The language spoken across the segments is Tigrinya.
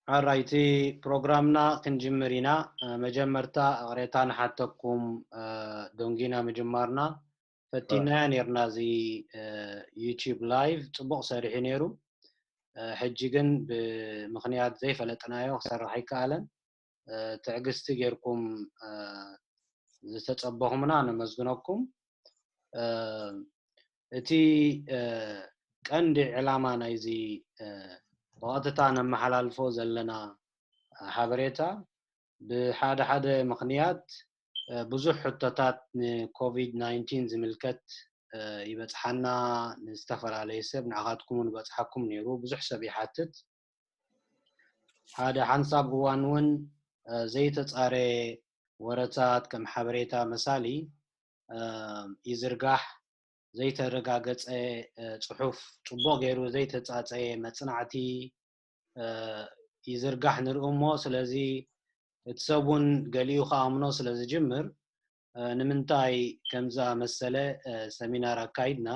ኣራይቲ ፕሮግራምና ክንጅምር ኢና። መጀመርታ እቕሬታ ንሓተኩም፣ ደንጊና ምጅማርና ፈቲናያ ነርና። እዚ ዩቲዩብ ላይቭ ጽቡቕ ሰሪሑ ነይሩ። ሕጂ ግን ብምኽንያት ዘይፈለጥናዮ ክሰርሕ ኣይከኣለን። ትዕግስቲ ጌርኩም ዝተጸበኹምና ነመስግነኩም። እቲ ቀንዲ ዕላማ ናይዚ ብቐጥታ ነመሓላልፎ ዘለና ሓበሬታ፣ ብሓደ ሓደ ምኽንያት ብዙሕ ሕቶታት ንኮቪድ ናይንቲን ዝምልከት ይበጽሓና፣ ንዝተፈላለየ ሰብ፣ ንዓኻትኩም እውን በጽሓኩም ነይሩ። ብዙሕ ሰብ ይሓትት። ሓደ ሓንሳብ እዋን እውን ዘይተጻረየ ወረታት ከም ሓበሬታ መሳሊ ይዝርጋሕ። ዘይተረጋገጸ ጽሑፍ፣ ጽቡቕ ገይሩ ዘይተጻጸየ መጽናዕቲ ይዝርጋሕ ንርኢ እሞ፣ ስለዚ እቲ ሰብ እውን ገሊኡ ክኣምኖ ስለ ዝጅምር፣ ንምንታይ ከምዚ ዝኣመሰለ ሰሚናር ኣካይድና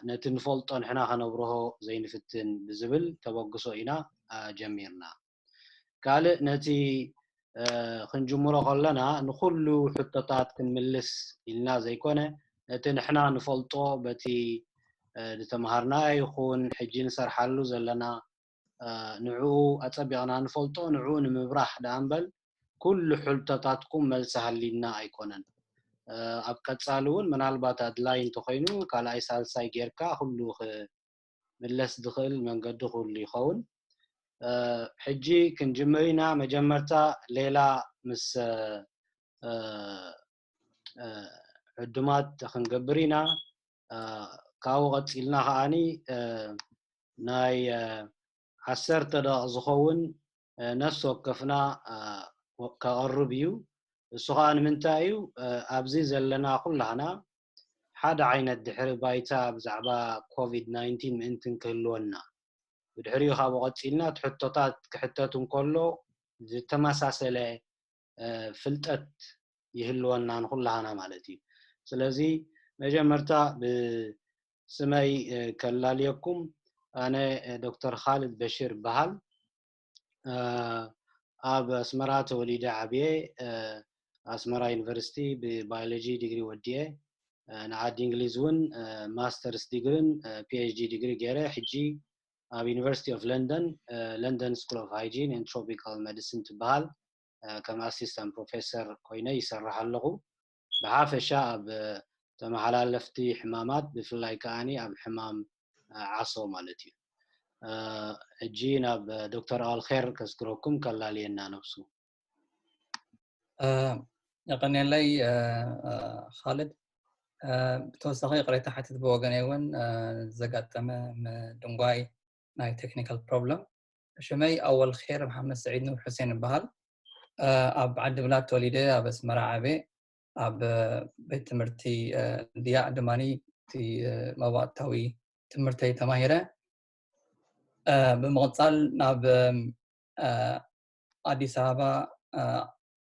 ነቲ ንፈልጦ ንሕና ከነብርሆ ዘይንፍትን ብዝብል ተበግሶ ኢና ጀሚርና። ካልእ ነቲ ክንጅምሮ ከለና ንኹሉ ሕቶታት ክንምልስ ኢልና ዘይኮነ፣ ነቲ ንሕና ንፈልጦ በቲ ዝተምሃርና ይኹን ሕጂ ንሰርሓሉ ዘለና ንዕኡ ኣጸቢቕና ንፈልጦ፣ ንዕኡ ንምብራህ ደኣ እምበል ኩሉ ሕቶታትኩም መልሲ ሃሊና ኣይኮነን። ኣብ ቀጻሊ እውን ምናልባት ኣድላይ እንተኾይኑ ካልኣይ ሳልሳይ ጌርካ ኩሉ ክምለስ ዝኽእል መንገዲ ኩሉ ይኸውን። ሕጂ ክንጅምር ኢና። መጀመርታ ሌላ ምስ ዕዱማት ክንገብር ኢና። ካብኡ ቀጺልና ከዓኒ ናይ ዓሰርተ ደቂቕ ዝኸውን ነፍሲ ወከፍና ከቕርብ እዩ። እሱ ኸዓ ንምንታይ እዩ? ኣብዚ ዘለና ኩላህና ሓደ ዓይነት ድሕሪ ባይታ ብዛዕባ ኮቪድ ናይንቲን ምእንትን ክህልወና፣ ብድሕሪኡ ካብኡ ቀጺልና እቲ ሕቶታት ክሕተት እንከሎ ዝተመሳሰለ ፍልጠት ይህልወና ንኹላህና ማለት እዩ። ስለዚ መጀመርታ ብስመይ ከላልየኩም፣ ኣነ ዶክተር ኻልድ በሽር ይበሃል። ኣብ ኣስመራ ተወሊደ ዓብየ። ኣስመራ ዩኒቨርሲቲ ብባዮሎጂ ዲግሪ ወዲየ፣ ንዓዲ እንግሊዝ እውን ማስተርስ ዲግሪን ፒኤችዲ ዲግሪ ገይረ። ሕጂ ኣብ ዩኒቨርሲቲ ኦፍ ለንደን፣ ለንደን ስኩል ኦፍ ሃይጂን ኤንድ ትሮፒካል ሜዲሲን ትበሃል፣ ከም ኣሲስታንት ፕሮፌሰር ኮይነ ይሰርሕ ኣለኹ። ብሓፈሻ ኣብ ተመሓላለፍቲ ሕማማት፣ ብፍላይ ከዓኒ ኣብ ሕማም ዓሶ ማለት እዩ። ሕጂ ናብ ዶክተር ኣልኼር ከስግረኩም፣ ከላልየና ነብሱ። የቐንየለይ ኻልድ። ብተወሳኺ ይቕሬታ ሓትት ብወገነይ እውን፣ ዘጋጠመ ምድንጓይ ናይ ቴክኒካል ፕሮብለም። ሽመይ ኣወል ኼር መሓመድ ስዒድ ኑር ሑሴን ይበሃል። ኣብ ዓዲ ብላድ ተወሊደ፣ ኣብ ኣስመራ ዓብየ። ኣብ ቤት ትምህርቲ ድያእ ድማኒ እቲ መባእታዊ ትምህርተይ ተማሂረ። ብምቕጻል ናብ ኣዲስ ኣበባ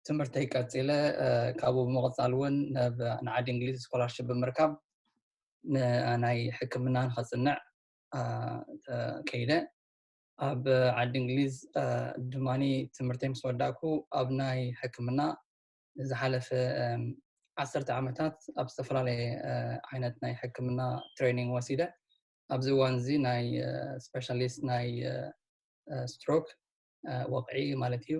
ትምህርተይ ቀጺለ። ካብኡ ብምቕጻል እውን ንዓዲ እንግሊዝ ስኮላርሽፕ ብምርካብ ናይ ሕክምና ንኸጽንዕ ከይደ። ኣብ ዓዲ እንግሊዝ ድማኒ ትምህርተይ ምስ ወዳእኩ፣ ኣብ ናይ ሕክምና ንዝሓለፈ ዓሰርተ ዓመታት ኣብ ዝተፈላለየ ዓይነት ናይ ሕክምና ትሬኒንግ ወሲደ። ኣብዚ እዋን እዚ ናይ ስፔሻሊስት ናይ ስትሮክ፣ ወቕዒ ማለት እዩ፣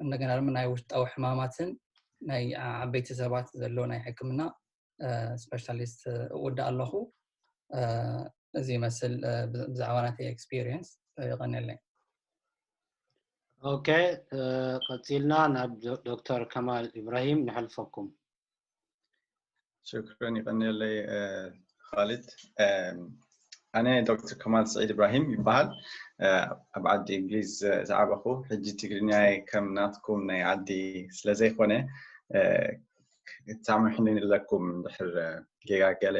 እንደገና ድማ ናይ ውሽጣዊ ሕማማትን ናይ ዓበይቲ ሰባት ዘሎ ናይ ሕክምና ስፔሻሊስት እወዳእ ኣለኹ። እዚ ይመስል ብዛዕባ ናተይ ኤክስፒሪየንስ። የቐንየለይ። ኦኬ፣ ቀጺልና ናብ ዶክተር ከማል ኢብራሂም ንሕልፈኩም። ሽክረን፣ ይቐንየለይ ኻልድ። ኣነ ዶክተር ከማል ስዒድ ኢብራሂም ይበሃል። ኣብ ዓዲ እንግሊዝ ዝዓበኹ፣ ሕጂ ትግርኛይ ከም ናትኩም ናይ ዓዲ ስለ ዘይኮነ ክትሳምሑኒ ኣለኩም ድሕር ጌጋ ገለ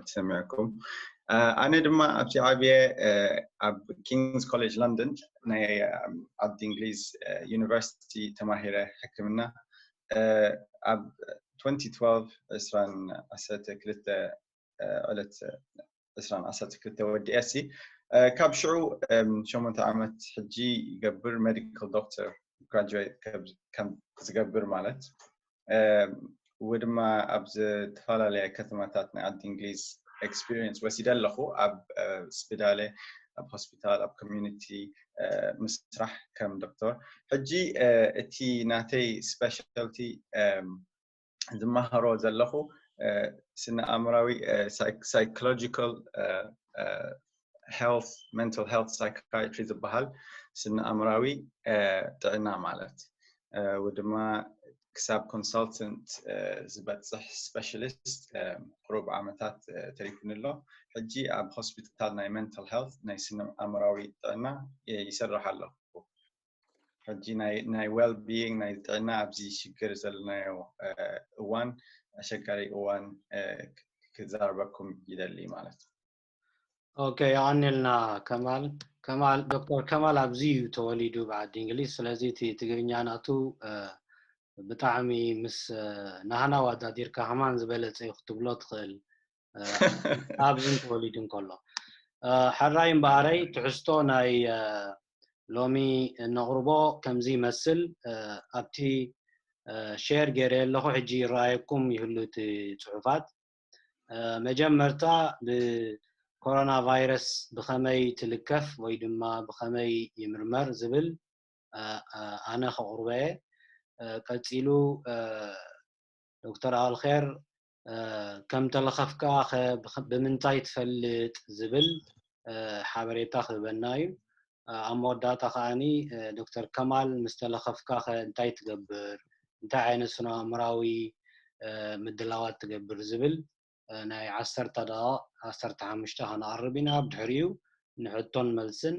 ተሰሚዕኩም። ኣነ ድማ ኣብቲ ዓብየ ኣብ ኪንግስ ኮሌጅ ለንደን ናይ ዓዲ እንግሊዝ ዩኒቨርሲቲ ተማሂረ ሕክምና። ኣብ ትወንቲ ትወልቭ ዕስራን ዓሰርተ ክልተ ዕለት ዕስራን ዓሰርተ ክልተ ወዲኤሲ ካብ ሽዑ ሸሞንተ ዓመት ሕጂ ይገብር፣ ሜዲካል ዶክተር ግራጁዌት ከም ዝገብር ማለት። ወድማ ኣብ ዝተፈላለያ ከተማታት ናይ ዓዲ እንግሊዝ ኤክስፒሪየንስ ወሲደ ኣለኹ፣ ኣብ ስፒዳለ፣ ኣብ ሆስፒታል፣ ኣብ ኮሚዩኒቲ ምስራሕ ከም ዶክተር። ሕጂ እቲ ናተይ ስፔሻልቲ ዝመሃሮ ዘለኹ ስነ ኣእምራዊ ሳይኮሎጂካል ሄልት፣ ሜንታል ሄልት ሳይካትሪ ዝበሃል ስነ ኣእምራዊ ጥዕና ማለት፣ ወድማ ክሳብ ኮንሳልተንት ዝበፅሕ ስፔሻሊስት ቁሩብ ዓመታት ተሪፉኒ ኣሎ። ሕጂ ኣብ ሆስፒታል ናይ ሜንታል ሄልት ናይ ስነ ኣእምራዊ ጥዕና ይሰርሕ ኣለኹ። ሕጂ ናይ ዌል ቢይንግ፣ ናይ ጥዕና ኣብዚ ሽግር ዘለናዮ እዋን፣ ኣሸጋሪ እዋን ክዛረበኩም ይደሊ ማለት እዩ። ኦኬ፣ የቐንየልና ከማል። ከማል፣ ዶክተር ከማል ኣብዚ እዩ ተወሊዱ ብዓዲ እንግሊዝ። ስለዚ እቲ ትግርኛ ናቱ ብጣዕሚ ምስ ናህና ዋዳዲርካ ከማን ዝበለጸ እዩ ክትብሎ ትኽእል። ኣብዝን ተወሊዱ እንከሎ። ሕራይ እምበኣረይ ትሕዝቶ ናይ ሎሚ እነቕርቦ ከምዚ ይመስል። ኣብቲ ሼር ገይረ ኣለኹ፣ ሕጂ ይረኣየኩም ይህሉ እቲ ጽሑፋት። መጀመርታ ብኮሮና ቫይረስ ብኸመይ ትልከፍ ወይ ድማ ብኸመይ ይምርመር ዝብል ኣነ ከቕርቦ እየ። ቀጺሉ ዶክተር ኣልኼር ከም ተለኸፍካ ኸ ብምንታይ ትፈልጥ ዝብል ሓበሬታ ክህበና እዩ። ኣብ መወዳእታ ከዓኒ ዶክተር ከማል ምስ ተለኸፍካ ኸ እንታይ ትገብር፣ እንታይ ዓይነት ስነ ኣእምራዊ ምድላዋት ትገብር ዝብል ናይ ዓሰርተ ደቂቕ ዓሰርተ ሓሙሽተ ከነቕርብ ኢና። ብድሕሪኡ ንሕቶን መልስን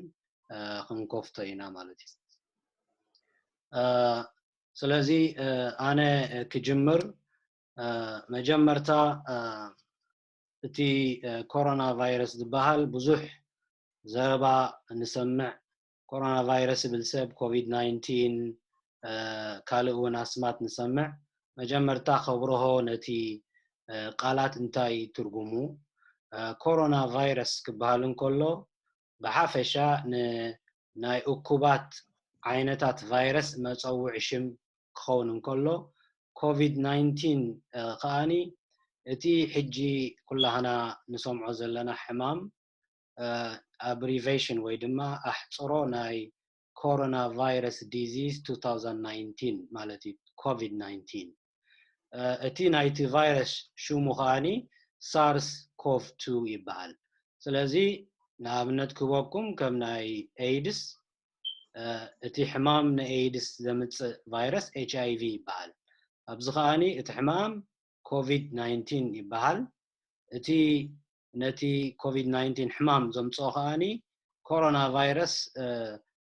ክንከፍቶ ኢና ማለት እዩ። ስለዚ ኣነ ክጅምር። መጀመርታ እቲ ኮሮና ቫይረስ ዝበሃል ብዙሕ ዘረባ ንሰምዕ። ኮሮና ቫይረስ ይብል ሰብ፣ ኮቪድ ናይንቲን ካልእ እውን ኣስማት ንሰምዕ። መጀመርታ ከብርሆ ነቲ ቃላት እንታይ ትርጉሙ። ኮሮና ቫይረስ ክበሃል እንከሎ ብሓፈሻ ንናይ እኩባት ዓይነታት ቫይረስ መፀውዒ ሽም ክኸውን እንከሎ፣ ኮቪድ ናይንቲን ከዓኒ እቲ ሕጂ ኩላህና ንሰምዖ ዘለና ሕማም ኣብሪቬሽን ወይ ድማ ኣሕፅሮ ናይ ኮሮና ቫይረስ ዲዚዝ ቱ ታውዘንድ ናይንቲን ማለት እዩ። ኮቪድ ናይንቲን እቲ ናይቲ ቫይረስ ሽሙ ከዓኒ ሳርስ ኮቭ ቱ ይበሃል። ስለዚ ንኣብነት ክህበኩም ከም ናይ ኤይድስ እቲ ሕማም ንኤይድስ ዘምፅእ ቫይረስ ኤች ኣይ ቪ ይበሃል። ኣብዚ ከዓኒ እቲ ሕማም ኮቪድ ናይንቲን ይበሃል። እቲ ነቲ ኮቪድ ናይንቲን ሕማም ዘምፅኦ ከዓኒ ኮሮና ቫይረስ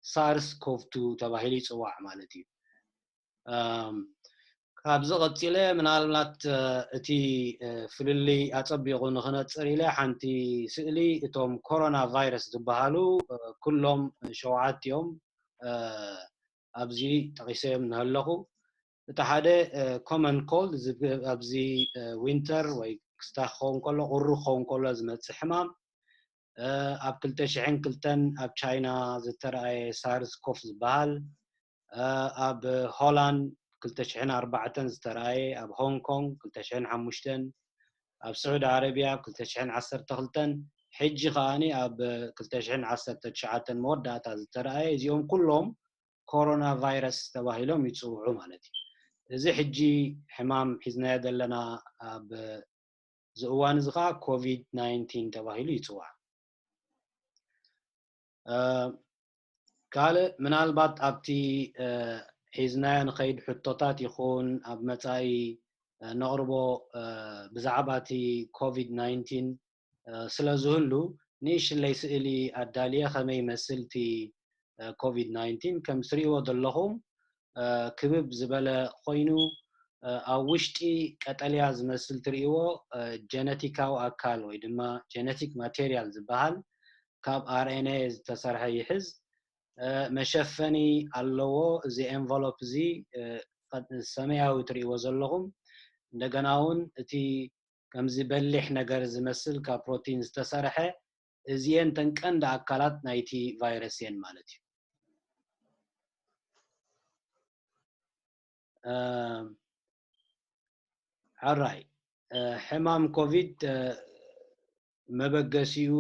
ሳርስ ኮቭ ቱ ተባሂሉ ይፅዋዕ ማለት እዩ። ካብዚ ቀፂለ ምናልባት እቲ ፍልልይ ኣፀቢቑ ንክነፅር ኢለ ሓንቲ ስእሊ እቶም ኮሮና ቫይረስ ዝበሃሉ ኩሎም ሸውዓቲኦም ኣብዚ ጠቂሰዮም እናሃለኹ፣ እቲ ሓደ ኮመን ኮልድ ኣብዚ ዊንተር ወይ ክስታ ክኸውን ከሎ ቁሪ ክኸውን ከሎ ዝመፅእ ሕማም፣ ኣብ ክልተ ሽሕን ክልተን ኣብ ቻይና ዝተረኣየ ሳርስ ኮፍ ዝበሃል፣ ኣብ ሆላንድ ክልተ ሽሕን ኣርባዕተን ዝተረኣየ፣ ኣብ ሆንግ ኮንግ ክልተ ሽሕን ሓሙሽተን፣ ኣብ ስዑዲ ዓረብያ ኣብ ክልተ ሽሕን ዓሰርተ ክልተን፣ ሕጂ ከዓኒ ኣብ ክልተ ሽሕን ዓሰርተ ትሽዓተን መወዳእታ ዝተረኣየ፣ እዚኦም ኩሎም ኮሮና ቫይረስ ተባሂሎም ይፅውዑ ማለት እዩ። እዚ ሕጂ ሕማም ሒዝናዮ ዘለና ኣብ እዚ እዋን እዚ ከዓ ኮቪድ ናይንቲን ተባሂሉ ይፅዋዕ። ካልእ ምናልባት ኣብቲ ሒዝናዮ ንኸይድ ሕቶታት ይኹን ኣብ መፃኢ ነቕርቦ ብዛዕባ እቲ ኮቪድ ናይንቲን ስለ ዝህሉ ንእሽለይ ስእሊ ኣዳልየ ከመይ ይመስል እቲ ኮቪድ ናይንቲን ከም ትሪእዎ ዘለኹም ክብብ ዝበለ ኮይኑ ኣብ ውሽጢ ቀጠልያ ዝመስል ትሪእዎ ጀነቲካዊ ኣካል ወይ ድማ ጀነቲክ ማቴሪያል ዝበሃል ካብ ኣር ኤን ኤ ዝተሰርሐ ይሕዝ መሸፈኒ ኣለዎ። እዚ ኤንቨሎፕ እዚ ሰማያዊ ትሪእዎ ዘለኹም እንደገና እውን እቲ ከምዚ በሊሕ ነገር ዝመስል ካብ ፕሮቲን ዝተሰርሐ እዚኤን ተን ቀንዲ ኣካላት ናይቲ ቫይረስ እየን ማለት እዩ። ሕራይ ሕማም ኮቪድ መበገሲኡ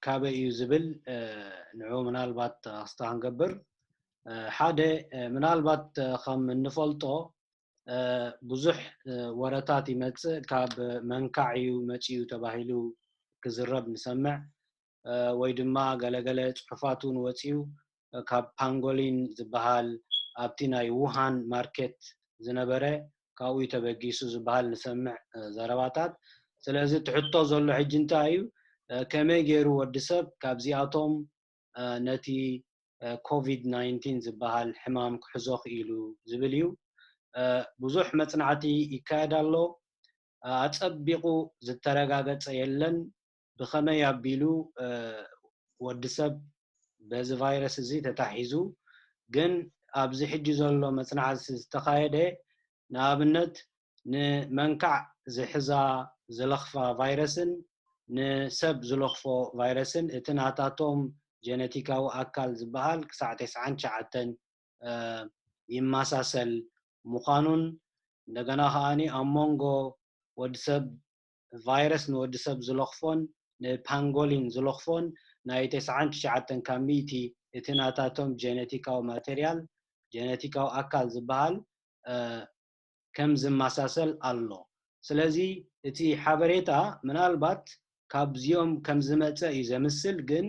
ካበይ እዩ ዝብል ንዑ ምናልባት ኣስታ ክንገብር። ሓደ ምናልባት ከም እንፈልጦ ብዙሕ ወረታት ይመፅእ፣ ካብ መንካዕ እዩ መፅኡ ተባሂሉ ክዝረብ ንሰምዕ፣ ወይ ድማ ገለገለ ፅሑፋት እውን ወፅኡ ካብ ፓንጎሊን ዝበሃል ኣብቲ ናይ ውሃን ማርኬት ዝነበረ ካብኡ ተበጊሱ ዝበሃል ንሰምዕ ዘረባታት። ስለዚ ትሕቶ ዘሎ ሕጂ እንታይ እዩ? ከመይ ገይሩ ወዲ ሰብ ካብዚኣቶም ነቲ ኮቪድ ናይንቲን ዝበሃል ሕማም ክሕዞ ክኢሉ ዝብል እዩ። ብዙሕ መፅናዕቲ ይካየድ ኣሎ። ኣፀቢቑ ዝተረጋገፀ የለን። ብኸመይ ኣቢሉ ወዲ ሰብ በዚ ቫይረስ እዚ ተታሒዙ? ግን ኣብዚ ሕጂ ዘሎ መፅናዕቲ ዝተኻየደ ንኣብነት ንመንካዕ ዝሕዛ ዝለኽፋ ቫይረስን ንሰብ ዝለኽፎ ቫይረስን እቲ ናታቶም ጀነቲካዊ ኣካል ዝበሃል ክሳዕ ተስዓን ትሽዓተን ይመሳሰል ምዃኑን እንደገና ከዓኒ ኣብ መንጎ ወዲ ሰብ ቫይረስ ንወዲ ሰብ ዝለኽፎን ንፓንጎሊን ዝለኽፎን ናይ ተስዓን ትሽዓተን ካብ ሚእቲ እቲ ናታቶም ጀነቲካዊ ማቴሪያል ጀነቲካዊ ኣካል ዝበሃል ከም ዝመሳሰል ኣሎ። ስለዚ እቲ ሓበሬታ ምናልባት ካብዚኦም ከም ዝመፀ እዩ ዘምስል፣ ግን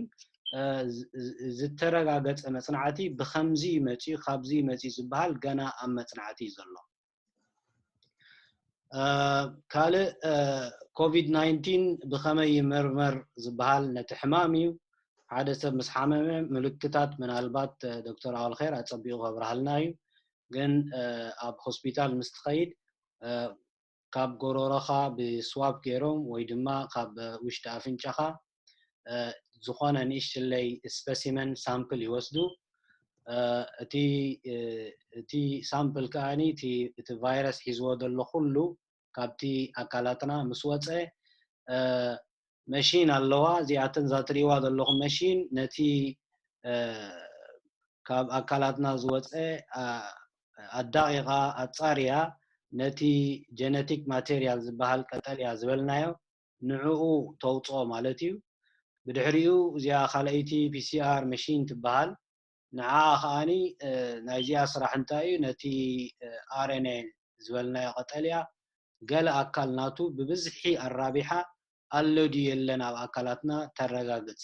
ዝተረጋገፀ መፅናዕቲ ብከምዚ መፅኡ ካብዚ መፅኡ ዝበሃል ገና ኣብ መፅናዕቲ እዩ ዘሎ። ካልእ ኮቪድ ናይንቲን ብኸመይ ይምርመር ዝበሃል ነቲ ሕማም እዩ። ሓደ ሰብ ምስ ሓመመ ምልክታት ምናልባት ዶክተር ኣወልኸይር ኣፀቢቑ ከብርሃልና እዩ። ግን ኣብ ሆስፒታል ምስ ትኸይድ ካብ ጎሮሮኻ ብስዋብ ገይሮም ወይ ድማ ካብ ውሽጢ ኣፍንጫኻ ዝኾነ ንእሽትለይ ስፐሲመን ሳምፕል ይወስዱ። እቲ ሳምፕል ከዓኒ እቲ ቫይረስ ሒዝዎ ዘሎ ኩሉ ካብቲ ኣካላትና ምስ ወፀ መሺን ኣለዋ። እዚኣተን እዛ ትሪእዋ ዘለኹም መሺን ነቲ ካብ ኣካላትና ዝወፀ ኣዳቂቓ ኣፃርያ ነቲ ጀነቲክ ማቴሪያል ዝበሃል ቀጠልያ ዝበልናዮ ንዕኡ ተውፅኦ ማለት እዩ። ብድሕሪኡ እዚኣ ካልኣይቲ ፒሲኣር መሺን ትበሃል። ንዓ ከዓኒ ናይዚኣ ስራሕ እንታይ እዩ? ነቲ ኣርኤንኤ ዝበልናዮ ቀጠልያ ገለ ኣካል ናቱ ብብዝሒ ኣራቢሓ ኣሎ ድዩ የለን ኣብ ኣካላትና ተረጋግፅ።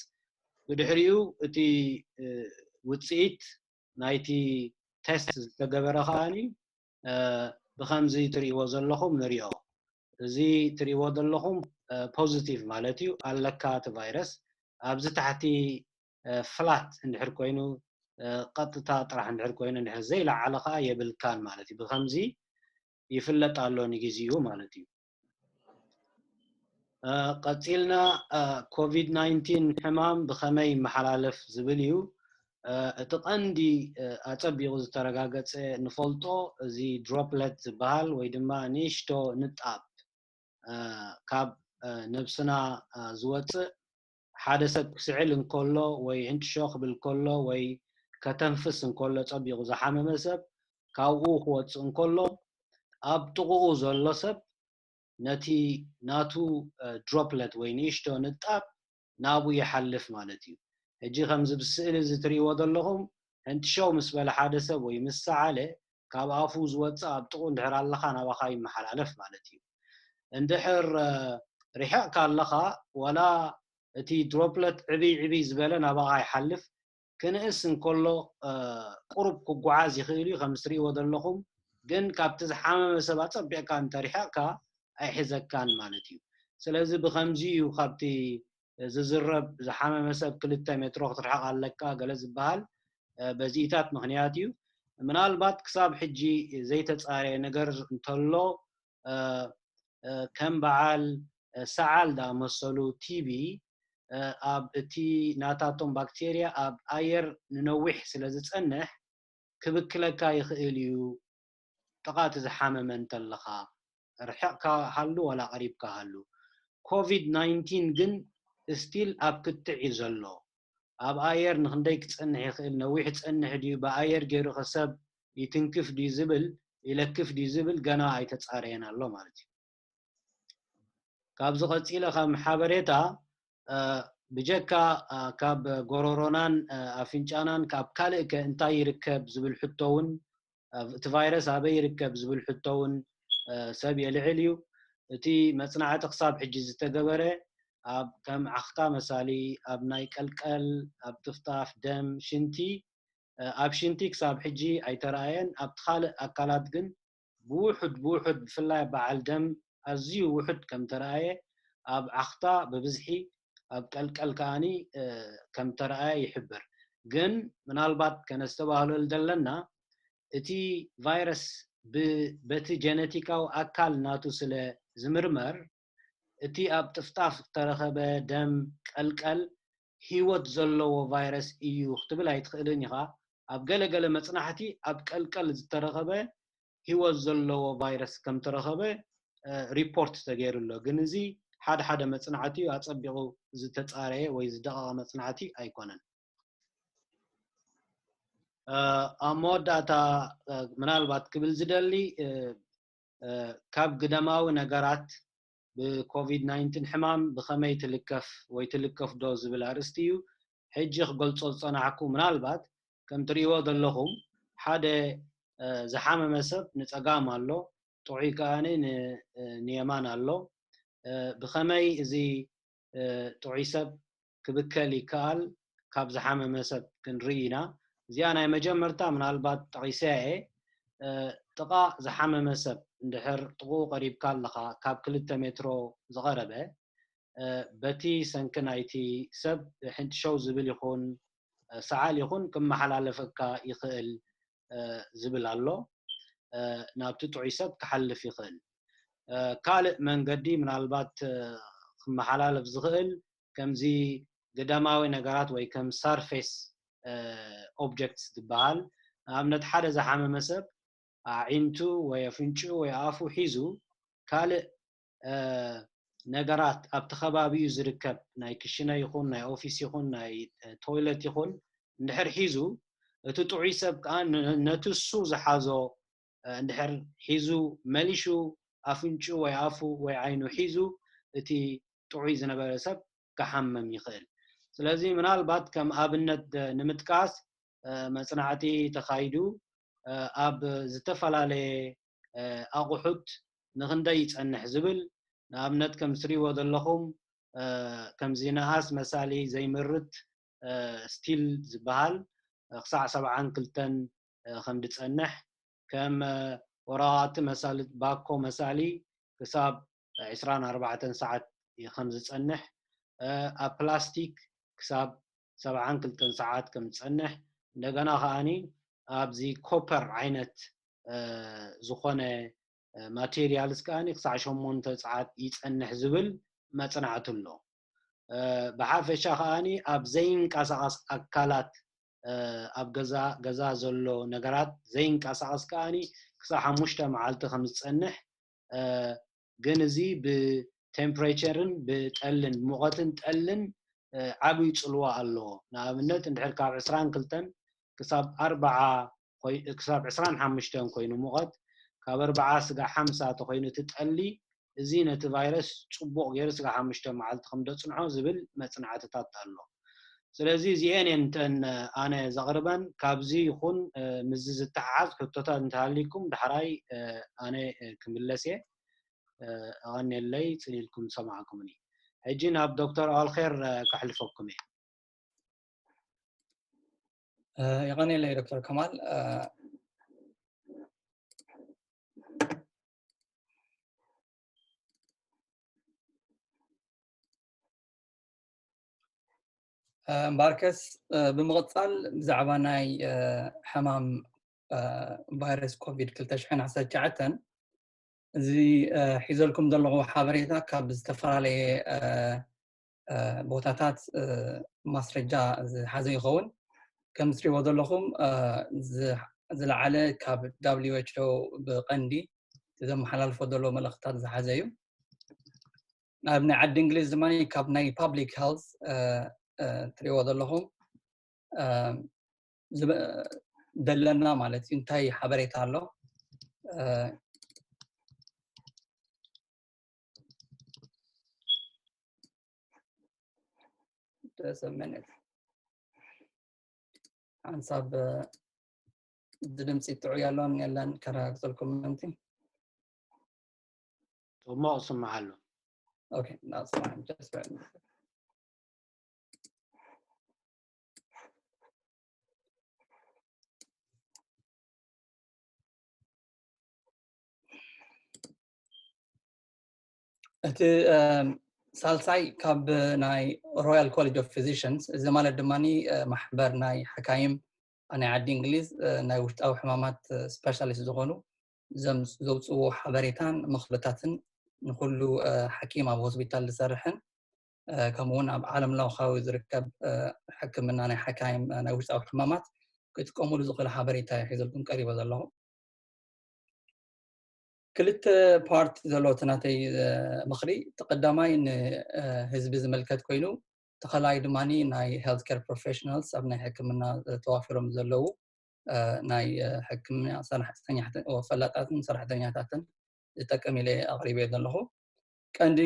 ብድሕሪኡ እቲ ውፅኢት ናይቲ ቴስት ዝተገበረ ከዓኒ ብከምዚ ትርእይዎ ዘለኹም ንሪኦ። እዚ ትርእይዎ ዘለኹም ፖዚቲቭ ማለት እዩ፣ ኣለካ እቲ ቫይረስ። ኣብዚ ታሕቲ ፍላት እንድሕር ኮይኑ፣ ቀጥታ ጥራሕ እንድሕር ኮይኑ፣ እንድሕር ዘይለዓለ ከዓ የብልካን ማለት እዩ። ብከምዚ ይፍለጥ ኣሎ ንግዜኡ ማለት እዩ። ቀፂልና ኮቪድ ናይንቲን ሕማም ብኸመይ ይመሓላለፍ ዝብል እዩ። እቲ ቀንዲ ኣፀቢቑ ዝተረጋገፀ ንፈልጦ እዚ ድሮፕለት ዝበሃል ወይ ድማ ንእሽቶ ንጣብ ካብ ነብስና ዝወፅእ ሓደ ሰብ ክስዕል እንከሎ ወይ ሕንጭሾ ክብል ከሎ ወይ ከተንፍስ እንከሎ ፀቢቑ ዝሓመመ ሰብ ካብኡ ክወፅእ እንከሎ ኣብ ጥቕኡ ዘሎ ሰብ ነቲ ናቱ ድሮፕለት ወይ ንእሽቶ ንጣብ ናብኡ ይሓልፍ ማለት እዩ። ሕጂ ከምዚ ብስእሊ እዚ ትርእይዎ ዘለኹም ሕንጥሸው ምስ በለ ሓደ ሰብ ወይ ምስ ሰዓለ ካብ ኣፉ ዝወፅእ ኣብ ጥቕኡ እንድሕር ኣለኻ ናባኻ ይመሓላለፍ ማለት እዩ። እንድሕር ርሕቕካ ኣለኻ ዋላ እቲ ድሮፕለት ዕብይ ዕብይ ዝበለ ናባኻ ይሓልፍ ክንእስ እንከሎ ቁሩብ ክጓዓዝ ይኽእል እዩ ከም ትርእይዎ ዘለኹም፣ ግን ካብቲ ዝሓመመ ሰብ ኣፀቢቕካ እንተርሒቕካ ኣይሕዘካን ማለት እዩ። ስለዚ ብኸምዚ እዩ ካብቲ ዝዝረብ ዝሓመመ ሰብ ክልተ ሜትሮ ክትርሕቕ ኣለካ ገለ ዝበሃል በዚኢታት ምኽንያት እዩ። ምናልባት ክሳብ ሕጂ ዘይተፃረየ ነገር እንተሎ ከም በዓል ሰዓል ዝኣመሰሉ ቲቢ ኣብ እቲ ናታቶም ባክቴርያ ኣብ ኣየር ንነዊሕ ስለ ዝፀንሕ ክብክለካ ይኽእል እዩ። ጥቓ እቲ ዝሓመመ እንተለኻ ርሕቕካ ሃሉ ዋላ ቀሪብካ ሃሉ። ኮቪድ ናይንቲን ግን ስቲል ኣብ ክትዕ እዩ ዘሎ። ኣብ ኣየር ንክንደይ ክፀንሕ ይኽእል፣ ነዊሕ ይፀንሕ ድዩ፣ ብኣየር ገይሩ ከሰብ ይትንክፍ ድዩ ዝብል፣ ይለክፍ ድዩ ዝብል ገና ኣይተፃረየን ኣሎ ማለት እዩ። ካብዚ ቀፂለ ካብ ሓበሬታ ብጀካ ካብ ጎሮሮናን ኣፍንጫናን ካብ ካልእ ከ እንታይ ይርከብ ዝብል ሕቶ እውን፣ እቲ ቫይረስ ኣበይ ይርከብ ዝብል ሕቶ እውን ሰብ የልዕል እዩ። እቲ መፅናዕቲ ክሳብ ሕጂ ዝተገበረ ኣብ ከም ዓኽታ መሳሊ፣ ኣብ ናይ ቀልቀል፣ ኣብ ጥፍጣፍ ደም፣ ሽንቲ፣ ኣብ ሽንቲ ክሳብ ሕጂ ኣይተረኣየን። ኣብቲ ካልእ ኣካላት ግን ብውሑድ ብውሑድ ብፍላይ በዓል ደም ኣዝዩ ውሑድ ከም ተረኣየ፣ ኣብ ዓኽታ ብብዝሒ፣ ኣብ ቀልቀል ከኣኒ ከም ተረኣየ ይሕብር። ግን ምናልባት ከነስተባህለሉ ዘለና እቲ ቫይረስ በቲ ጀነቲካዊ ኣካል ናቱ ስለ ዝምርመር እቲ ኣብ ጥፍጣፍ ዝተረኸበ ደም ቀልቀል ህይወት ዘለዎ ቫይረስ እዩ ክትብል ኣይትኽእልን ኢኻ። ኣብ ገለገለ መፅናሕቲ ኣብ ቀልቀል ዝተረኸበ ህይወት ዘለዎ ቫይረስ ከም ተረኸበ ሪፖርት ተገይሩ ኣሎ። ግን እዚ ሓደ ሓደ መፅናዕቲ እዩ፣ ኣፀቢቑ ዝተፃረየ ወይ ዝደቐቐ መፅናዕቲ ኣይኮነን። ኣብ መወዳእታ ምናልባት ክብል ዝደሊ ካብ ግደማዊ ነገራት ብኮቪድ ናይንቲን ሕማም ብኸመይ ትልከፍ ወይ ትልከፍ ዶ ዝብል ኣርእስቲ እዩ። ሕጂ ክገልጾ ዝጸናሕኩ ምናልባት ከም ትርእይዎ ዘለኹም ሓደ ዝሓመመ ሰብ ንጸጋም ኣሎ፣ ጥዑይ ከኣ ንየማን ኣሎ። ብኸመይ እዚ ጥዑይ ሰብ ክብከል ይከኣል ካብ ዝሓመመ ሰብ ክንርኢ ኢና። እዚኣ ናይ መጀመርታ ምናልባት ጠቒሰያ እየ። ጥቓ ዝሓመመ ሰብ እንድሕር ጥቕኡ ቀሪብካ ኣለኻ፣ ካብ ክልተ ሜትሮ ዝቐረበ፣ በቲ ሰንኪ ናይቲ ሰብ ሕንጥሸው ዝብል ይኹን ሰዓል ይኹን ክመሓላለፈካ ይኽእል ዝብል ኣሎ። ናብቲ ጥዑይ ሰብ ክሓልፍ ይኽእል። ካልእ መንገዲ ምናልባት ክመሓላለፍ ዝኽእል ከምዚ ግዳማዊ ነገራት ወይ ከም ሳርፌስ ኦብጀክትስ ዝበሃል፣ ንኣብነት ሓደ ዝሓመመ ሰብ ኣዒንቱ ወይ ኣፍንጭኡ ወይ ኣፉ ሒዙ ካልእ ነገራት ኣብቲ ከባቢኡ ዝርከብ ናይ ክሽነ ይኹን ናይ ኦፊስ ይኹን ናይ ቶይለት ይኹን እንድሕር ሒዙ፣ እቲ ጥዑይ ሰብ ከዓ ነቲ እሱ ዝሓዞ እንድሕር ሒዙ መሊሹ ኣፍንጭኡ ወይ ኣፉ ወይ ዓይኑ ሒዙ እቲ ጥዑይ ዝነበረ ሰብ ክሓምም ይኽእል። ስለዚ ምናልባት ከም ኣብነት ንምጥቃስ መፅናዕቲ ተኻይዱ ኣብ ዝተፈላለየ ኣቑሑት ንኽንደይ ይፀንሕ ዝብል፣ ንኣብነት ከም ትሪእዎ ዘለኹም ከምዚ ነሃስ መሳሊ ዘይምርት ስቲል ዝበሃል ክሳዕ ሰብዓን ክልተን ከም ዝፀንሕ፣ ከም ወረቓቕቲ መሳሊ ባኮ መሳሊ ክሳብ ዕስራን ኣርባዕተን ሰዓት ከም ዝፀንሕ፣ ኣብ ፕላስቲክ ክሳብ ሰብዓን ክልተን ሰዓት ከም ዝፀንሕ፣ እንደገና ከዓኒ ኣብዚ ኮፐር ዓይነት ዝኾነ ማቴሪያልስ ከዓኒ ክሳዕ ሸሞንተ ሰዓት ይፀንሕ ዝብል መፅናዕቲ ኣሎ። ብሓፈሻ ከዓኒ ኣብ ዘይንቀሳቐስ ኣካላት ኣብ ገዛ ገዛ ዘሎ ነገራት ዘይንቀሳቐስ ከዓኒ ክሳብ ሓሙሽተ መዓልቲ ከም ዝፀንሕ፣ ግን እዚ ብቴምፕሬቸርን ብጠልን ሙቐትን ጠልን ዓብዪ ፅልዋ ኣለዎ። ንኣብነት እንድሕር ካብ ዕስራን ክልተን ክሳብ ኣርባዓ ክሳብ ዕስራን ሓሙሽተን ኮይኑ ሙቐት፣ ካብ ኣርባዓ ስጋዕ ሓምሳ ተኮይኑ እቲ ጠሊ፣ እዚ ነቲ ቫይረስ ፅቡቕ ገይሩ ስጋዕ ሓሙሽተ መዓልቲ ከም ደፅንሖ ዝብል መፅናዕትታት ኣሎ። ስለዚ እዚኤን እየን እተን ኣነ ዘቕርበን። ካብዚ ይኹን ምስዚ ዝተሓሓዝ ሕቶታት እንተሃልይኩም ዳሕራይ ኣነ ክምለስ እየ። ኣቐንየለይ፣ ፅን ኢልኩም ዝሰማዕኩምኒ። ሕጂ ናብ ዶክተር ኣልኼር ከሕልፈኩም እየ። የቐንየለይ ዶክተር ከማል። እምበኣርከስ ብምቕፃል ብዛዕባ ናይ ሕማም ቫይረስ ኮቪድ ክልተ ሽሕን ዓሰርተ ትሽዓተን እዚ ሒዘልኩም ዘለኹ ሓበሬታ ካብ ዝተፈላለየ ቦታታት ማስረጃ ዝሓዘ ይኸውን። ከም ትሪእዎ ዘለኹም ዝለዓለ ካብ ዳብሊው ኤች ኦ ብቐንዲ ዘመሓላልፎ ዘሎ መልእኽታት ዝሓዘ እዩ። ኣብ ናይ ዓዲ እንግሊዝ ድማ ካብ ናይ ፓብሊክ ሄልት ትሪእዎ ዘለኹም ደለና ማለት እዩ። እንታይ ሓበሬታ ኣሎ? ሓንሳብ ድምፂ ጥዑይ ያለውን የለን ከረጋግፀልኩም ምንቲ ጽቡቕ ስምዓሉ። Okay, that's fine. Just wait. እቲ ሳልሳይ ካብ ናይ ሮያል ኮሌጅ ኦፍ ፊዚሽንስ፣ እዚ ማለት ድማ ማሕበር ናይ ሓካይም ናይ ዓዲ እንግሊዝ ናይ ውሽጣዊ ሕማማት ስፔሻሊስት ዝኾኑ ዘውፅዎ ሓበሬታን ምኽርታትን ንኩሉ ሓኪም ኣብ ሆስፒታል ዝሰርሕን ከምኡውን ኣብ ዓለም ለኻዊ ዝርከብ ሕክምና ናይ ሓካይም ናይ ውሽጣዊ ሕማማት ክጥቀሙሉ ዝኽእል ሓበሬታ ሒዘልኩም ቀሪበ ዘለኹ። ክልተ ፓርት ዘሎ እቲ ናተይ ምኽሪ፣ እቲ ቀዳማይ ንህዝቢ ዝምልከት ኮይኑ፣ እቲ ካልኣይ ድማ ናይ ሄልት ኬር ፕሮፌሽናልስ ኣብ ናይ ሕክምና ተዋፊሮም ዘለዉ ናይ ሕክምና ፈላጣትን ሰራሕተኛታትን ዝጠቅም ኢለ ኣቕሪበ ዘለኹ። ቀንዲ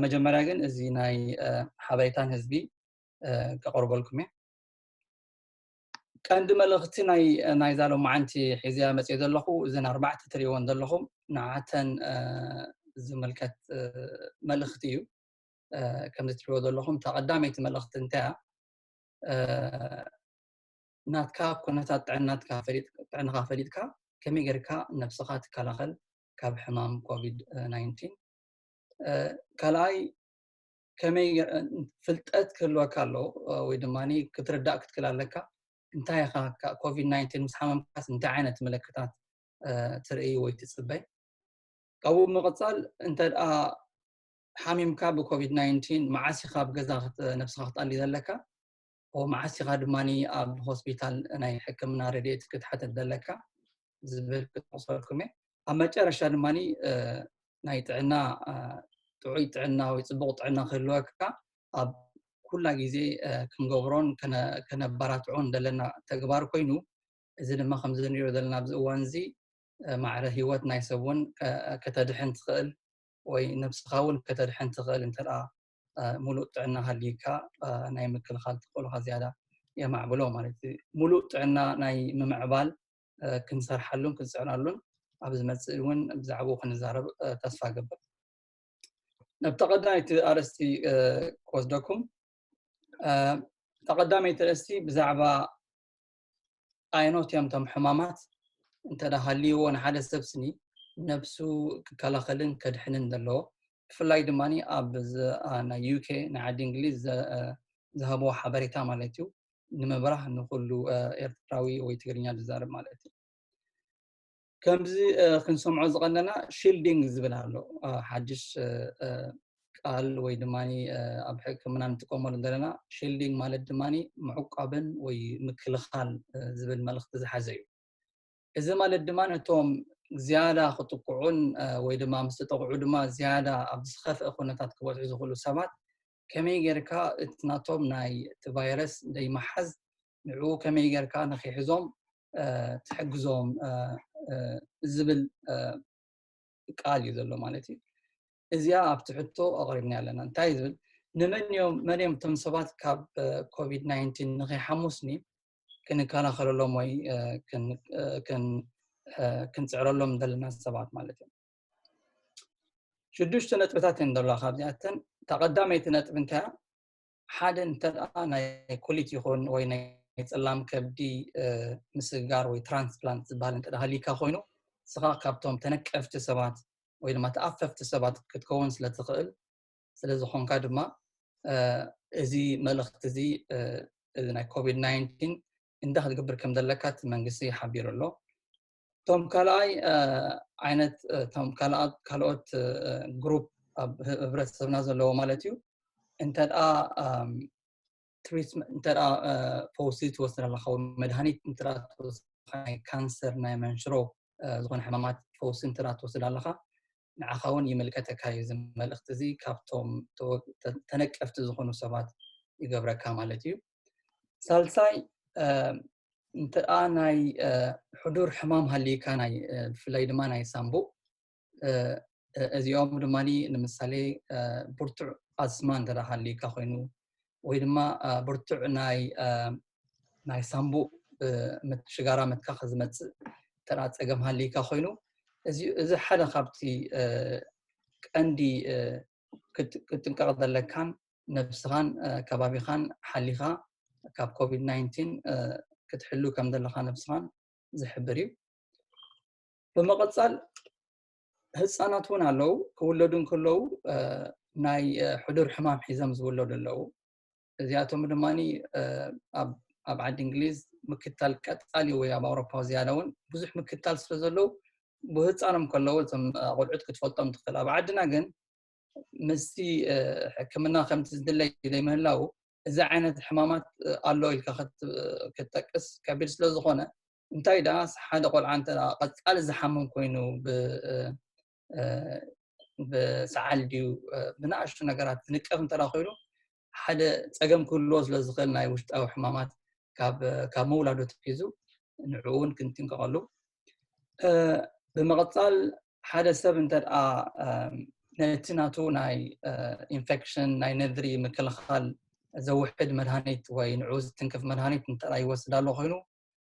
መጀመርያ ግን እዚ ናይ ሓበሬታን ህዝቢ ከቕርበልኩም እየ። ቀንዲ መልእኽቲ ናይ ናይዛ ሎማዓንቲ ሒዝያ መፅየ ዘለኹ እዘን ኣርባዕተ ትሪእዎን ዘለኹም ንዓተን ዝምልከት መልእኽቲ እዩ። ከምዚ ትሪእዎ ዘለኹም እታ ቀዳመይቲ መልእኽቲ እንታይ እያ? ናትካ ኩነታት ጥዕናትካ ጥዕናኻ ፈሊጥካ ከመይ ጌርካ ነብስኻ ትከላኸል ካብ ሕማም ኮቪድ ናይንቲን? ካልኣይ ከመይ ፍልጠት ክህልወካ ኣሎ ወይ ድማ ክትርዳእ ክትክል ኣለካ እንታይ ኢኻ ኮቪድ ናይንቲን ምስ ሓመምካስ እንታይ ዓይነት ምልክታት ትርኢ ወይ ትፅበይ? ካብኡ ብምቕፃል እንተ ደኣ ሓሚምካ ብኮቪድ ናይንቲን መዓስ ኢኻ ኣብ ገዛ ነብስኻ ክትኣሊ ዘለካ? መዓስ ኢኻ ድማ ኣብ ሆስፒታል ናይ ሕክምና ረድኤት ክትሓተት ዘለካ ዝብል ክጠቕሰልኩም እየ። ኣብ መጨረሻ ድማ ናይ ጥዕና ጥዑይ ጥዕና ወይ ፅቡቕ ጥዕና ክህልወካ ኣብ ኩላ ግዜ ክንገብሮን ከነባራትዖን ዘለና ተግባር ኮይኑ፣ እዚ ድማ ከምዚ ንሪኦ ዘለና ኣብዚ እዋን እዚ ማዕረ ህይወት ናይ ሰብ እውን ከተድሕን ትኽእል ወይ ነብስኻ እውን ከተድሕን ትኽእል እንተ ሙሉእ ጥዕና ሃልዩካ ናይ ምክልኻል ተኽእሎኻ ዝያዳ የማዕብሎ ማለት እዩ። ሙሉእ ጥዕና ናይ ምምዕባል ክንሰርሓሉን ክንፅዕናሉን ኣብ ዝመፅእ እውን ብዛዕባኡ ክንዛረብ ተስፋ ገብር። ነብቲ ቀዳመይቲ ኣርእስቲ ክወስደኩም። እታ ቀዳመይቲ ኣርእስቲ ብዛዕባ ኣይኖት እዮም እቶም ሕማማት እንተ ሃልይዎ ንሓደ ሰብ ስኒ ነብሱ ክከላኸልን ከድሕንን ዘለዎ፣ ብፍላይ ድማ ኣብ ናይ ዩኬ ናይ ዓዲ እንግሊዝ ዝሃብዎ ሓበሬታ ማለት እዩ። ንምብራህ ንኩሉ ኤርትራዊ ወይ ትግርኛ ዝዛረብ ማለት እዩ። ከምዚ ክንሰምዖ ዝቐነና ሺልዲንግ ዝብል ኣሎ። ሓድሽ ቃል ወይ ድማ ኣብ ሕክምና ንጥቀመሉ ዘለና። ሺልዲንግ ማለት ድማ ምዕቋብን ወይ ምክልኻል ዝብል መልእኽቲ ዝሓዘ እዩ። እዚ ማለት ድማ ነቶም ዝያዳ ክጥቅዑን ወይ ድማ ምስ ተጠቕዑ ድማ ዝያዳ ኣብ ዝኸፍአ ኩነታት ክበፅሑ ዝኽእሉ ሰባት ከመይ ጌርካ እቲ ናቶም ናይ እቲ ቫይረስ ደይመሓዝ ንዕኡ ከመይ ጌርካ ንክሕዞም ትሕግዞም ዝብል ቃል እዩ ዘሎ ማለት እዩ። እዚኣ ኣብቲ ሕቶ ኣቕሪብና ኣለና። እንታይ ዝብል ንመን እዮም መን እዮም እቶም ሰባት ካብ ኮቪድ ናይንቲን ንከይሓሙስኒ ክንከላኸለሎም ወይ ክንፅዕረሎም ዘለና ሰባት ማለት እዮም። ሽዱሽተ ነጥብታት እየን ዘለዋ ካብዚኣተን። እታ ቀዳመይቲ ነጥቢ እንታይ ሓደ እንተ ናይ ኩሊት ይኹን ወይ ናይ ፅላም ከብዲ ምስግጋር ወይ ትራንስፕላንት ዝበሃል እንተ ሃሊካ ኮይኑ ንስኻ ካብቶም ተነቀፍቲ ሰባት ወይ ድማ ተኣፈፍቲ ሰባት ክትከውን ስለትኽእል ስለዝኾንካ ድማ እዚ መልእኽቲ እዚ እዚ ናይ ኮቪድ ናይንቲን እንታይ ክትገብር ከም ዘለካ እቲ መንግስቲ ሓቢሩ ኣሎ። እቶም ካልኣይ ዓይነት እቶም ካልኦት ግሩፕ ኣብ ህብረተሰብና ዘለዎ ማለት እዩ እንተ ትሪትመንት እንተ ፈውሲ ትወስድ ኣለካ ወይ መድሃኒት እንተ ትወስድ ናይ ካንሰር ናይ መንሽሮ ዝኾነ ሕማማት ፈውሲ እንተ ትወስድ ኣለካ ንዓኻ እውን ይምልከተካ እዩ። እዚ መልእኽቲ እዚ ካብቶም ተወ- ተ- ተነቀፍቲ ዝኾኑ ሰባት ይገብረካ ማለት እዩ። ሳልሳይ፣ እ፣ እንተ ደኣ ናይ፣ እ፣ ሕዱር ሕማም ሃልዩካ፣ ናይ፣ እ፣ ብፍላይ ድማ ናይ ሳምቡእ፣ እ፣ እ፣ እዚኦም ድማ ንምሳሌ፣ እ፣ ብርቱዕ ኣስማ እንተ ደኣ ሃልዩካ ኮይኑ፣ ወይ ድማ፣ እ፣ ብርቱዕ ናይ፣ እ፣ ናይ ሳምቡእ፣ እ፣ ምት- ሽጋራ ምትካኽ ዝመጽእ እንተ ደኣ ጸገም ሃልዩካ ኮይኑ፣ እዚ፣ እዚ ሓደ ካብቲ፣ እ፣ ቀንዲ፣ እ፣ ክት- ክትጥንቀቕ ዘለካን ነብስኻን፣ እ፣ ከባቢኻን ሓሊኻ ካብ ኮቪድ ናይንቲን፣ እ፣ ክትሕሉ ከም ዘለኻ ነብስኻን ዝሕብር እዩ። ብምቕጻል ህጻናት እውን ኣለዉ፣ ክውለዱ እንከለዉ፣ እ፣ ናይ፣ እ፣ ሕዱር ሕማም ሒዞም ዝውለዱ ኣለዉ። እዚኣቶም ድማ፣ እ፣ ኣብ፣ ኣብ ዓዲ እንግሊዝ ምክታል ቀጻሊ ወይ ኣብ ኣውሮፓ ዝያዳ እውን ብዙሕ ምክታል ስለ ዘለዉ ብህጻኖም ከለዉ እቶም፣ እ፣ ቆልዑት ክትፈልጦም ትኽእል። ኣብ ዓድና ግን ምስቲ፣ እ፣ ሕክምና ከምቲ ዝድለይ ዘይምህላዉ እዚ ዓይነት ሕማማት፣ እ፣ ኣሎ ኢልካ ክት- ክትጠቅስ ከቢድ ስለ ዝኾነ፣ እንታይ ደኣ ሓደ ቆልዓ እንተ ደኣ ቀጻሊ ዝሓምም ኮይኑ ብ-፣ እ፣ እ፣ ብሰዓል ድዩ፣ እ፣ ብንኣሽቱ ነገራት ዝንቀፍ እንተ ደኣ ኮይኑ፣ ሓደ ጸገም ክህልዎ ስለ ዝኽእል ናይ ውሽጣዊ ሕማማት ካብ፣ ካብ ምውላዱ ኣትሒዙ ንዕኡ እውን ክንጥንቀቐሉ። እ፣ ብምቕጻል ሓደ ሰብ እንተ ደኣ፣ እ፣ ነቲ ናቱ ናይ፣ እ፣ ኢንፌክሽን ናይ ነድሪ ምክልኻል ዘውሕድ መድሃኒት ወይ ንዕኡ ዝትንክፍ መድሃኒት እንተ ደኣ ይወስድ ኣሎ ኮይኑ፣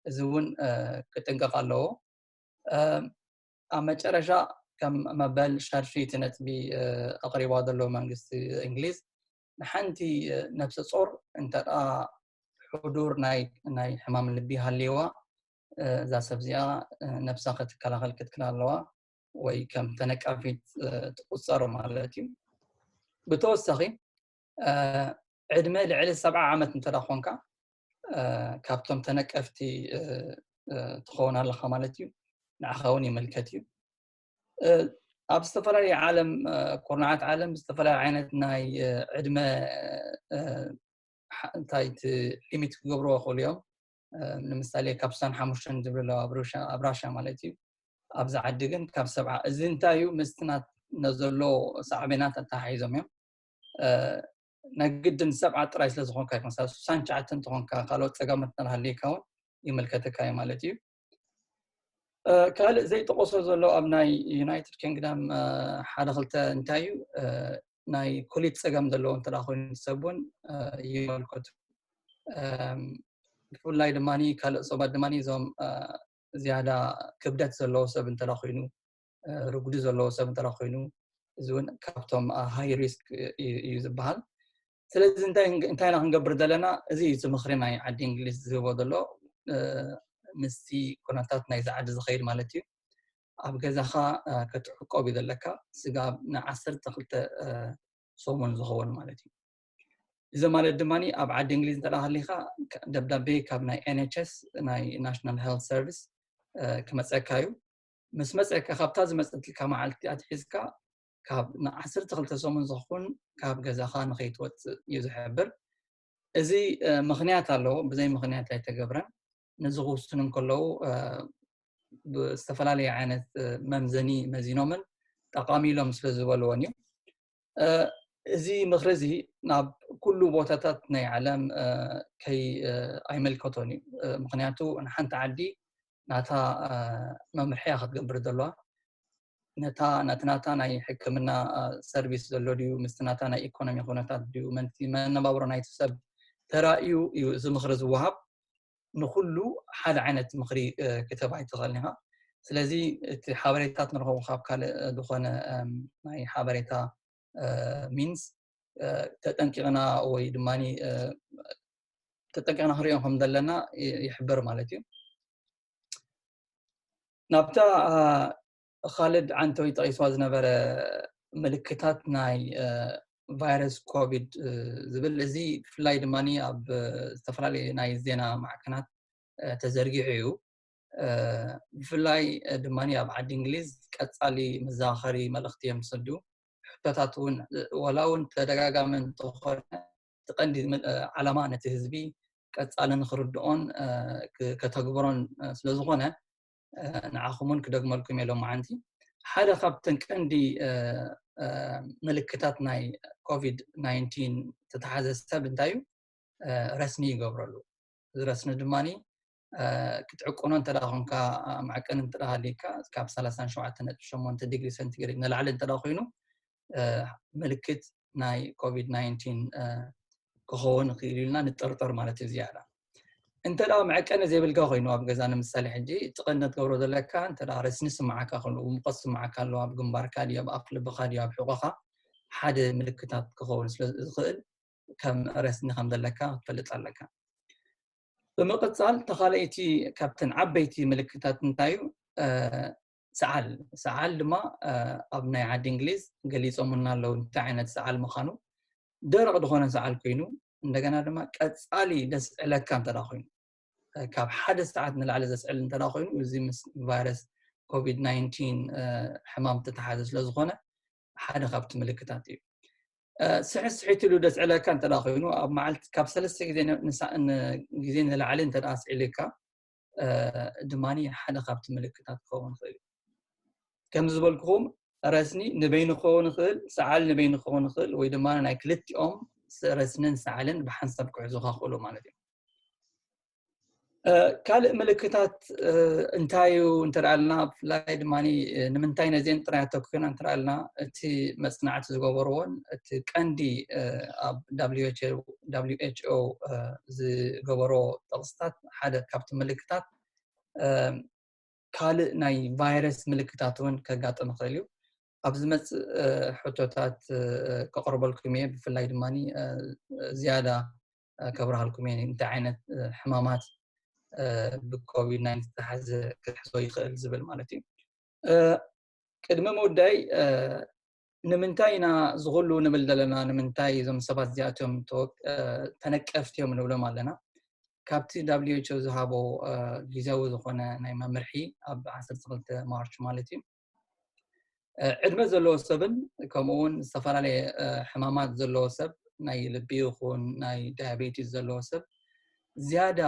እዚ እውን፣ እ፣ ክጥንቀቕ ኣለዎ። እ፣ ኣብ መጨረሻ ከም መበል ሻድሽይቲ ነጥቢ፣ እ፣ ኣቕሪባ ዘሎ መንግስቲ እንግሊዝ ንሓንቲ፣ እ፣ ነብሰ ጾር እንተ ደኣ ሕዱር ናይ፣ ናይ ሕማም ልቢ ሃልይዋ፣ እ፣ እዛ ሰብ እዚኣ፣ እ፣ ነብሳ ክትከላኸል ክትክእል ኣለዋ ወይ ከም ተነቃፊት፣ እ፣ ትቁጸር ማለት እዩ። ብተወሳኺ፣ እ፣ ዕድመ ልዕሊ ሰብዓ ዓመት እንተ ደኣ ኮንካ፣ እ፣ ካብቶም ተነቀፍቲ፣ እ፣ እ፣ ትኸውን ኣለኻ ማለት እዩ። ንዓኻ እውን ይምልከት እዩ። እ፣ ኣብ ዝተፈላለዩ ዓለም፣ እ፣ ኩርናዓት ዓለም ዝተፈላለዩ ዓይነት ናይ፣ እ፣ ዕድመ፣ እ፣ ሓ- እንታይ እቲ ሊሚት ክገብርዎ ይኽእሉ እዮም። እ፣ ንምሳሌ ካብ ስሳን ሓሙሽተን ዝብሉ ኣለዉ ኣብ ሩሻ፣ ኣብ ራሻ ማለት እዩ። ኣብዚ ዓዲ ግን ካብ ሰብዓ። እዚ እንታይ እዩ? ምስቲ ናትና ዘሎ ሳዕቤናት ኣተሓሒዞም እዮም። እ፣ ናይ ግድን ሰብዓ ጥራይ ስለ ዝኾንካ ይኮን፣ ሳብ ስሳን ትሽዓተን እንተኾንካ ካልኦት ጸገማት እንተሃልዩካ እውን ይምልከተካ እዩ ማለት እዩ። እ፣ ካልእ ዘይጠቐሶ ዘሎ ኣብ ናይ ዩናይትድ ኪንግደም፣ እ፣ ሓደ ክልተ እንታይ እዩ፣ እ፣ ናይ ኮሊት ጸገም ዘለዎ እንተ ደኣ ኮይኑ ሰብ እውን፣ እ፣ ይምልከቱ። እም፣ ብፍላይ ድማ ካልእ ሰባት ድማ እዞም፣ እ፣ ዝያዳ ክብደት ዘለዎ ሰብ እንተ ደኣ ኮይኑ፣ እ፣ ርጉዲ ዘለዎ ሰብ እንተ ደኣ ኮይኑ፣ እዚ እውን ካብቶም፣ እ፣ ሃይ ሪስክ እዩ፣ እዩ ዝበሃል። ስለዚ እንታይ፣ እንታይ ኢና ክንገብር ዘለና? እዚ እዩ እቲ ምኽሪ ናይ ዓዲ እንግሊዝ ዝህቦ ዘሎ። እ፣ ምስቲ ኩነታት ናይዚ ዓዲ ዝኸይድ ማለት እዩ። ኣብ ገዛኻ፣ እ፣ ክትዕቆብ እዩ ዘለካ። ስጋብ ንዓሰርተ ክልተ፣ እ፣ ሰሙን ዝኸውን ማለት እዩ። እዚ ማለት ድማ ኣብ ዓዲ እንግሊዝ እንተ ደኣ ሃሊኻ፣ ከ-፣ ደብዳቤ ካብ ናይ ኤን ኤች ኤስ፣ ናይ ናሽናል ሄልት ሰርቪስ፣ እ፣ ክመጸካ እዩ። ምስ መጸካ፣ ካብታ ዝመጸትልካ መዓልቲ ኣትሒዝካ ካብ ንዓሰርተ ክልተ ሰሙን ዝኸውን ካብ ገዛኻ ንኸይትወጽእ እዩ ዝሕብር። እዚ፣ እ፣ ምኽንያት ኣለዎ፣ ብዘይ ምኽንያት ኣይተገብረን። ነዚ ክውስኑ እንከለዉ፣ እ፣ ብዝተፈላለየ ዓይነት፣ እ፣ መምዘኒ መዚኖምን ጠቓሚ ኢሎም ስለ ዝበልዎን እዩ። እ፣ እዚ ምኽሪ እዚ ናብ ኩሉ ቦታታት ናይ ዓለም፣ እ፣ ከይ-፣ እ፣ ኣይመልከቶን እዩ። እ፣ ምኽንያቱ ንሓንቲ ዓዲ ናታ፣ እ፣ መምርሒ እያ ክትገብር ዘለዋ። ነታ፣ ነቲ ናታ ናይ ሕክምና፣ እ፣ ሰርቪስ ዘሎ ድዩ፣ ምስቲ ናታ ናይ ኢኮኖሚ ኩነታት ድዩ፣ መንቲ መነባብሮ ናይቲ ሰብ ተራእዩ እዩ እዚ ምኽሪ ዝወሃብ። ንኹሉ ሓደ ዓይነት ምኽሪ፣ እ፣ ክትህብ ኣይትኽእልን ኢኻ። ስለዚ እቲ ሓበሬታት ንረኸቦ ካብ ካልእ፣ እ፣ ዝኾነ፣ እም፣ ናይ ሓበሬታ፣ እ፣ ሚንስ፣ እ፣ ተጠንቂቕና ወይ ድማ፣ እ፣ ተጠንቂቕና ክንሪኦ ከም ዘለና ይ-፣ ይሕብር ማለት እዩ። ናብታ፣ እ፣ ኻልድ ዓንቶይ ጠቒስዋ ዝነበረ ምልክታት ናይ፣ እ፣ ቫይረስ ኮቪድ፣ እ፣ ዝብል፣ እዚ ብፍላይ ድማ ኣብ፣ እ፣ ዝተፈላለዩ ናይ ዜና ማዕከናት፣ እ፣ ተዘርጊሑ እዩ። እ፣ ብፍላይ፣ እ፣ ድማ ኣብ ዓዲ እንግሊዝ ቀጻሊ መዘኻኸሪ መልእኽቲ እዮም ዝሰዱ። ሕቶታት እውን፣ እ፣ ዋላ እውን ተደጋጋሚ እንተኾነ፣ እቲ ቀንዲ ም-፣ እ፣ ዓላማ ነቲ ህዝቢ ቀጻሊ ንኽርድኦን፣ እ፣ ክ-፣ ከተግብሮን፣ እ፣ ስለ ዝኾነ፣ እ፣ ንዓኹም እውን ክደግመልኩም እየ ሎማዓንቲ። ሓደ ካብተን ቀንዲ ምልክታት ናይ ኮቪድ ናይንቲን ዝተተሓዘ ሰብ እንታይ እዩ? ረስኒ ይገብረሉ። እዚ ረስኒ ድማ ክትዕቅኖ እንተ ኮንካ፣ መዐቀኒ እንተ ሃልዩካ፣ ካብ ሰላሳ ሸውዓተ ነጥቢ ሸሞንተ ዲግሪ ሴንቲግሬድ ንላዕሊ እንተ ኮይኑ ምልክት ናይ ኮቪድ ናይንቲን ክኸውን ይኽእል ኢልና ንጠርጠር ማለት እዩ። ዝያዳ እንተ መዐቀኒ ዘይብልካ ኮይኑ ኣብ ገዛ፣ ንምሳሌ ሕጂ እቲ ቀንዲ ክትገብሮ ዘለካ፣ እንተ ረስኒ ስምዓካ ከሎ፣ ሙቐት ስምዓካ ኣሎ፣ ኣብ ግንባርካ ድዩ፣ ኣብ ኣፍ ልብኻ ድዩ፣ ኣብ ሕቖኻ፣ ሓደ ምልክታት ክኸውን ስለ ዝኽእል ከም ረስኒ ከም ዘለካ ክትፈልጥ ኣለካ። ብምቕጻል ተኻለይቲ ካብተን ዓበይቲ ምልክታት እንታይ እዩ? ሰዓል። ሰዓል ድማ ኣብ ናይ ዓዲ እንግሊዝ ገሊጾምና ኣለዉ እንታይ ዓይነት ሰዓል ምዃኑ። ደረቕ ዝኾነ ሰዓል ኮይኑ፣ እንደገና ድማ ቀጻሊ ደስዕለካ እንተ ኮይኑ፣ ካብ ሓደ ሰዓት ንላዕሊ ዘስዕል እንተ ኮይኑ፣ እዚ ምስ ቫይረስ ኮቪድ ናይንቲን ሕማም ተተሓዘ ስለ ዝኾነ ሓደ ካብቲ ምልክታት እዩ። ስሕት ስሕት ኢሉ ደስዕለካ እንተ ኮይኑ፣ ኣብ መዓልቲ ካብ ሰለስተ ግዜ ግዜ ንላዕሊ እንተ ስዒሉካ ድማ ሓደ ካብቲ ምልክታት ክኸውን ይኽእል እዩ። ከምዚ ዝበልኩኹም ረስኒ ንበይኑ ክኸውን ይኽእል፣ ሰዓል ንበይኑ ክኸውን ይኽእል፣ ወይ ድማ ናይ ክልቲኦም ረስንን ሰዓልን ብሓንሳብ ክሕዙኻ ክኽእሉ ማለት እዩ። ካልእ ምልክታት እንታይ እዩ እንተ ኣልና፣ ብፍላይ ድማ ንምንታይ ነዚአን ጥራይ ኣተኩርና እንተ ኣልና፣ እቲ መጽናዕቲ ዝገበርዎን እቲ ቀንዲ ኣብ ደብሊው ኤች ኦ ዝገበሮ ጥቕስታት ሓደ ካብቲ ምልክታት ካልእ ናይ ቫይረስ ምልክታት እውን ከጋጥም ይኽእል እዩ። ኣብ ዝመጽእ ሕቶታት ከቕርበልኩም እየ። ብፍላይ ድማ ዝያዳ ከብርሃልኩም እየ እንታይ ዓይነት ሕማማት ብኮቪድ ናይንቲን ዝተሓዘ ክሕዞ ይኽእል ዝብል ማለት እዩ። ቅድሚ ምውዳይ ንምንታይ ኢና ዝኹሉ ንብል ዘለና? ንምንታይ እዞም ሰባት እዚኣቶም ተነቀፍቲ እዮም ንብሎም ኣለና? ካብቲ ደብሊው ኤች ኦ ዝሃቦ ግዜያዊ ዝኾነ ናይ መምርሒ ኣብ ዓሰርተ ክልተ ማርች ማለት እዩ፣ ዕድመ ዘለዎ ሰብን ከምኡ እውን ዝተፈላለየ ሕማማት ዘለዎ ሰብ፣ ናይ ልቢ ይኹን ናይ ዳያቤቲስ ዘለዎ ሰብ ዝያዳ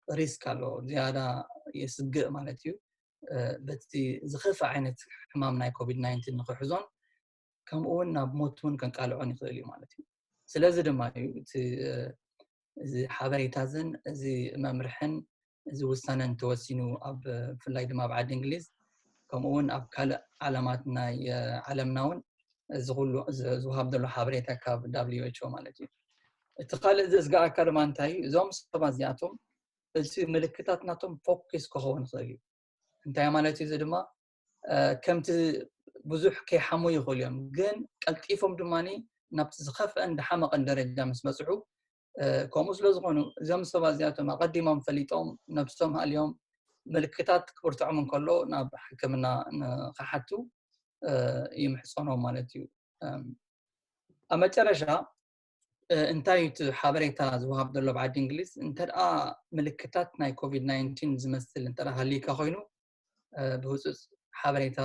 ሪስክ ኣለዎ፣ ዝያዳ የስግእ ማለት እዩ። በቲ ዝኸፍእ ዓይነት ሕማም ናይ ኮቪድ ናይንቲን ንክሕዞን ከምኡ እውን ናብ ሞት እውን ከንቃልዖን ይኽእል እዩ ማለት እዩ። ስለዚ ድማ እዩ እቲ እዚ ሓበሬታ እዝን እዚ መምርሕን እዚ ውሳነን ተወሲኑ ኣብ ብፍላይ ድማ ኣብ ዓዲ እንግሊዝ ከምኡ እውን ኣብ ካልእ ዓለማት ናይ ዓለምና እውን እዚ ኩሉ ዝወሃብ ዘሎ ሓበሬታ ካብ ደብሊው ኤች ኦ ማለት እዩ። እቲ ካልእ ዘስግኣካ ድማ እንታይ እዩ? እዞም ሰባት እዚኣቶም እቲ ምልክታት ናቶም ፎኪስ ክኸውን ይኽእል እዩ። እንታይ ማለት እዩ? እዚ ድማ ከምቲ ብዙሕ ከይሓሙ ይኽእሉ እዮም፣ ግን ቀልጢፎም ድማ ናብቲ ዝኸፍአን ዝሓመቐን ደረጃ ምስ በፅሑ፣ ከምኡ ስለ ዝኾኑ እዞም ሰባት እዚኣቶም ኣቐዲሞም ፈሊጦም ነብሶም ሃልዮም ምልክታት ክብርትዖም እንከሎ ናብ ሕክምና ንክሓቱ ይምሕፀኖም ማለት እዩ። ኣብ መጨረሻ እንታይ እዩ እቲ ሓበሬታ ዝወሃብ ዘሎ ብዓዲ እንግሊዝ? እንተ ደኣ ምልክታት ናይ ኮቪድ ናይንቲን ዝመስል እንተ ደኣ ሃልዩካ ኮይኑ ብህፁፅ ሓበሬታ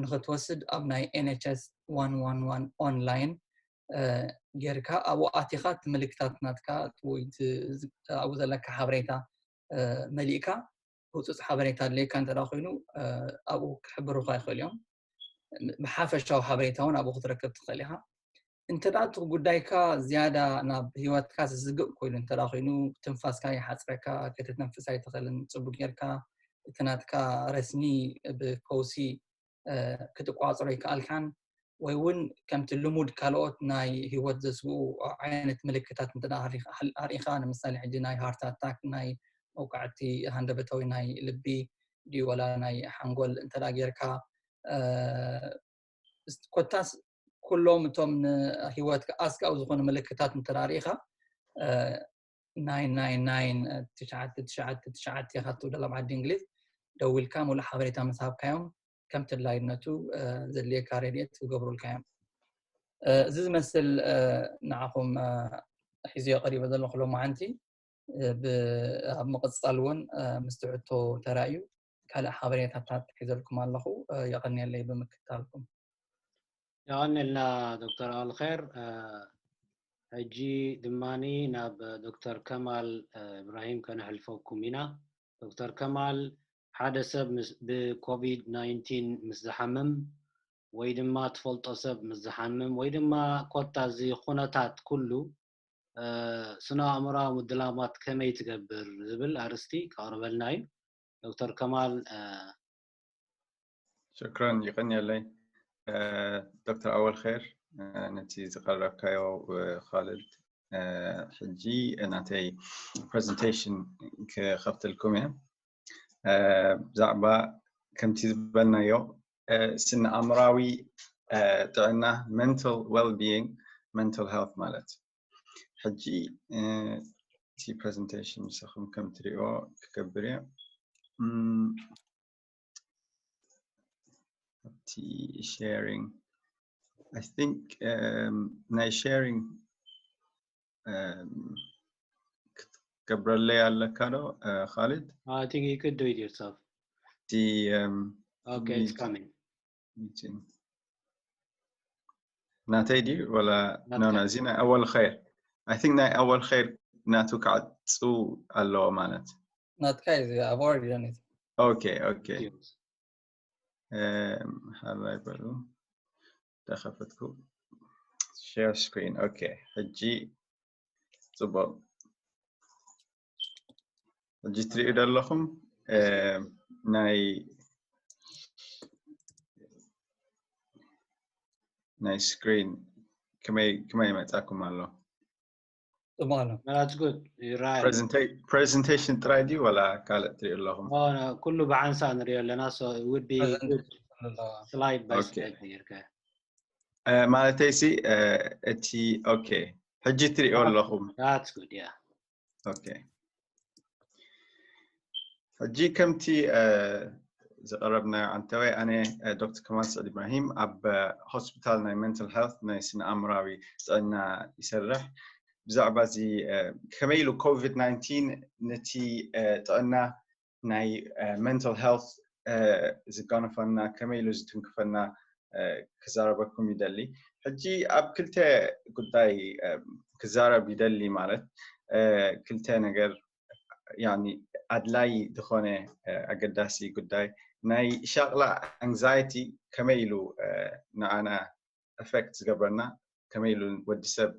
ንክትወስድ ኣብ ናይ ኤን ኤች ኤስ ዋን ዋን ዋን ኦንላይን ጌርካ ኣብኡ ኣቲኻ እቲ ምልክታት ናትካ ወይ ኣብኡ ዘለካ ሓበሬታ መሊእካ ህፁፅ ሓበሬታ ኣድለየካ እንተ ኮይኑ ኣብኡ ክሕብሩካ ይኽእል እዮም። ብሓፈሻዊ ሓበሬታ እውን ኣብኡ ክትረክብ ትኽእል ኢኻ። እንተ እቲ ጉዳይካ ዝያዳ ናብ ህይወትካ ዝስግእ ኮይኑ እንተ ኮይኑ ትንፋስካ ይሓፅረካ፣ ከተተንፍስ ኣይትኽእልን፣ ፅቡቅ ጌርካ እቲ ናትካ ረስኒ ብፈውሲ ክትቋፅሮ ይከኣልካን ወይ እውን ከምቲ ልሙድ ካልኦት ናይ ህይወት ዘስግኡ ዓይነት ምልክታት እንተ ኣርኢኻ፣ ንምሳሌ ሕጂ ናይ ሃርት ኣታክ፣ ናይ መውቃዕቲ ሃንደበታዊ ናይ ልቢ ድዩ ወላ ናይ ሓንጎል እንተ ጌርካ፣ ኮታስ ኩሎም እቶም ንህይወትካ ኣስጋኡ ዝኾኑ ምልክታት እንተ ኣርኢኻ፣ ናይን ናይን ናይን፣ ትሽዓተ ትሽዓተ ትሽዓተ ኢኻ ትውደል ኣብ ዓዲ እንግሊዝ፣ ደዊልካ ሙሉእ ሓበሬታ ምስ ሃብካዮም ከም ተድላይነቱ ዘድልየካ ረድኤት ክገብሩልካ እዮም። እዚ ዝመስል ንዓኹም ሒዘዮ ቀሪበ ዘለኹ ሎማዓንቲ። ኣብ ምቕጻል እውን ምስቲ ሕቶ ተራእዩ ካልእ ሓበሬታታት ሒዘልኩም ኣለኹ። የቐንየለይ ብምክታልኩም። የቐንየልና ዶክተር ኣልኸር። ሕጂ ድማኒ ናብ ዶክተር ከማል እብራሂም ከነሕልፈኩም ኢና። ዶክተር ከማል ሓደ ሰብ ብኮቪድ ናይንቲን ምስ ዝሓምም ወይ ድማ ትፈልጦ ሰብ ምስ ዝሓምም ወይ ድማ ኮታ እዚ ኩነታት ኩሉ ስነ ኣእምራዊ ምድላማት ከመይ ትገብር ዝብል ኣርስቲ ከቕርበልና እዩ። ዶክተር ከማል። ሽክረን፣ ይቕንየለይ ዶክተር ኣወል ኸይር ነቲ ዝቐረብካዮ። ካልድ ሕጂ ናተይ ፕሬዘንቴሽን ክኸፍተልኩም እየ። ብዛዕባ ከምቲ ዝበልናዮ ስነ ኣእምራዊ ጥዕና፣ mental well-being፣ mental health ማለት። ሕጂ እቲ ፕሬዘንቴሽን ንስኹም ከም ትሪኦ ክገብር እየ። ኣብቲ sharing I think ናይ sharing ክትገብረለይ ኣለካ ዶ ካልድ? I think you could do it yourself. The okay, it's coming. ናተይ ድዩ ወላ? No, no, እዚ ናይ ኣወል ኸይር። I think ናይ ኣወል ኸይር ናቱ ክዓጹ ኣለዎ ማለት። ናትካ እዩ። I've already done it. Okay, okay. ሃላይ በሉ ተኸፈትኩ። Share screen. Okay, ሕጂ ጽቡቕ። ሕጂ ትሪኡ ዘለኹም ናይ ናይ screen ከመይ ከመይ ይመጻኩም ኣሎ? ጽቡቕ ኣሎ። That's good. ይረኣይ። Presentation ጥራይ ድዩ ወላ ካልእ ትሪኡ ኣለኹም? ኩሉ ብሓንሳእ ንሪኦ ኣለና። So it would be good slide by slide ጌርካ ማለተይ ሲ እቲ okay ሕጂ ትሪኦ ኣለኹም? That's good, yeah. Okay. ሕጂ ከምቲ ዝቐረብናዮ ዓንተወይ ኣነ ዶክተር ከማል ስዕድ ኢብራሂም ኣብ ሆስፒታል ናይ mental health ናይ ስነ ኣእምራዊ ጥዕና ይሰርሕ። ብዛዕባ እዚ ከመይ ኢሉ ኮቪድ ናይንቲን ነቲ ጥዕና ናይ mental health ዝጋነፈና ከመይ ኢሉ ዝትንክፈና ክዛረበኩም ይደሊ። ሕጂ ኣብ ክልተ ጉዳይ ክዛረብ ይደሊ ማለት ክልተ ነገር ያኒ ኣድላይ ዝኾነ ኣገዳሲ ጉዳይ ናይ ሻቕላ anxiety ከመይ ኢሉ ንዓና affect ዝገብረና ከመይ ኢሉ ወዲ ሰብ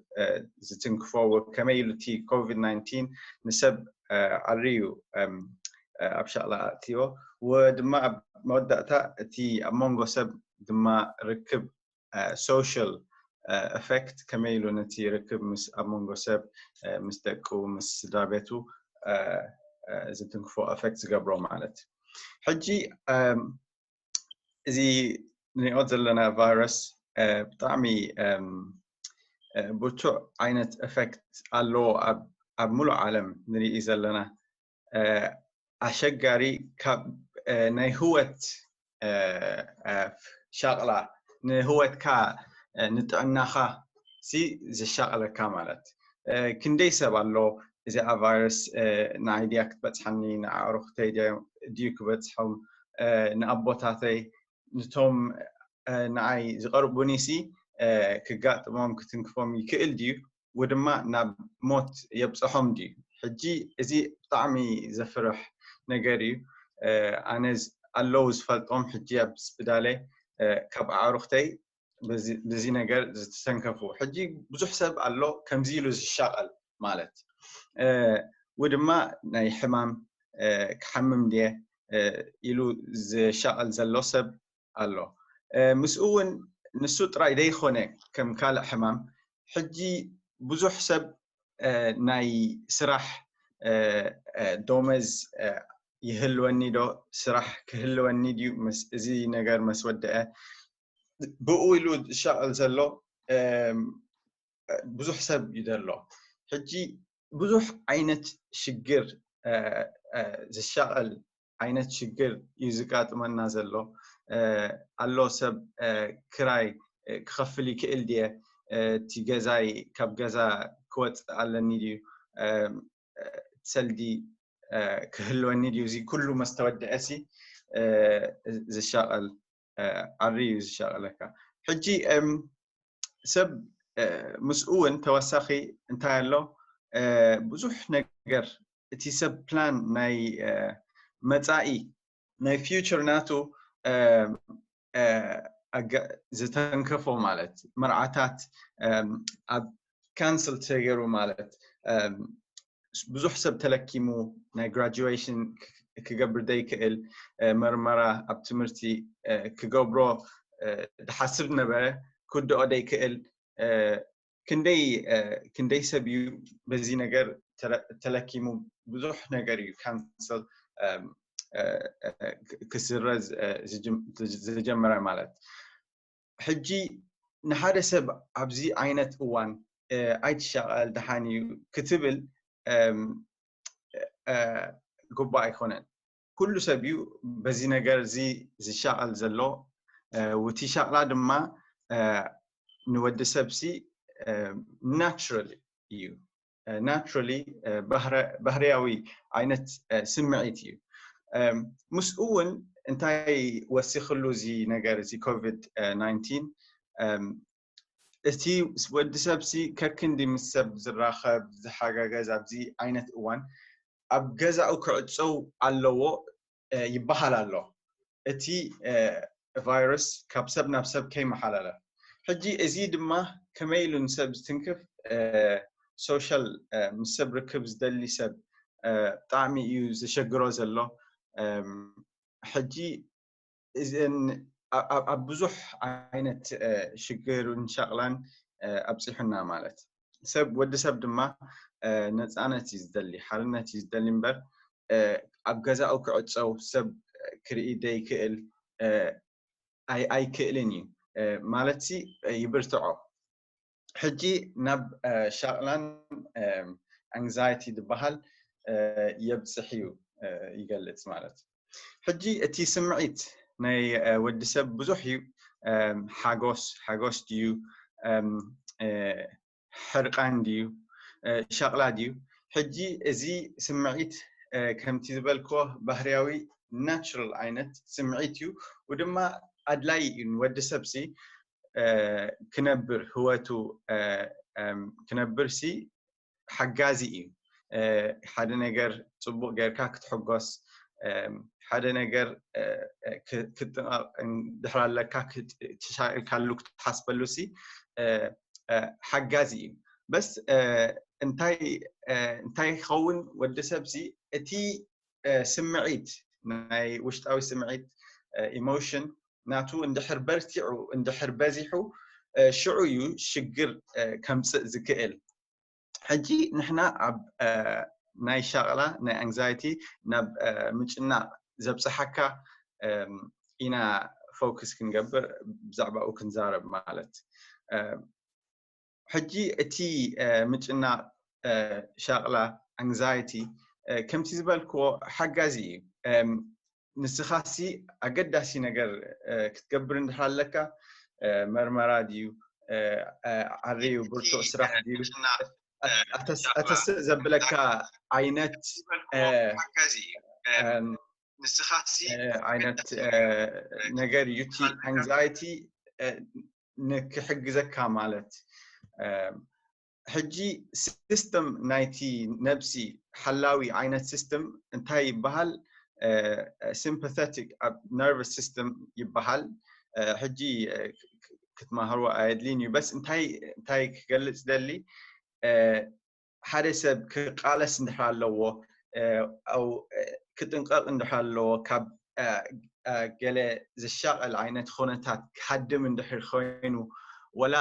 ዝትንክፎ ከመይ ኢሉ እቲ ኮቪድ ናይንቲን ንሰብ ዓርዩ ኣብ ሻቕላ ኣእትዮ ወድማ ኣብ መወዳእታ እቲ ኣብ መንጎ ሰብ ድማ ርክብ social effect ከመይ ኢሉ ነቲ ርክብ ምስ ኣብ መንጎ ሰብ ምስ ደቁ ምስ ስድራ ቤቱ ዝትንክፎ affect ዝገብሮ ማለት ሕጂ እዚ ንሪኦ ዘለና ቫይረስ ብጣዕሚ ብርቱዕ ዓይነት effect ኣለዎ ኣብ ሙሉእ ዓለም ንርኢ ዘለና ኣሸጋሪ ካብ ናይ ህወት ሻቕላ ንህወትካ ንጥዕናኻ ሲ ዝሻቕለካ ማለት ክንደይ ሰብ ኣሎ እዚኣ ቫይረስ ንዓይ ድያ ክትበፅሓኒ ንኣዕሩኽተይ ድዩ ክበፅሖም ንኣቦታተይ ንቶም ንዓይ ዝቐርቡኒ ሲ ክጋጥሞም ክትንክፎም ይክእል ድዩ ወድማ ናብ ሞት የብፅሖም ድዩ ሕጂ እዚ ብጣዕሚ ዘፍርሕ ነገር እዩ ኣነ ኣለዉ ዝፈልጦም ሕጂ ኣብ ስብዳለይ ካብ ኣዕሩኽተይ በዚ ነገር ዝተሰንከፉ ሕጂ ብዙሕ ሰብ ኣሎ ከምዚ ኢሉ ዝሻቐል ማለት ወድማ ናይ ሕማም ክሓምም ድየ ኢሉ ዝሻቐል ዘሎ ሰብ ኣሎ ምስኡ እውን ንሱ ጥራይ ዘይኮነ ከም ካልእ ሕማም ሕጂ ብዙሕ ሰብ ናይ ስራሕ ደሞዝ ይህልወኒ ዶ ስራሕ ክህልወኒ ድዩ እዚ ነገር መስ ወደአ ብኡ ኢሉ ዝሻቐል ዘሎ ብዙሕ ሰብ እዩ ዘሎ ሕጂ ብዙሕ ዓይነት ሽግር ዝሻቐል ዓይነት ሽግር እዩ ዝጋጥመና ዘሎ ኣሎ ሰብ ክራይ ክኸፍል ይክእል ድየ እቲ ገዛይ ካብ ገዛ ክወፅእ ኣለኒ ድዩ ሰልዲ ክህልወኒ ድዩ እዚ ኩሉ መስተወደአ ሲ ዝሻቐል ዓሪ እዩ ዝሻቐለካ ሕጂ ሰብ ምስኡ እውን ተወሳኺ እንታይ ኣሎ ብዙሕ ነገር እቲ ሰብ ፕላን ናይ መፃኢ ናይ future ናቱ ዝተንከፎ ማለት መርዓታት ኣብ cancel ተገይሩ ማለት ብዙሕ ሰብ ተለኪሙ ናይ graduation ክገብር ዘይክእል መርመራ ኣብ ትምህርቲ ክገብሮ ዝሓስብ ነበረ ክውድኦ ዘይክእል ክንደይ ክንደይ ሰብ እዩ በዚ ነገር ተለኪሙ ብዙሕ ነገር እዩ cancel ክስረዝ ዝጀመረ ማለት ሕጂ ንሓደ ሰብ ኣብዚ ዓይነት እዋን ኣይትሻቐል ደሓን እዩ ክትብል ግቡእ ኣይኮነን ኩሉ ሰብ እዩ በዚ ነገር እዚ ዝሻቐል ዘሎ እቲ ሻቕላ ድማ ንወዲ ሰብሲ naturally እዩ naturally ባህርያዊ ዓይነት ስምዒት እዩ ምስኡ እውን እንታይ ወሲኽሉ እዚ ነገር እዚ ኮቪድ ናይንቲን እቲ ወዲ ሰብሲ ከክንዲ ምስ ሰብ ዝራኸብ ዝሓጋገዝ ኣብዚ ዓይነት እዋን ኣብ ገዛኡ ክዕፀው ኣለዎ ይበሃል ኣሎ እቲ ቫይረስ ካብ ሰብ ናብ ሰብ ከይመሓላለፍ ሕጂ እዚ ድማ ከመይ ኢሉ ንሰብ ዝትንክፍ social ምስ ሰብ ርክብ ዝደሊ ሰብ ብጣዕሚ እዩ ዘሸግሮ ዘሎ ሕጂ እዘን ኣብ ብዙሕ ዓይነት ሽግርን ሻቕላን ኣብፂሑና ማለት ሰብ ወዲ ሰብ ድማ ነፃነት እዩ ዝደሊ ሓርነት እዩ ዝደሊ እምበር ኣብ ገዛኡ ክዕፀው ሰብ ክርኢ ዘይክእል ኣይክእልን እዩ ማለት ይብርትዖ ሕጂ ናብ ሻቕላን anxiety ዝበሃል የብፅሕ እዩ ይገልፅ ማለት ሕጂ እቲ ስምዒት ናይ ወዲ ሰብ ብዙሕ እዩ ሓጎስ ሓጎስ ድዩ ሕርቃን ድዩ ሻቕላ ድዩ ሕጂ እዚ ስምዒት ከምቲ ዝበልክዎ ባህርያዊ natural ዓይነት ስምዒት እዩ ውድማ ኣድላይ እዩ ንወዲ ሰብሲ ክነብር ህወቱ ክነብር ሲ ሓጋዚ እዩ ሓደ ነገር ፅቡቅ ጌርካ ክትሕጎስ ሓደ ነገር ክትጥንቀቅ ድሕር ኣለካ ተሻቂልካሉ ክትሓስበሉ ሲ ሓጋዚ እዩ በስ እንታይ እንታይ ክኸውን ወዲ ሰብ ሲ እቲ ስምዒት ናይ ውሽጣዊ ስምዒት emotion ናቱ እንድሕር በርቲዑ እንድሕር በዚሑ ሽዑ እዩ ሽግር ከምፅእ ዝክእል ሕጂ ንሕና ኣብ ናይ ሻቕላ ናይ anxiety ናብ ምጭናቕ ዘብፅሓካ ኢና focus ክንገብር ብዛዕባኡ ክንዛረብ ማለት ሕጂ እቲ ምጭናቕ ሻቕላ anxiety ከምቲ ዝበልክዎ ሓጋዚ እዩ ንስኻሲ ኣገዳሲ ነገር ክትገብር እንድሕር ኣለካ መርመራ ድዩ ዓርዩ ብርቱዕ ስራሕ ድዩ ኣተስእ ዘብለካ ዓይነት ዓይነት ነገር እዩ እቲ anxiety ንክሕግዘካ ማለት ሕጂ system ናይቲ ነብሲ ሓላዊ ዓይነት system እንታይ ይበሃል sympathetic ኣብ nervous system ይበሃል ሕጂ ክትመሃርዎ ኣየድልይን እዩ በስ እንታይ እንታይ ክገልፅ ደሊ ሓደ ሰብ ክቃለስ እንድሕር ኣለዎ ክጥንቀቕ እንድሕር ኣለዎ ካብ ገለ ዝሻቐል ዓይነት ኩነታት ክሃድም እንድሕር ኮይኑ ወላ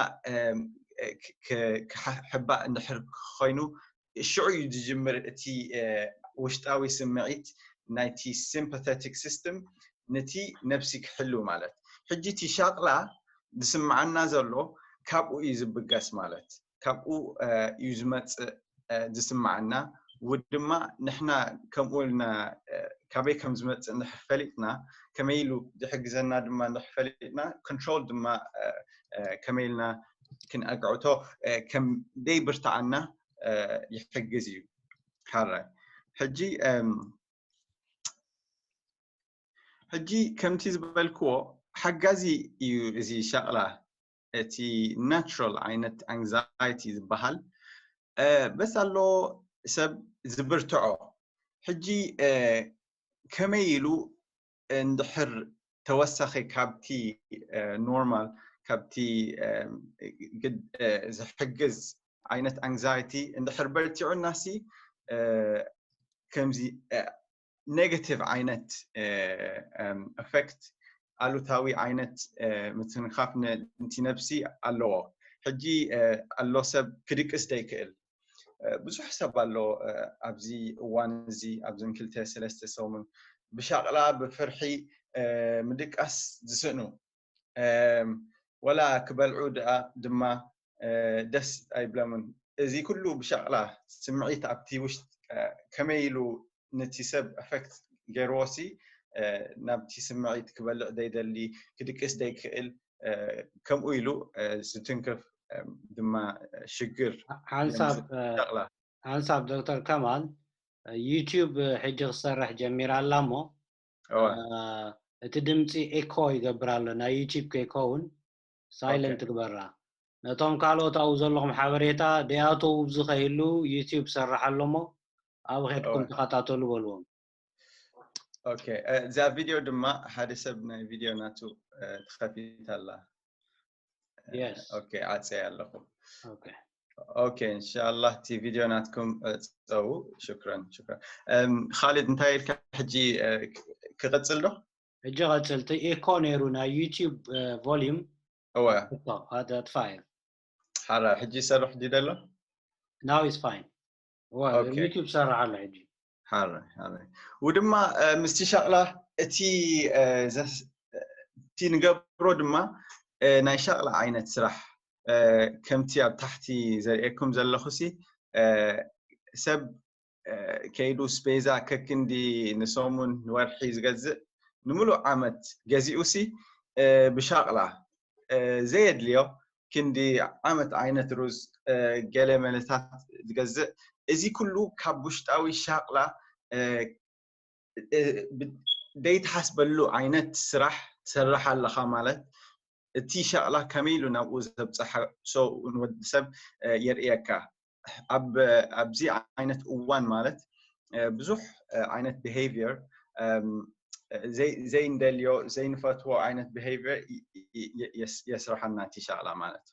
ክሕባእ እንድሕር ኮይኑ ሽዑ እዩ ዝጅምር እቲ ውሽጣዊ ስምዒት ናይቲ sympathetic system ነቲ ነብሲ ክሕሉ ማለት ሕጂ እቲ ሻቕላ ዝስምዓና ዘሎ ካብኡ እዩ ዝብገስ ማለት ካብኡ እዩ ዝመፅእ ዝስምዓና ውድማ ንሕና ከምኡ ኢልና ካበይ ከም ዝመፅእ እንድሕር ፈሊጥና ከመይ ኢሉ ዝሕግዘና ድማ እንድሕር ፈሊጥና control ድማ ከመይ ኢልና ክንኣግዕቶ ከም ደይ ብርትዓና ይሕግዝ እዩ ሓራይ ሕጂ ሕጂ ከምቲ ዝበልክዎ ሓጋዚ እዩ እዚ ሻቕላ እቲ natural ዓይነት anxiety ዝበሃል በስ ኣሎ ሰብ ዝብርትዖ ሕጂ ከመይ ኢሉ እንድሕር ተወሳኺ ካብቲ ኖርማል ካብቲ ዝሕግዝ ዓይነት ኣንግዛይቲ እንድሕር በርቲዑናሲ ከምዚ ኔጋቲቭ ዓይነት ኤፌክት ኣሉታዊ ዓይነት ምትንኻፍ ነቲ ነብሲ ኣለዎ። ሕጂ ኣሎ ሰብ ክድቅስ ደይክእል ብዙሕ ሰብ ኣሎ ኣብዚ እዋን እዚ ኣብዘን ክልተ ሰለስተ ሰሙን ብሻቕላ ብፍርሒ ምድቃስ ዝስእኑ ወላ ክበልዑ ደኣ ድማ ደስ ኣይብለምን። እዚ ኩሉ ብሻቕላ ስምዒት ኣብቲ ውሽጢ ከመይ ኢሉ ነቲ ሰብ ኣፌክት ገይርዎ ሲ ናብቲ ስምዒት ክበልዕ ዘይደሊ ክድቅስ ዘይክእል ከምኡ ኢሉ ዝትንክፍ ድማ ሽግር ሓንሳብ ሓንሳብ ዶክተር ከማል ዩቲዩብ ሕጂ ክሰርሕ ጀሚራ ኣላ እሞ እቲ ድምፂ ኤኮ ይገብር ኣሎ ናይ ዩቲዩብ ከይከውን ሳይለንት ትግበራ ነቶም ካልኦት ኣብኡ ዘለኹም ሓበሬታ ደያተው ብዙ ከይህሉ ዩቲዩብ ሰርሕ ኣሎ እሞ ኣብ ኸድኩም ተኸታተሉ በልዎም ኦኬ እዛ ቪድዮ ድማ ሓደ ሰብ ናይ ቪድዮ ናቱ ተኸፊት ኣላ Yes. ኦኬ ዓፀ ኣለኹ Okay. ኦኬ እንሻላ እቲ ቪድዮ ናትኩም ፀው ሽክረን ሽክረን ካሊድ እንታይ ኢልካ ሕጂ ክቕፅል ዶ ሕጂ ቀፅልቲ ኤኮ ነይሩ ናይ ዩቲዩብ ቮሊዩም እወ ኣጥፋዮ ሓራ ሕጂ ይሰርሕ ድዩ ደሎ Now is fine. Okay. ዩቲዩብ ሰርሕ ኣሎ ሕጂ ሓረ ሓረ ውድማ ምስቲ ሻቕላ እቲ እቲ ንገብሮ ድማ ናይ ሻቕላ ዓይነት ስራሕ ከምቲ ኣብ ታሕቲ ዘርእየኩም ዘለኹ ሲ ሰብ ከይዱ ስፔዛ ከክንዲ ንሰሙን ንወርሒ ዝገዝእ ንምሉእ ዓመት ገዚኡ ሲ ብሻቕላ ዘየድልዮ ክንዲ ዓመት ዓይነት ሩዝ ገለ መለታት ዝገዝእ እዚ ኩሉ ካብ ውሽጣዊ ሻቕላ ዘይትሓስበሉ ዓይነት ስራሕ ትሰርሕ ኣለኻ ማለት እቲ ሻቕላ ከመይ ኢሉ ናብኡ ዘብፅሓ ንወዲ ሰብ የርእየካ ኣብዚ ዓይነት እዋን የስርሐና ማለት ብዙሕ ዓይነት behavior ዘይንደልዮ ዘይንፈትዎ ዓይነት behavior የስርሐና እቲ ሻቕላ ማለት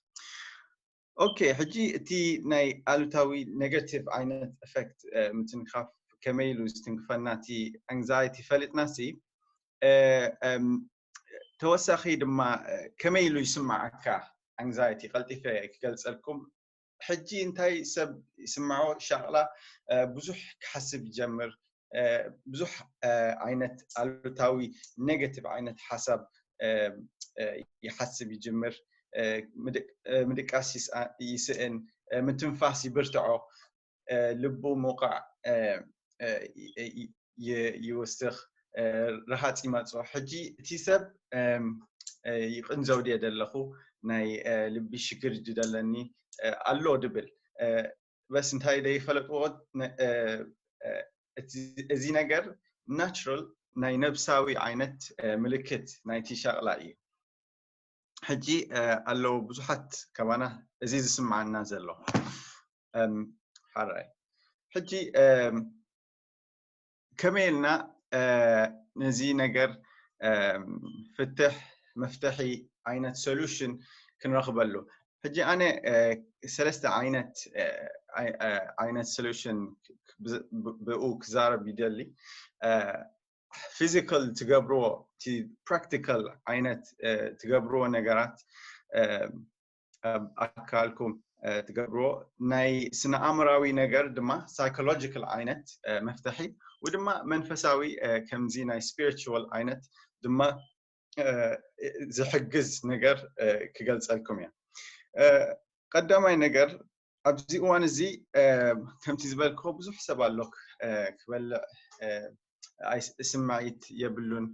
okay ሕጂ እቲ ናይ ኣሉታዊ negative ዓይነት effect ምትንኻፍ ከመይ ኢሉ ዝትንክፈና እቲ anxiety ፈሊጥና ሲ ተወሳኺ ድማ ከመይ ኢሉ ይስምዓካ anxiety ቀልጢፈ ክገልፀልኩም ሕጂ እንታይ ሰብ ይስምዖ ሻቕላ ብዙሕ ክሓስብ ይጀምር ብዙሕ ዓይነት ኣሉታዊ negative ዓይነት ሓሳብ ይሓስብ ይጅምር ምድቃስ ይስእን ምትንፋስ ይብርትዖ ልቡ ምውቃዕ ይወስኽ ረሃፅ ይመፅኦ ሕጂ እቲ ሰብ ይቕንዘው ድየ ዘለኹ ናይ ልቢ ሽግር ጅ ደለኒ ኣሎ ድብል በስ እንታይ ደ ይፈለጥዎ እዚ ነገር ናቹራል ናይ ነብሳዊ ዓይነት ምልክት ናይቲ ሻቕላ እዩ ሕጂ ኣለዉ ብዙሓት ከባና እዚ ዝስምዓና ዘሎ ሓራይ ሕጂ ከመይ ኢልና ነዚ ነገር ፍትሕ መፍትሒ ዓይነት solution ክንረኽበሉ ሕጂ ኣነ ሰለስተ ዓይነት ዓይነት solution ብኡ ክዛረብ ይደሊ physical ትገብርዎ እቲ practical ዓይነት ትገብርዎ ነገራት ኣብ ኣካልኩም ትገብርዎ ናይ ስነ ኣእምራዊ ነገር ድማ psychological ዓይነት መፍትሒ ወይ ድማ መንፈሳዊ ከምዚ ናይ spiritual ዓይነት ድማ ዝሕግዝ ነገር ክገልፀልኩም እየ ቀዳማይ ነገር ኣብዚ እዋን እዚ ከምቲ ዝበልክዎ ብዙሕ ሰብ ኣሎ ክበልዕ ስምዒት የብሉን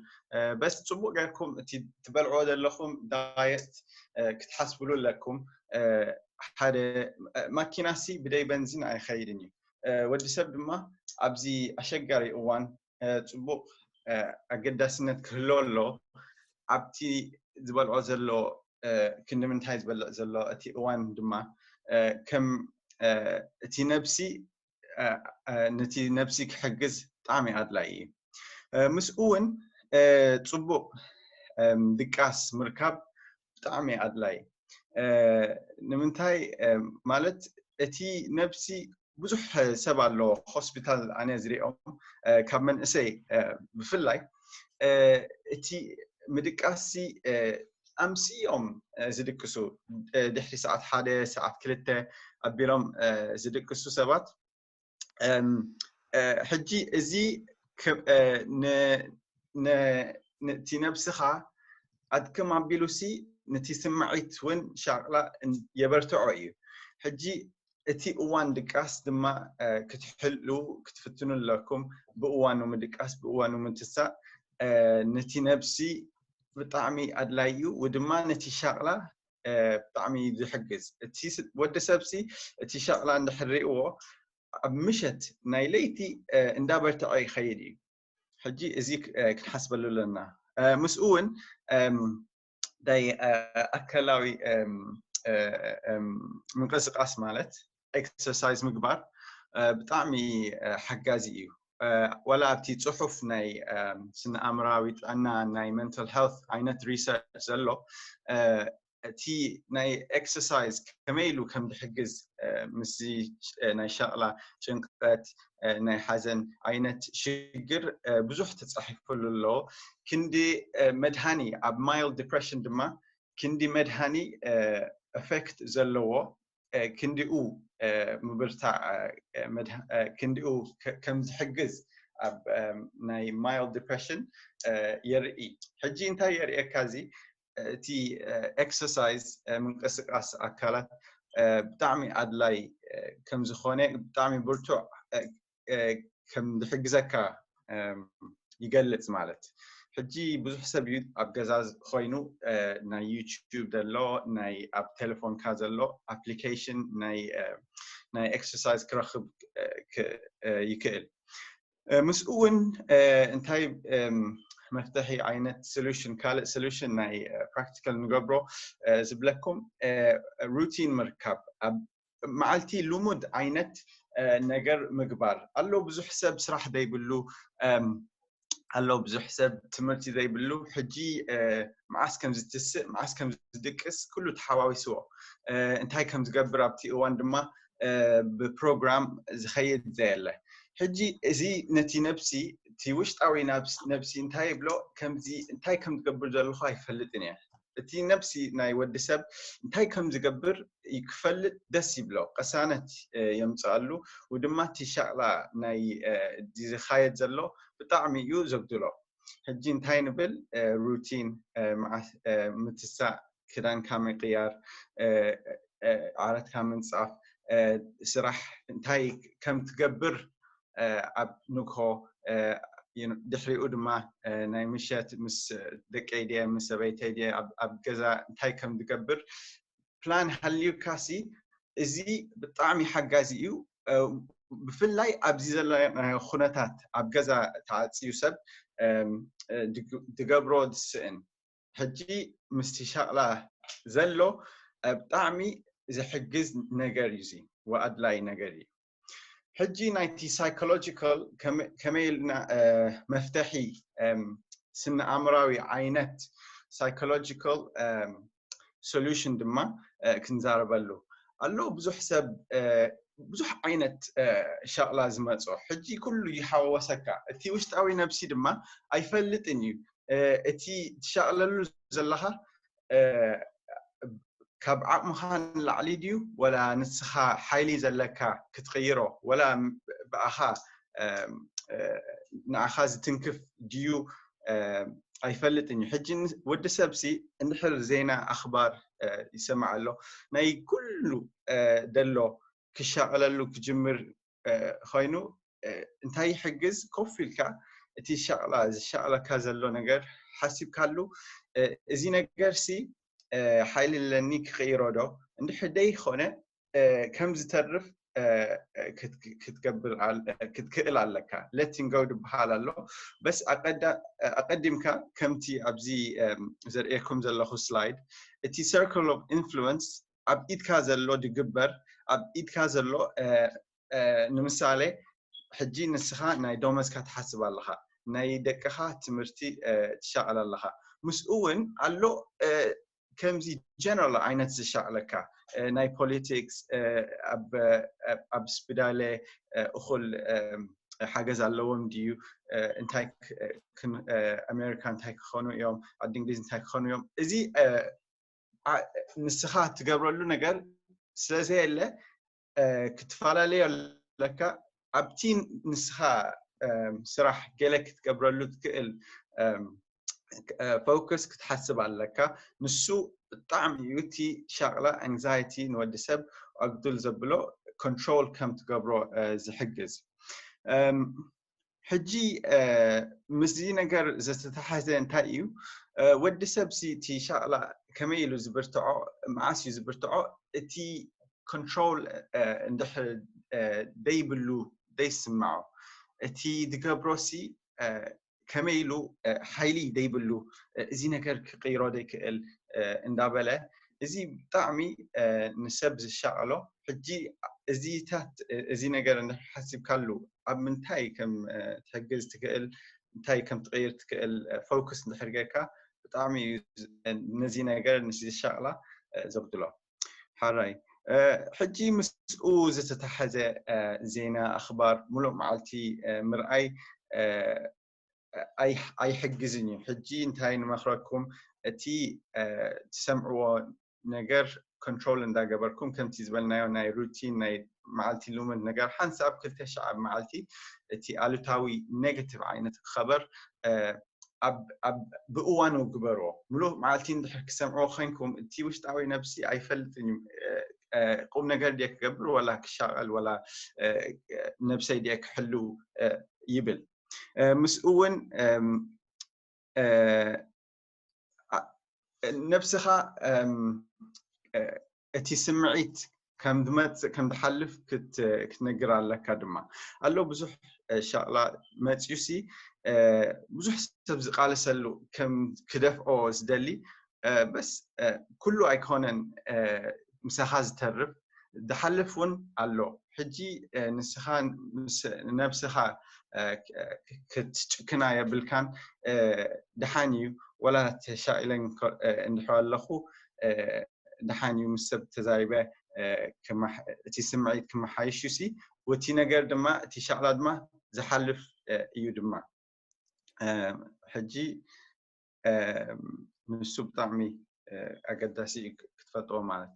በስ ፅቡቅ ገርኩም እቲ ትበልዕዎ ዘለኹም ዳየት ክትሓስብሉ ኣለኩም ሓደ ማኪናሲ ብደይ በንዚን ኣይኸይድን እዩ ወዲ ሰብ ድማ ኣብዚ ኣሸጋሪ እዋን ፅቡቅ ኣገዳስነት ክህሎ ኣሎ ኣብቲ ዝበልዖ ዘሎ ክንዲ ምንታይ ዝበልዕ ዘሎ እቲ እዋን ድማ ከም እቲ ነብሲ ነቲ ነብሲ ክሕግዝ ብጣዕሚ ኣድላይ እዩ ምስኡ እውን ጽቡቕ ድቃስ ምርካብ ብጣዕሚ ኣድላይ። ንምንታይ ማለት እቲ ነብሲ ብዙሕ ሰብ ኣሎ ሆስፒታል ኣነ ዝሪኦም ካብ መንእሰይ ብፍላይ እቲ ምድቃስሲ ኣምስዮም ዝድቅሱ ድሕሪ ሰዓት ሓደ ሰዓት ክልተ ኣቢሎም ዝድቅሱ ሰባት ሕጂ እዚ እቲ ነብስኻ ኣድክም ኣቢሉሲ ነቲ ስምዒት እውን ሻቕላ የበርትዖ እዩ። ሕጂ እቲ እዋን ድቃስ ድማ ክትሕሉ ክትፍትኑ ኣለኩም። ብእዋኑ ምድቃስ ብእዋኑ ምትሳእ ነቲ ነብሲ ብጣዕሚ ኣድላይ እዩ። ድማ ነቲ ሻቕላ ብጣዕሚ ዝሕግዝ። እቲ ወዲ ሰብሲ እቲ ሻቕላ እንድሕር ሪእዎ ኣብ ምሸት ናይ ለይቲ እንዳበርትዐ ይኸይድ እዩ። ሕጂ እዚ ክንሓስበሉ ኣለና። ምስኡ እውን ናይ ኣካላዊ ምንቅስቃስ ማለት ኤክሰርሳይዝ ምግባር ብጣዕሚ ሓጋዚ እዩ። ዋላ ኣብቲ ፅሑፍ ናይ ስነ ኣእምራዊ ጥዕና ናይ ሜንታል ሄልት ዓይነት ሪሰርች ዘሎ እቲ ናይ ኤክሰርሳይዝ ከመይ ኢሉ ከም ዝሕግዝ ምስዚ ናይ ሸቕላ ጭንቀት ናይ ሓዘን ዓይነት ሽግር ብዙሕ ተፃሒፉሉ ኣለዎ። ክንዲ መድሃኒ ኣብ ማይልድ ዲፕሬሽን ድማ ክንዲ መድሃኒ ኤፌክት ዘለዎ ክንዲኡ ምብርታዕ ክንዲኡ ከም ዝሕግዝ ኣብ ናይ ማይልድ ዲፕሬሽን የርኢ። ሕጂ እንታይ የርእየካ እዚ እቲ ኤክሰርሳይዝ ምንቅስቃስ ኣካላት ብጣዕሚ ኣድላይ ከም ዝኾነ ብጣዕሚ ብርቱዕ ከም ዝሕግዘካ ይገልጽ ማለት። ሕጂ ብዙሕ ሰብ እዩ ኣብ ገዛ ኮይኑ ናይ ዩቲዩብ ዘሎ ናይ ኣብ ቴሌፎንካ ዘሎ ኣፕሊኬሽን ናይ ናይ ኤክሰርሳይዝ ክረክብ ይክእል። ምስኡ እውን እንታይ መፍትሒ ዓይነት ሶሉሽን ካልእ ሶሉሽን ናይ ፕራክቲካል ንገብሮ ዝብለኩም ሩቲን ምርካብ ኣብ መዓልቲ ልሙድ ዓይነት ነገር ምግባር ኣሎ። ብዙሕ ሰብ ስራሕ ዘይብሉ ኣሎ፣ ብዙሕ ሰብ ትምህርቲ ዘይብሉ ሕጂ መዓስ ከም ዝትስእ መዓስ ከም ዝድቅስ ኩሉ ተሓዋዊስዎ እንታይ ከም ዝገብር ኣብቲ እዋን ድማ ብፕሮግራም ዝኸይድ ዘየለ። ሕጂ እዚ ነቲ ነብሲ እቲ ውሽጣዊ ነብሲ እንታይ ይብሎ ከምዚ እንታይ ከም ዝገብር ዘለኹ ኣይፈልጥን እየ። እቲ ነብሲ ናይ ወዲ ሰብ እንታይ ከም ዝገብር ክፈልጥ ደስ ይብሎ፣ ቅሳነት የምፅኣሉ። ውድማ እቲ ሻቕላ ናይ ዝኻየድ ዘሎ ብጣዕሚ እዩ ዘጉድሎ። ሕጂ እንታይ ንብል ሩቲን ምትሳእ፣ ክዳንካ ምቅያር፣ ዓረትካ ምንፃፍ፣ ስራሕ እንታይ ከም ትገብር ኣብ ንግሆ ድሕሪኡ ድማ ናይ ምሸት ምስ ደቀይ ድየ ምስ ሰበይተይ ድየ ኣብ ገዛ እንታይ ከም ዝገብር ፕላን ሃልዩካሲ እዚ ብጣዕሚ ሓጋዚ እዩ። ብፍላይ ኣብዚ ዘለናዮ ኩነታት ኣብ ገዛ ተዓፅዩ ሰብ ዝገብሮ ዝስእን ሕጂ ምስቲ ሻቕላ ዘሎ ብጣዕሚ ዝሕግዝ ነገር እዩ። እዚ ወኣድላይ ነገር እዩ። ሕጂ ናይቲ ሳይኮሎጂካል ከመይ ኢልና መፍትሒ ስነ ኣእምራዊ ዓይነት ሳይኮሎጂካል ሶሉሽን ድማ ክንዛረበሉ ኣሎ። ብዙሕ ሰብ ብዙሕ ዓይነት ሻቕላ ዝመፆ ሕጂ ኩሉ ይሓወሰካ። እቲ ውሽጣዊ ነብሲ ድማ ኣይፈልጥን እዩ እቲ ትሻቕለሉ ዘለኻ ካብ ዓቕምኻ ንላዕሊ ድዩ ወላ ንስኻ ሓይሊ ዘለካ ክትቕይሮ ወላ ብኣኻ ንኣኻ ዝትንክፍ ድዩ ኣይፈልጥን እዩ። ሕጂ ወዲ ሰብሲ እንድሕር ዜና ኣኽባር ይሰማዕ ኣሎ ናይ ኩሉ ደሎ ክሻቐለሉ ክጅምር ኮይኑ እንታይ ይሕግዝ ኮፍ ኢልካ እቲ ሻቕላ ዝሻቕለካ ዘሎ ነገር ሓሲብካሉ እዚ ነገርሲ ሓይሊ ኣለኒ ክቕይሮ ዶ እንድሕር ደይኮነ ከም ዝተርፍ ክትገብር ክትክእል ኣለካ። ሌቲንግ ጎ ዝበሃል ኣሎ። በስ ኣቀዲምካ ከምቲ ኣብዚ ዘርእየኩም ዘለኹ ስላይድ እቲ ሰርክል ኦፍ ኢንፍሉወንስ ኣብ ኢድካ ዘሎ ድግበር ኣብ ኢድካ ዘሎ ንምሳሌ ሕጂ ንስኻ ናይ ደሞዝካ ትሓስብ ኣለኻ። ናይ ደቅኻ ትምህርቲ ትሻቐል ኣለኻ። ምስኡ እውን ኣሎ ከምዚ ጀነራል ዓይነት ዝሻቕለካ ናይ ፖለቲክስ፣ ኣብ ስፒዳለ እኹል ሓገዝ ኣለዎም ድዩ፣ እንታይ ኣሜሪካ እንታይ ክኾኑ እዮም፣ ዓዲ እንግሊዝ እንታይ ክኾኑ እዮም፣ እዚ ንስኻ ትገብረሉ ነገር ስለዘየለ ክትፈላለዩ ኣለካ። ኣብቲ ንስኻ ስራሕ ገለ ክትገብረሉ ትክእል ፎከስ ክትሓስብ ኣለካ። ንሱ ብጣዕሚ እዩ እቲ ሻቕላ፣ ኣንግዛይቲ ንወዲ ሰብ ኣግዱል ዘብሎ፣ ኮንትሮል ከም ትገብሮ ዝሕግዝ። ሕጂ ምስዚ ነገር ዘተተሓዘ እንታይ እዩ? ወዲ ሰብ እቲ ሻቕላ ከመይ ኢሉ ዝብርትዖ፣ መዓስ እዩ ዝብርትዖ? እቲ ኮንትሮል እንድሕር ደይብሉ፣ ደይስምዖ፣ እቲ ዝገብሮ ሲ ከመይ ኢሉ ሓይሊ ደይብሉ፣ እዚ ነገር ክቕይሮ ደይክእል እንዳበለ፣ እዚ ብጣዕሚ ንሰብ ዝሻቐሎ። ሕጂ እዚታት፣ እዚ ነገር እንድሕር ሓሲብካሉ፣ ኣብ ምንታይ ከም ትሕግዝ ትክእል፣ እንታይ ከም ትቕይር ትክእል ፎከስ እንድሕር ጌርካ፣ ብጣዕሚ እዩ ነዚ ነገር፣ ንዚ ሻቕላ ዘጉድሎ። ሓራይ ሕጂ ምስኡ ዝተተሓዘ ዜና፣ ኣኽባር፣ ሙሉእ መዓልቲ ምርኣይ ኣይሕግዝን እዩ። ሕጂ እንታይ ንመኽረኩም፣ እቲ ትሰምዕዎ ነገር ኮንትሮል እንዳገበርኩም፣ ከምቲ ዝበልናዮ ናይ ሩቲን፣ ናይ መዓልቲ ልሙድ ነገር፣ ሓንሳብ ክልተ ሻዕ ኣብ መዓልቲ እቲ ኣሉታዊ፣ ኔጋቲቭ ዓይነት ኸበር ብእዋኑ ግበርዎ። ሙሉእ መዓልቲ እንድሕር ክሰምዕዎ ኮይንኩም፣ እቲ ውሽጣዊ ነብሲ ኣይፈልጥን እዩ፣ ቁም ነገር ድየ ክገብር፣ ወላ ክሻቐል፣ ወላ ነብሰይ ድየ ክሕሉ ይብል። ምስኡ እውን ነብስኻ እቲ ስምዒት ከም ዝመፅእ፣ ከም ዝሓልፍ ክትነግር ኣለካ ድማ ኣሎ። ብዙሕ ሻቕላ መፅዩሲ፣ ብዙሕ ሰብ ዝቃለሰሉ፣ ከም ክደፍኦ ዝደሊ፣ በስ ኩሉ ኣይኮነን ምሳኻ ዝተርፍ፣ ዝሓልፍ እውን ኣሎ። ሕጂ ንስኻ ንነብስኻ ክትጭክና የብልካን። ድሓን እዩ፣ ወላ ተሻቒለ እንድሕር ኣለኹ፣ ድሓን እዩ ምስ ሰብ ተዛሪበ እቲ ስምዒት ክመሓይሽ እዩ ሲ፣ ወቲ ነገር ድማ፣ እቲ ሻቕላ ድማ ዝሓልፍ እዩ ድማ። ሕጂ ንሱ ብጣዕሚ ኣገዳሲ እዩ ክትፈልጥዎ ማለት።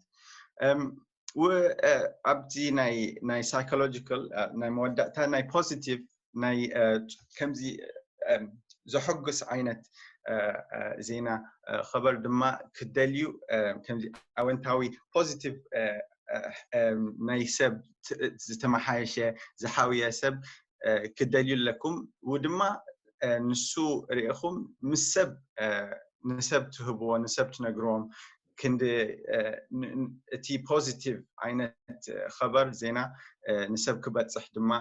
ኣብቲ ናይ ሳይኮሎጂካል፣ ናይ መወዳእታ፣ ናይ ፖዚቲቭ፣ ናይ ከምዚ ዘሐጉስ ዓይነት ዜና፣ ኸበር ድማ ክደልዩ፣ ከምዚ ኣወንታዊ፣ ፖዚቲቭ፣ ናይ ሰብ ዝተመሓየሸ፣ ዝሓውየ ሰብ ክደልዩ ኣለኩም። ውድማ ንሱ ርኢኹም ምስ ሰብ፣ ንሰብ ትህብዎ፣ ንሰብ ትነግርዎም፣ ክንዲ እቲ ፖዚቲቭ ዓይነት ኸበር፣ ዜና፣ ንሰብ ክበፅሕ ድማ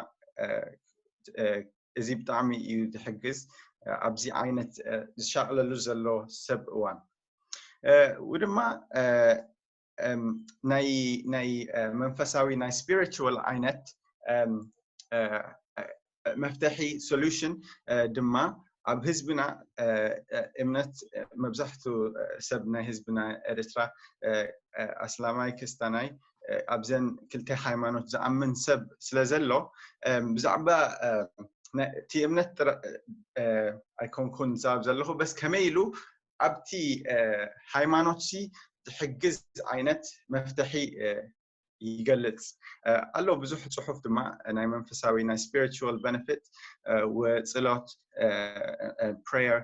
እዚ ብጣዕሚ እዩ ዝሕግዝ፣ ኣብዚ ዓይነት ዝሻቕለሉ ዘሎ ሰብ እዋን። ውድማ ናይ መንፈሳዊ፣ ናይ ስፒሪቹዋል ዓይነት መፍትሒ፣ ሶሉሽን፣ ድማ ኣብ ህዝብና እምነት፣ መብዛሕቱ ሰብ ናይ ህዝብና ኤርትራ ኣስላማይ፣ ክስታናይ፣ ኣብዘን ክልተ ሃይማኖት ዝኣምን ሰብ ስለ ዘሎ፣ ብዛዕባ እቲ እምነት ኣይኮንኩን ዝዛረብ ዘለኹ፣ በስ ከመይ ኢሉ ኣብቲ ሃይማኖት ሲ ዝሕግዝ ዓይነት መፍትሒ ይገልጽ ኣሎ። ብዙሕ ጽሑፍ ድማ ናይ መንፈሳዊ፣ ናይ ስፒሪቹዋል ቤነፊት፣ ወጽሎት፣ ፕሬየር፣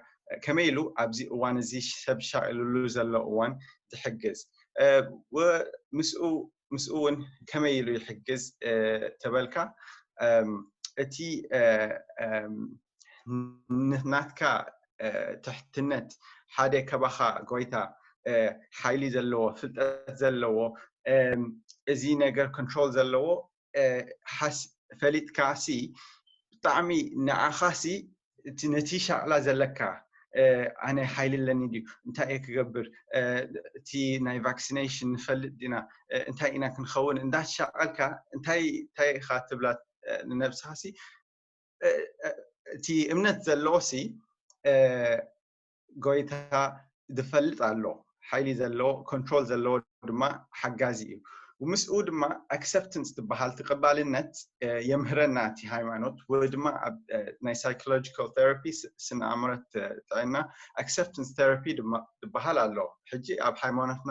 ከመይ ኢሉ ኣብዚ እዋን እዚ ሰብ ሻቕልሉ ዘሎ እዋን ዝሕግዝ፣ ምስኡ፣ ምስኡ እውን ከመይ ኢሉ ይሕግዝ ተበልካ፣ እቲ ናትካ ትሕትነት፣ ሓደ ከባኻ ጎይታ፣ ሓይሊ ዘለዎ፣ ፍልጠት ዘለዎ፣ እዚ ነገር ኮንትሮል ዘለዎ፣ ፈሊጥካ ሲ፣ ብጣዕሚ ንዓኻ ሲ፣ እቲ ነቲ ሻቕላ ዘለካ፣ ኣነ ሓይሊ ኣለኒ ድዩ፣ እንታይ እየ ክገብር፣ እቲ ናይ ቫክሲኔሽን ንፈልጥ ዲና፣ እንታይ ኢና ክንኸውን እንዳሻቐልካ፣ እንታይ፣ እንታይ ኢኻ ትብላ ንነብስኻ ሲ፣ እቲ እምነት ዘለዎ ሲ ጎይታ ዝፈልጥ ኣሎ፣ ሓይሊ ዘለዎ፣ ኮንትሮል ዘለዎ ድማ ሓጋዚ እዩ። ምስኡ ድማ ኣክሰፕተንስ ትበሃል፣ ተቐባልነት የምህረና እቲ ሃይማኖት። ወይ ድማ ኣብ ናይ ሳይኮሎጂካል ቴራፒ፣ ስነ ኣእምሮት ጥዕና፣ ኣክሰፕተንስ ቴራፒ ድማ ዝበሃል ኣሎ። ሕጂ ኣብ ሃይማኖትና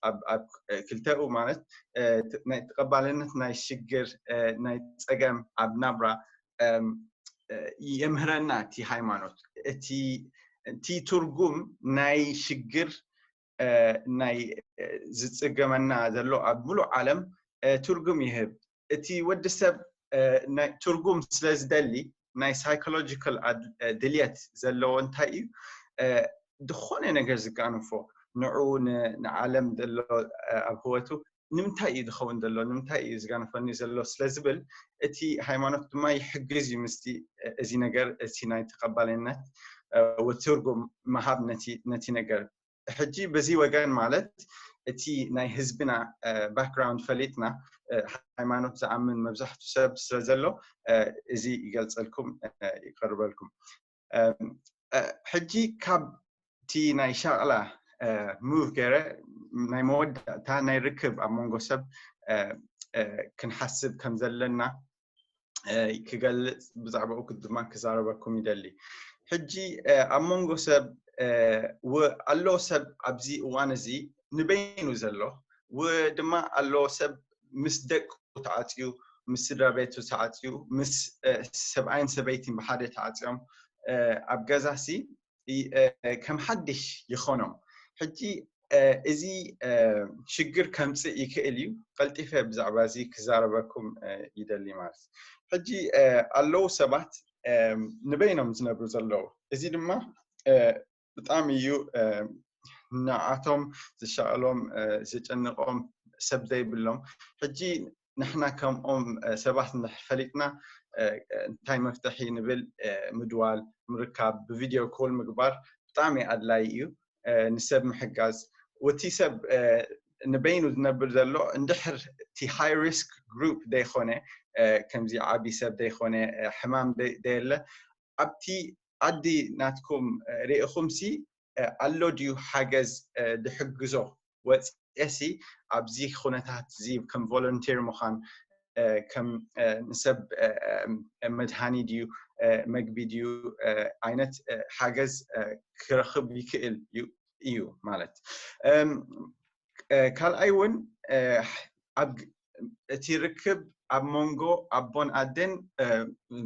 ኣብ ክልተኡ ማለት ናይ ተቐባልነት ናይ ሽግር፣ ናይ ፀገም ኣብ ናብራ የምህረና እቲ ሃይማኖት። እቲ ትርጉም ናይ ሽግር፣ ናይ ዝፅገመና ዘሎ ኣብ ሙሉእ ዓለም ትርጉም ይህብ። እቲ ወዲ ሰብ ትርጉም ስለ ዝደሊ፣ ናይ ሳይኮሎጂካል ድልየት ዘለዎ እንታይ እዩ? ዝኾነ ነገር ዝጋንፎ፣ ንዑ፣ ንዓለም ዘሎ፣ ኣብ ህይወቱ ንምንታይ እዩ ዝኸውን ዘሎ፣ ንምንታይ እዩ ዝጋንፈኒ ዘሎ ስለ ዝብል፣ እቲ ሃይማኖት ድማ ይሕግዝ እዩ ምስቲ እዚ ነገር፣ እቲ ናይ ተቐባልነት ትርጉም ምሃብ ነቲ ነገር። ሕጂ በዚ ወገን ማለት እቲ ናይ ህዝብና ባክግራውንድ ፈሊጥና፣ ሃይማኖት ዝኣምን መብዛሕቱ ሰብ ስለ ዘሎ፣ እዚ ይገልፀልኩም፣ ይቀርበልኩም። ሕጂ ካብ እቲ ናይ ሻቕላ ሙቭ ገይረ፣ ናይ መወዳእታ ናይ ርክብ ኣብ መንጎ ሰብ ክንሓስብ ከም ዘለና ክገልፅ፣ ብዛዕባኡ ድማ ክዛረበኩም ይደሊ። ሕጂ ኣብ መንጎ ሰብ ኣሎ፣ ሰብ ኣብዚ እዋን እዚ ንበይኑ ዘሎ፣ ው ድማ ኣሎ ሰብ ምስ ደቁ ተዓፅዩ፣ ምስ ስድራ ቤቱ ተዓፅዩ፣ ምስ ሰብኣይን ሰበይትን ብሓደ ተዓፅዮም ኣብ ገዛሲ ከም ሓድሽ ይኾኖም። ሕጂ እዚ ሽግር ከምፅእ ይክእል እዩ። ቀልጢፈ ብዛዕባ እዚ ክዛረበኩም ይደሊ። ማለት ሕጂ ኣለዉ ሰባት ንበይኖም ዝነብሩ ዘለዉ፣ እዚ ድማ ብጣዕሚ እዩ ንዓቶም ዝሻቐሎም፣ ዝጨንቖም ሰብ ዘይብሎም። ሕጂ ንሕና ከምኦም ሰባት እንድሕር ፈሊጥና እንታይ መፍትሒ ንብል፣ ምድዋል፣ ምርካብ፣ ብቪድዮ ኮል ምግባር ብጣዕሚ ኣድላይ እዩ። ንሰብ ምሕጋዝ፣ ወቲ ሰብ ንበይኑ ዝነብር ዘሎ እንድሕር እቲ ሃይ ሪስክ ግሩፕ ዘይኮነ፣ ከምዚ ዓቢ ሰብ ዘይኮነ፣ ሕማም ደየለ፣ ኣብቲ ዓዲ ናትኩም ርኢኹምሲ ኣሎ ድዩ ሓገዝ ድሕግዞ? ወፅኤሲ ኣብዚ ኩነታት እዚ ከም ቮለንቲር ምዃን፣ ከም ንሰብ መድሃኒ ድዩ፣ መግቢ ድዩ፣ ዓይነት ሓገዝ ክረኽብ ይክእል እዩ ማለት። ካልኣይ እውን ኣብ እቲ ርክብ ኣብ መንጎ ኣቦን ኣደን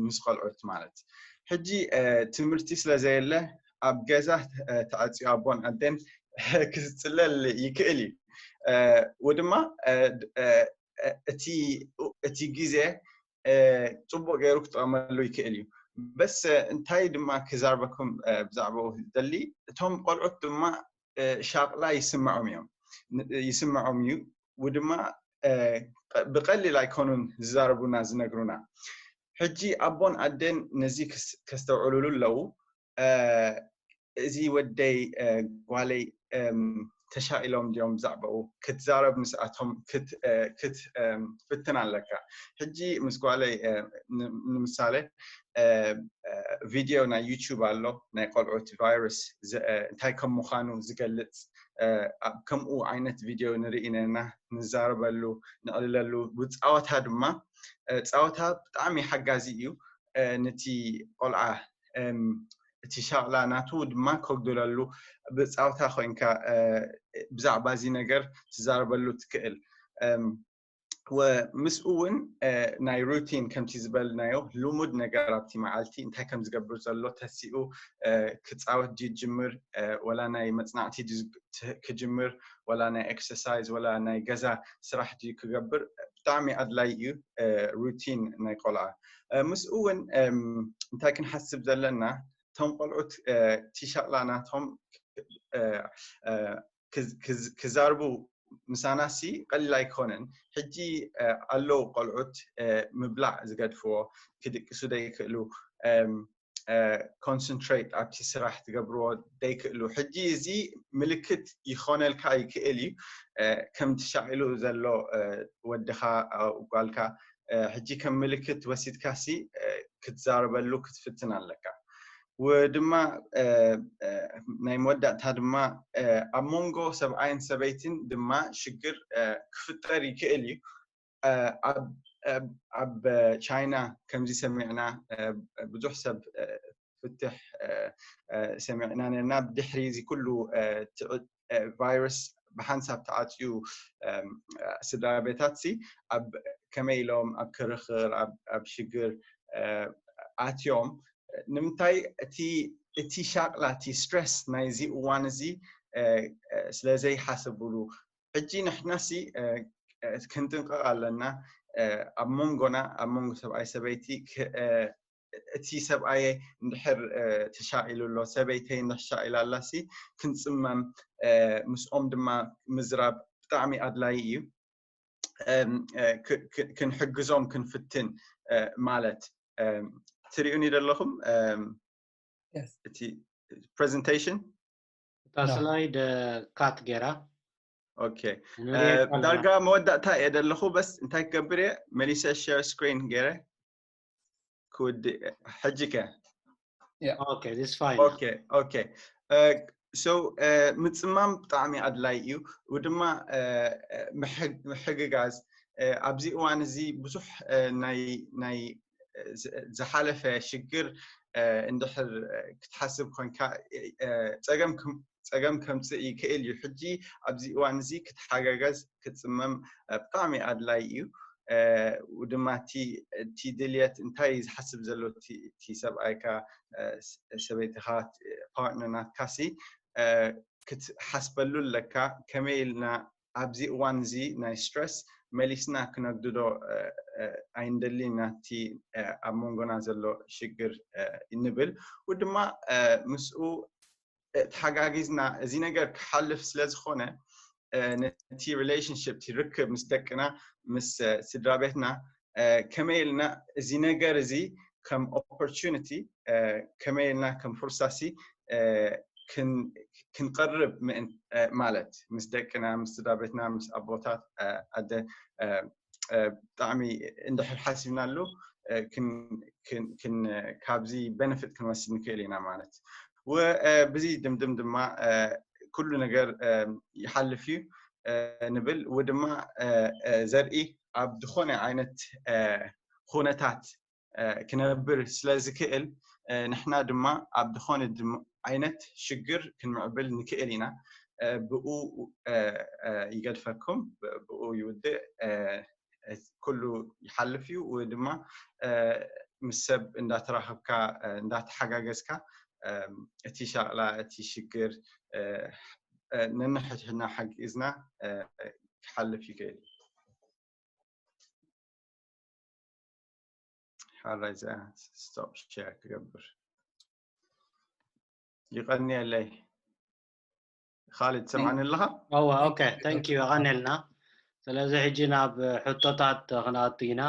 ምስ ቆልዑት ማለት፣ ሕጂ ትምህርቲ ስለ ዘየለ ኣብ ገዛ ተዓፅዩ ኣቦን ኣደን ክዝፅለል ይክእል እዩ። ወድማ እቲ ግዜ ፅቡቅ ገይሩ ክጠቀመሉ ይክእል እዩ። በስ እንታይ ድማ ክዛርበኩም ብዛዕባኡ ደሊ፣ እቶም ቆልዑት ድማ ሻቕላ ይስምዖም እዮም፣ ይስምዖም እዩ። ውድማ ብቀሊል ኣይኮኑን ዝዛረቡና ዝነግሩና። ሕጂ ኣቦን ኣደን ነዚ ከስተውዕሉሉ ኣለዉ። እዚ ወደይ ጓለይ ተሻቒሎም ድዮም ብዛዕባኡ ክትዛረብ ምስኣቶም ክትፍትን ኣለካ። ሕጂ ምስ ጓለይ ንምሳሌ ቪድዮ ናይ ዩቱብ ኣሎ፣ ናይ ቆልዑት ቫይረስ እንታይ ከም ምዃኑ ዝገልፅ፣ ከምኡ ዓይነት ቪድዮ ንርኢ ነና፣ ንዛረበሉ፣ ንዕልለሉ። ብፃወታ ድማ፣ ፃወታ ብጣዕሚ ሓጋዚ እዩ። ነቲ ቆልዓ እቲ ሻቕላ ናቱ ድማ ከጉድለሉ፣ ብፃወታ ኮይንካ ብዛዕባ እዚ ነገር ትዛረበሉ ትክእል። ምስኡ እውን ናይ ሩቲን ከምቲ ዝበልናዮ ልሙድ ነገር ኣብቲ መዓልቲ እንታይ ከም ዝገብር ዘሎ ተሲኡ ክፃወት ድዩ ጅምር፣ ወላ ናይ መፅናዕቲ ክጅምር፣ ወላ ናይ ኤክሰርሳይዝ፣ ወላ ናይ ገዛ ስራሕ ድዩ ክገብር ብጣዕሚ ኣድላይ እዩ። ሩቲን ናይ ቆልዓ ምስኡ እውን እንታይ ክንሓስብ ዘለና፣ እቶም ቆልዑት እቲ ሻቕላ ናቶም ክዛርቡ ምሳናሲ ቀሊል ኣይኮነን። ሕጂ ኣለዉ ቆልዑት ምብላዕ ዝገድፍዎ፣ ክድቅሱ ደይክእሉ፣ ኮንሰንትሬት ኣብቲ ስራሕ ትገብርዎ ደይክእሉ። ሕጂ እዚ ምልክት ይኾነልካ ይክእል እዩ፣ ከም ትሻቒሉ ዘሎ ወድኻ ጓልካ ሕጂ ከም ምልክት ወሲድካሲ ክትዛረበሉ ክትፍትን ኣለካ። ወድማ ናይ መወዳእታ ድማ ኣብ መንጎ ሰብኣይን ሰበይትን ድማ ሽግር ክፍጠር ይክእል እዩ። ኣብ ቻይና ከምዚ ሰሚዕና ብዙሕ ሰብ ፍትሕ ሰሚዕና ነርና። ብድሕሪ እዚ ኩሉ ቫይረስ ብሓንሳብ ተዓፅዩ ስድራ ቤታት ሲ ኣብ ከመይ ኢሎም ኣብ ክርኽር ኣብ ሽግር ኣትዮም። ንምንታይ እቲ ሻቅላ እቲ ስትረስ ናይዚ እዋን እዚ ስለዘይሓሰብሉ ሕጂ ንሕናሲ ክንጥንቀቕ ኣለና። ኣብ መንጎና ኣብ መንጎ ሰብኣይ ሰበይቲ እቲ ሰብኣየ እንድሕር ተሻቂሉ ኣሎ ሰበይተይ እንድሕር ሻቂላ ኣላሲ ክንፅመም ምስኦም ድማ ምዝራብ ብጣዕሚ ኣድላይ እዩ። ክንሕግዞም ክንፍትን ማለት ትሪኡኒ ዘለኹም እቲ presentation እታ ስላይድ ካት ገይራ okay ዳርጋ መወዳእታ እየ ዘለኹ። በስ እንታይ ክገብር እየ መሊሰ share screen ገይረ ክውድእ ሕጂ ከ okay this fine okay okay so ምፅማም ብጣዕሚ ኣድላይ እዩ። ድማ ምሕግጋዝ ኣብዚ እዋን እዚ ብዙሕ ናይ ዝሓለፈ ሽግር እንድሕር ክትሓስብ ኮንካ ፀገም ከምፅእ ይክእል እዩ። ሕጂ ኣብዚ እዋን እዚ ክትሓጋገዝ ክትፅመም ብጣዕሚ ኣድላይ እዩ። ድማ እቲ ድልየት እንታይ ዝሓስብ ዘሎ እቲ ሰብኣይካ ሰበይትኻ ፓርትነር ናትካሲ ክትሓስበሉ ኣለካ። ከመይ ኢልና ኣብዚ እዋን እዚ ናይ ስትረስ መሊስና ክነግድዶ ኣይንደሊ ናቲ ኣብ መንጎና ዘሎ ሽግር ንብል። ውድማ ምስኡ ተሓጋጊዝና እዚ ነገር ክሓልፍ ስለ ዝኾነ ነቲ relationship እቲ ርክብ ምስ ደቅና ምስ ስድራ ቤትና ከመይ ኢልና እዚ ነገር እዚ ከም opportunity ከመይ ኢልና ከም ፍርሳሲ ክንቀርብ ማለት ምስ ደቅና ምስ ስድራ ቤትና ምስ ኣቦታት ኣደ ብጣዕሚ እንድሕር ሓሲብናሉ ካብዚ benefit ክንወስድ ንክእል ኢና ማለት ብዚ ድምድም ድማ ኩሉ ነገር ይሓልፍ እዩ ንብል። ወድማ ዘርኢ ኣብ ዝኾነ ዓይነት ኩነታት ክነብር ስለ ዝክእል ንሕና ድማ ኣብ ዝኾነ ዓይነት ሽግር ክንምዕብል ንክእል ኢና። ብኡ ይገድፈኩም፣ ብኡ ይውድእ፣ ኩሉ ይሓልፍ እዩ። ወይ ድማ ምስ ሰብ እንዳተራኸብካ እንዳተሓጋገዝካ እቲ ሻቕላ እቲ ሽግር ነንሕድሕድና ሓጊዝና ክሓልፍ ይክእል እዩ። ሓራይ እዚኣ stop share ክገብር ይቐንየለይ። ካልድ ትሰምዓኒ ኣለኻ? እወ okay thank you የቐንየልና። ስለዚ ሕጂ ናብ ሕቶታት ክንኣቱ ኢና።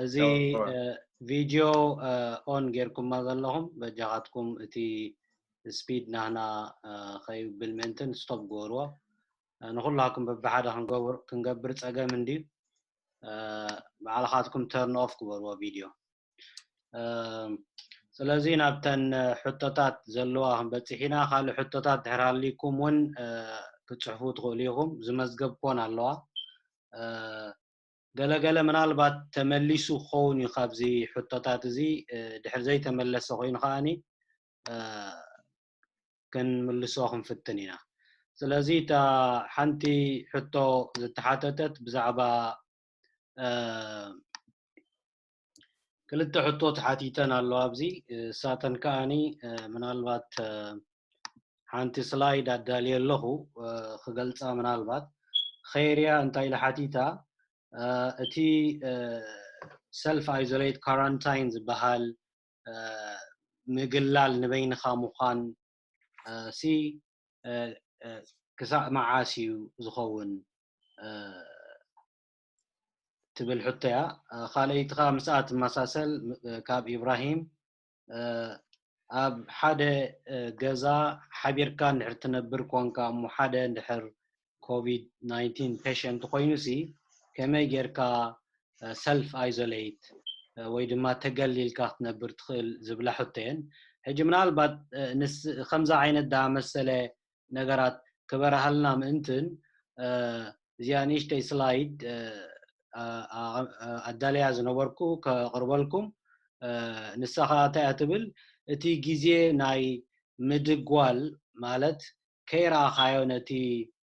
እዚ ቪድዮ on ጌርኩማ ዘለኹም በጃኻትኩም እቲ speed ናህና ከይብል ምእንትን stop ግበርዎ። ንኹላኩም በብሓደ ክንገብር ፀገም እንድዩ። ባዕልኻትኩም turn off ግበርዎ ቪድዮ። ስለዚ ናብተን ሕቶታት ዘለዋ ክንበፅሕ ኢና። ካልእ ሕቶታት ድሕር ሃልይኩም እውን ክትፅሕፉ ትኽእሉ ኢኹም። ዝመዝገብኮን ኣለዋ። ገለገለ ምናልባት ተመሊሱ ክኸውን እዩ ካብዚ ሕቶታት እዚ። ድሕር ዘይተመለሰ ኮይኑ ከዓኒ ክንምልሶ ክንፍትን ኢና። ስለዚ እታ ሓንቲ ሕቶ ዝተሓተተት ብዛዕባ ክልተ ሕቶ ተሓቲተን ኣለዋ ኣብዚ። እሳተን ከዓኒ ምናልባት ሓንቲ ስላይድ ኣዳልየ ኣለኹ ክገልፃ። ምናልባት ኸይርያ እንታይ ኢላ ሓቲታ፣ እቲ self isolate quarantine ዝበሃል ምግላል ንበይንኻ ምዃን ሲ ክሳእ መዓስ እዩ ዝኸውን ትብል ሕቶ እያ። ካልኣይቲ ከዓ ምስኣ ትመሳሰል ካብ ኢብራሂም፣ ኣብ ሓደ ገዛ ሓቢርካ እንድሕር ትነብር ኮንካ እሞ ሓደ እንድሕር ኮቪድ ናይንቲን ፔሸንት ኮይኑ ሲ ከመይ ጌርካ ሰልፍ ኣይዞሌት ወይ ድማ ተገሊልካ ክትነብር ትኽእል ዝብላ ሕቶ እየን። ሕጂ ምናልባት ከምዛ ዓይነት ዳመሰለ ነገራት ክበረሃልና ምእንትን እዚኣ ንእሽተይ ስላይድ ኣዳለያ ዝነበርኩ ከቕርበልኩም። ንሳ ከዓ እንታይ እያ ትብል? እቲ ግዜ ናይ ምድጓል ማለት ከይረኣኻዮ ነቲ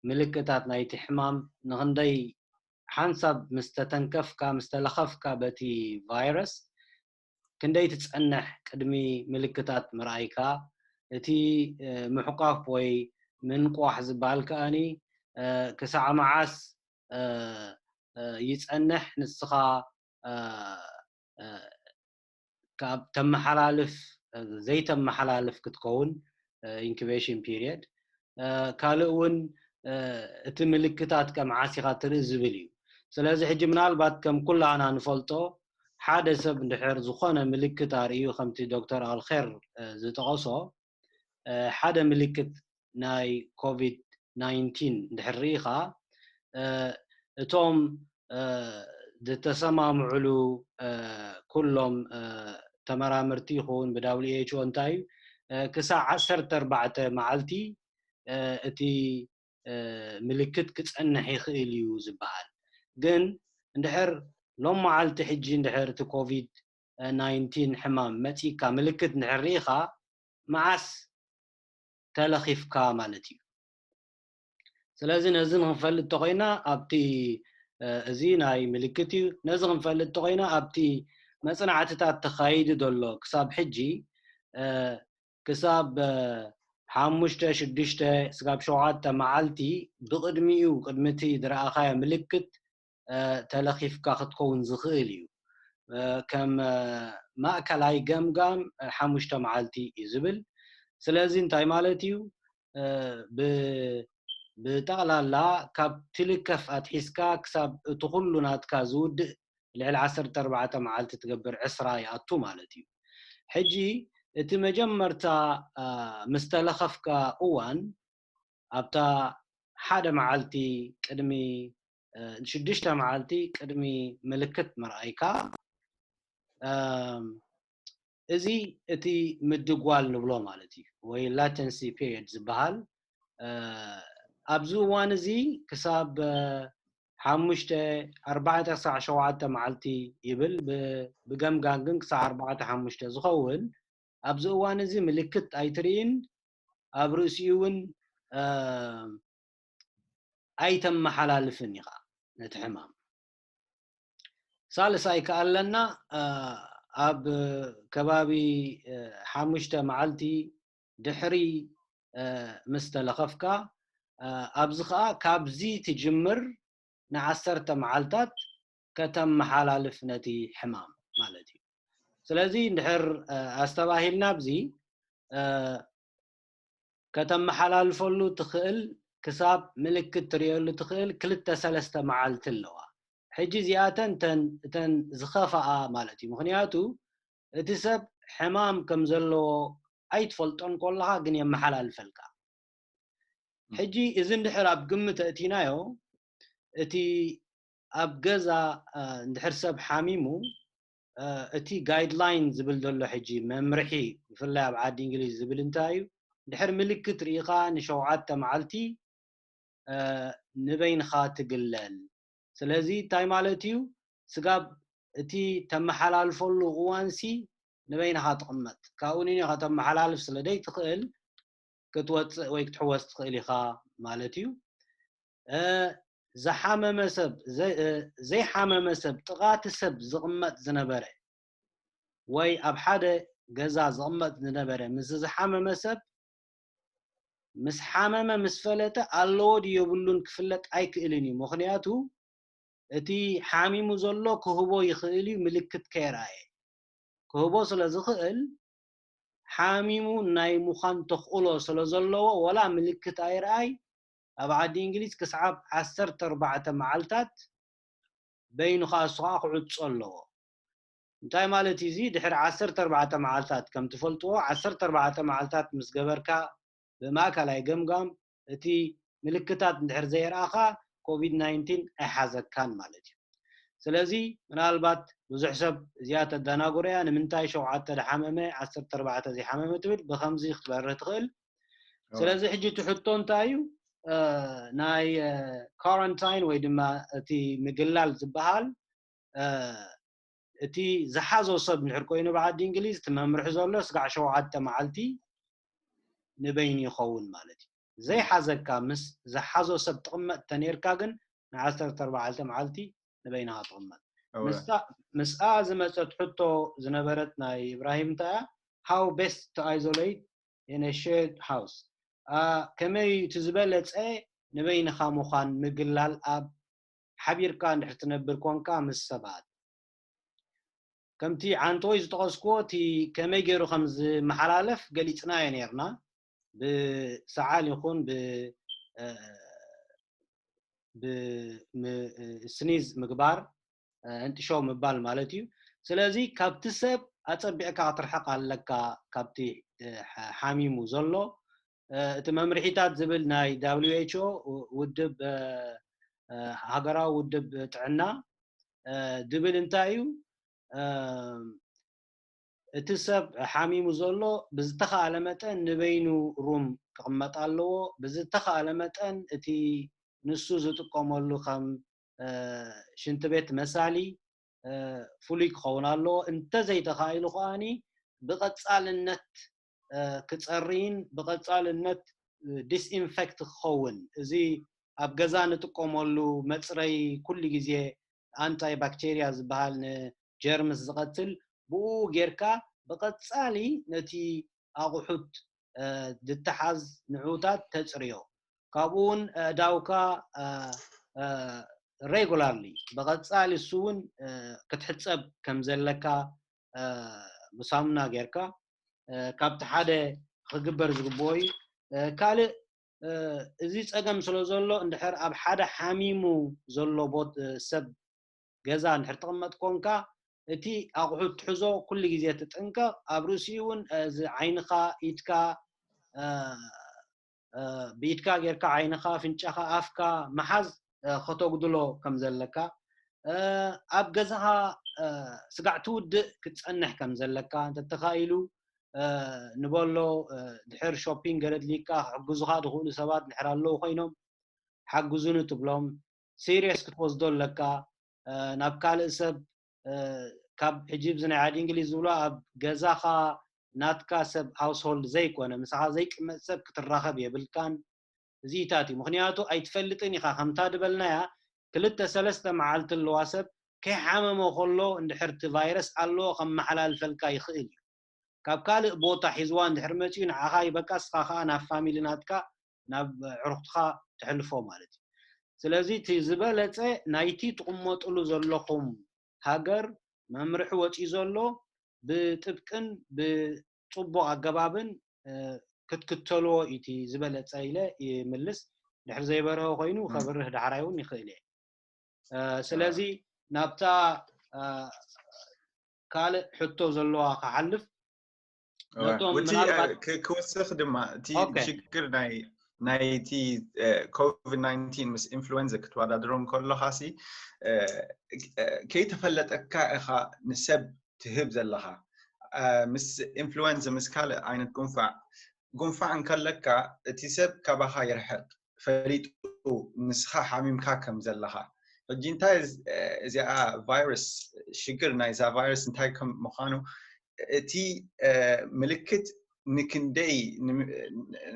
ምልክታት ናይቲ ሕማም ንኽንደይ ሓንሳብ ምስ ተተንከፍካ ምስ ተለኸፍካ በቲ ቫይረስ ክንደይ ትጸንሕ ቅድሚ ምልክታት ምርኣይካ። እቲ ምሕቋፍ ወይ ምንቋሕ ዝበሃል ከኣኒ ክሳዕ መዓስ ይጸንሕ ንስኻ ካብ ተመሓላልፍ ዘይተመሓላልፍ ክትከውን ኢንኩቤሽን ፒሪየድ። ካልእ እውን እቲ ምልክታት ከመዓስ ኢኻ ትርኢ ዝብል እዩ። ስለዚ ሕጂ ምናልባት ከም ኩላና ንፈልጦ ሓደ ሰብ እንድሕር ዝኾነ ምልክት ኣርእዩ ከምቲ ዶክተር ኣልኸር ዝጠቐሶ ሓደ ምልክት ናይ ኮቪድ ናይንቲን እንድሕር ርኢኻ እቶም ዝተሰማምዕሉ ኩሎም ተመራመርቲ ይኹን ብ ደብሊው ኤች ኦ እንታይ እዩ ክሳብ ዓሰርተ ኣርባዕተ መዓልቲ እቲ ምልክት ክጸንሕ ይኽእል እዩ ዝበሃል። ግን እንድሕር ሎም መዓልቲ ሕጂ እንድሕር እቲ ኮቪድ ናይንቲን ሕማም መጺካ ምልክት እንድሕር ርኢኻ መዓስ ተለኺፍካ ማለት እዩ። ስለዚ ነዚ ንክንፈልጥ ተኮይና ኣብቲ እዚ ናይ ምልክት እዩ። ነዚ ክንፈልጥ ተኮይና ኣብቲ መጽናዕትታት ተኻይዱ ዘሎ ክሳብ ሕጂ ክሳብ ሓሙሽተ ሽዱሽተ ስጋብ ሸውዓተ መዓልቲ ብቕድሚኡ ቅድሚ እቲ ዝረኣኻዮ ምልክት ተለኺፍካ ክትከውን ዝኽእል እዩ። ከም ማእከላይ ገምጋም ሓሙሽተ መዓልቲ እዩ ዝብል። ስለዚ እንታይ ማለት እዩ? ብጠቕላላ ካብ ትልከፍ ኣትሒዝካ ክሳብ እቲ ኩሉ ናትካ ዝውድእ ልዕሊ ዓሰርተ ኣርባዕተ መዓልቲ ትገብር ዕስራ ይኣቱ ማለት እዩ። ሕጂ እቲ መጀመርታ ምስ ተለኸፍካ እዋን ኣብታ ሓደ መዓልቲ ቅድሚ ሽዱሽተ መዓልቲ ቅድሚ ምልክት ምርኣይካ እዚ እቲ ምድጓል ንብሎ ማለት እዩ ወይ latency period ዝበሃል ኣብዚ እዋን እዚ ክሳብ ሓሙሽተ ኣርባዕተ ክሳዕ ሸውዓተ መዓልቲ ይብል። ብገምጋም ግን ክሳብ ኣርባዕተ ሓሙሽተ ዝኸውን ኣብዚ እዋን እዚ ምልክት ኣይትርኢን ኣብ ርእሲኡ እውን ኣይተመሓላልፍን ኢኻ ነቲ ሕማም። ሳልሳይ ከኣለና ኣብ ከባቢ ሓሙሽተ መዓልቲ ድሕሪ ምስ ተለኸፍካ ኣብዚ ከዓ ካብዚ ትጅምር ንዓሰርተ መዓልታት ከተመሓላልፍ ነቲ ሕማም ማለት እዩ። ስለዚ እንድሕር ኣስተባሂልና ኣብዚ ከተመሓላልፈሉ ትኽእል ክሳብ ምልክት ትርእየሉ ትኽእል ክልተ ሰለስተ መዓልቲ ኣለዋ። ሕጂ እዚኣተን እተን ዝኸፈኣ ማለት እዩ። ምኽንያቱ እቲ ሰብ ሕማም ከም ዘለዎ ኣይትፈልጦን ከለኻ ግን የመሓላልፈልካ። ሕጂ እዚ እንድሕር ኣብ ግምት ኣእቲናዮ እቲ ኣብ ገዛ እንድሕር ሰብ ሓሚሙ እቲ ጋይድላይን ዝብል ዘሎ ሕጂ መምርሒ ብፍላይ ኣብ ዓዲ እንግሊዝ ዝብል እንታይ እዩ? ድሕር ምልክት ርኢኻ ንሸውዓተ መዓልቲ ንበይንኻ ትግለል። ስለዚ እንታይ ማለት እዩ? ስጋብ እቲ ተመሓላልፈሉ እዋንሲ ንበይንኻ ትቕመጥ። ካብኡ ንኒ ከተመሓላልፍ ስለ ደይ ትኽእል ክትወፅእ ወይ ክትሕወስ ትኽእል ኢኻ ማለት እዩ። ዝሓመመ ሰብ ዘይሓመመ ሰብ ጥቓቲ ሰብ ዝቕመጥ ዝነበረ ወይ ኣብ ሓደ ገዛ ዝቕመጥ ዝነበረ ምስ ዝሓመመ ሰብ ምስ ሓመመ ምስ ፈለጠ ኣለዎ ድዩ የብሉን ክፍለጥ ኣይክእልን እዩ። ምኽንያቱ እቲ ሓሚሙ ዘሎ ክህቦ ይኽእል እዩ ምልክት ከየርኣየ። ክህቦ ስለ ዝኽእል ሓሚሙ ናይ ምዃን ተኽእሎ ስለ ዘለዎ ወላ ምልክት ኣይረኣይ ኣብ ዓዲ እንግሊዝ ክስዓብ ዓሰርተ ኣርባዕተ መዓልታት በይኑ ከዓ እሱ ከዓ ክዕጾ ኣለዎ። እንታይ ማለት እዩ እዚ? ድሕሪ ዓሰርተ ኣርባዕተ መዓልታት ከም ትፈልጥዎ ዓሰርተ ኣርባዕተ መዓልታት ምስ ገበርካ ብማእከላይ ገምጋም እቲ ምልክታት እንድሕር ዘየርኣኻ ኮቪድ ናይንቲን ኣይሓዘካን ማለት እዩ። ስለዚ ምናልባት ብዙሕ ሰብ እዚኣ ተደናጉረያ ንምንታይ ሸውዓተ ዝሓመመ ዓሰርተ ኣርባዕተ ዘይሓመመ ትብል ብከምዚ ክትበርህ ትኽእል። ስለዚ ሕጂ እቲ ሕቶ እንታይ እዩ? ናይ quarantine ወይ ድማ እቲ ምግላል ዝበሃል እቲ ዝሓዞ ሰብ እንድሕር ኮይኑ ብዓዲ እንግሊዝ እቲ መምርሒ ዘሎ ስጋዕ ሸውዓተ መዓልቲ ንበይኑ ይኸውን ማለት እዩ። ዘይሓዘካ ምስ ዝሓዞ ሰብ ትቕመጥ ተነርካ ግን ንዓሰርተ ኣርባዕተ መዓልቲ ንበይንኻ ትቕመጥ። ምስኣ ዝመፀት ሕቶ ዝነበረት ናይ ኢብራሂም እንታይ እያ? How best to isolate in a shared house? ከመይ እቲ ዝበለፀ ንበይንኻ ምዃን ምግላል ኣብ ሓቢርካ እንድሕር ትነብር ኮንካ ምስ ሰባት ከምቲ ዓንተወይ ዝጠቐስክዎ እቲ ከመይ ገይሩ ከም ዝመሓላለፍ ገሊፅናዮ ነርና። ብሰዓል ይኹን ብስኒዝ ምግባር፣ እንጥሾ ምባል ማለት እዩ። ስለዚ ካብቲ ሰብ ኣፀቢዕካ ክትርሕቕ ኣለካ። ካብቲ ሓሚሙ ዘሎ እቲ መምርሒታት ዝብል ናይ WHO ውድብ ሃገራዊ ውድብ ጥዕና ድብል እንታይ እዩ? እቲ ሰብ ሓሚሙ ዘሎ ብዝተኻእለ መጠን ንበይኑ ሩም ክቕመጥ ኣለዎ። ብዝተኻእለ መጠን እቲ ንሱ ዝጥቀመሉ ከም ሽንቲ ቤት መሳሊ ፍሉይ ክኸውን ኣለዎ። እንተዘይተኻኢሉ ከኣኒ ብቐጻልነት ክጸርይን ብቐጻልነት ዲስኢንፌክት ክኸውን፣ እዚ ኣብ ገዛ ንጥቀመሉ መጽረይ ኩሉ ግዜ ኣንታይ ባክቴርያ ዝበሃል ንጀርምስ ዝቐትል ብኡ ጌርካ ብቐጻሊ ነቲ ኣቑሑት ዝተሓዝ ንዑታት ተጽርዮ። ካብኡ እውን ኣእዳውካ ሬጉላርሊ ብቐጻሊ እሱ እውን ክትሕጸብ ከም ዘለካ ብሳሙና ጌርካ ካብቲ ሓደ ክግበር ዝግብኦ እዩ። ካልእ እዚ ጸገም ስለ ዘሎ እንድሕር ኣብ ሓደ ሓሚሙ ዘሎ ቦት ሰብ ገዛ እንድሕር ትቕመጥ ኮንካ እቲ ኣቑሑት ትሕዞ ኩሉ ግዜ ትጥንቀቕ። ኣብ ርእሲኡ እውን እዚ ዓይንኻ ኢድካ ብኢድካ ጌርካ ዓይንኻ፣ ኣፍንጫኻ፣ ኣፍካ ምሓዝ ከተጉድሎ ከም ዘለካ፣ ኣብ ገዛኻ ስጋዕ ትውድእ ክትጸንሕ ከም ዘለካ፣ እንተተኻኢሉ ንበሎ ድሕር ሾፒንግ ገለ ድሊካ ክሕግዙኻ ዝኽእሉ ሰባት ድሕር ኣለዉ ኮይኖም ሓግዙኒ ትብሎም። ሲሪየስ ክትወስዶ ኣለካ። ናብ ካልእ ሰብ ካብ ሕጂ ብዚ ናይ ዓዲ እንግሊዝ ዝብሎ ኣብ ገዛኻ ናትካ ሰብ ሃውስሆልድ ዘይኮነ ምሳኻ ዘይቅመጥ ሰብ ክትራኸብ የብልካን። እዚኢታት እዩ። ምኽንያቱ ኣይትፈልጥን ኢኻ። ከምታ ዝበልናያ ክልተ ሰለስተ መዓልቲ ኣለዋ ሰብ ከይሓመሞ ከሎ እንድሕር እቲ ቫይረስ ኣለዎ ከመሓላልፈልካ ይኽእል እዩ። ካብ ካልእ ቦታ ሒዝዋ እንድሕር መፂኡ ንዓኻ ይበቃ፣ እስኻ ከዓ ናብ ፋሚሊ ናትካ ናብ ዕሩኽትኻ ተሕልፎ ማለት እዩ። ስለዚ እቲ ዝበለፀ ናይቲ ትቕመጥሉ ዘለኹም ሃገር መምርሒ ወፂኡ ዘሎ ብጥብቅን ብፅቡቕ ኣገባብን ክትክተልዎ እቲ ዝበለፀ ኢለ ይምልስ። ድሕር ዘይበረኸ ኮይኑ ከብርህ ዳሕራይ እውን ይኽእል እየ። ስለዚ ናብታ ካልእ ሕቶ ዘለዋ ክሓልፍ ክወስኽ ድማ እቲ ሽግር ናይ ናይቲ ኮቪድ ናይንቲን ምስ ኢንፍሉዌንዛ ክትወዳድሮ ከለኻ ሲ ከይተፈለጠካ ኢኻ ንሰብ ትህብ ዘለኻ። ምስ ኢንፍሉዌንዛ ምስ ካልእ ዓይነት ጉንፋዕ ጉንፋዕ እንከለካ እቲ ሰብ ካባኻ ይርሕቕ ፈሊጡ ንስኻ ሓሚምካ ከም ዘለኻ። ሕጂ እንታይ እዚኣ ቫይረስ ሽግር ናይዛ ቫይረስ እንታይ ከም ምዃኑ እቲ ምልክት ንክንደይ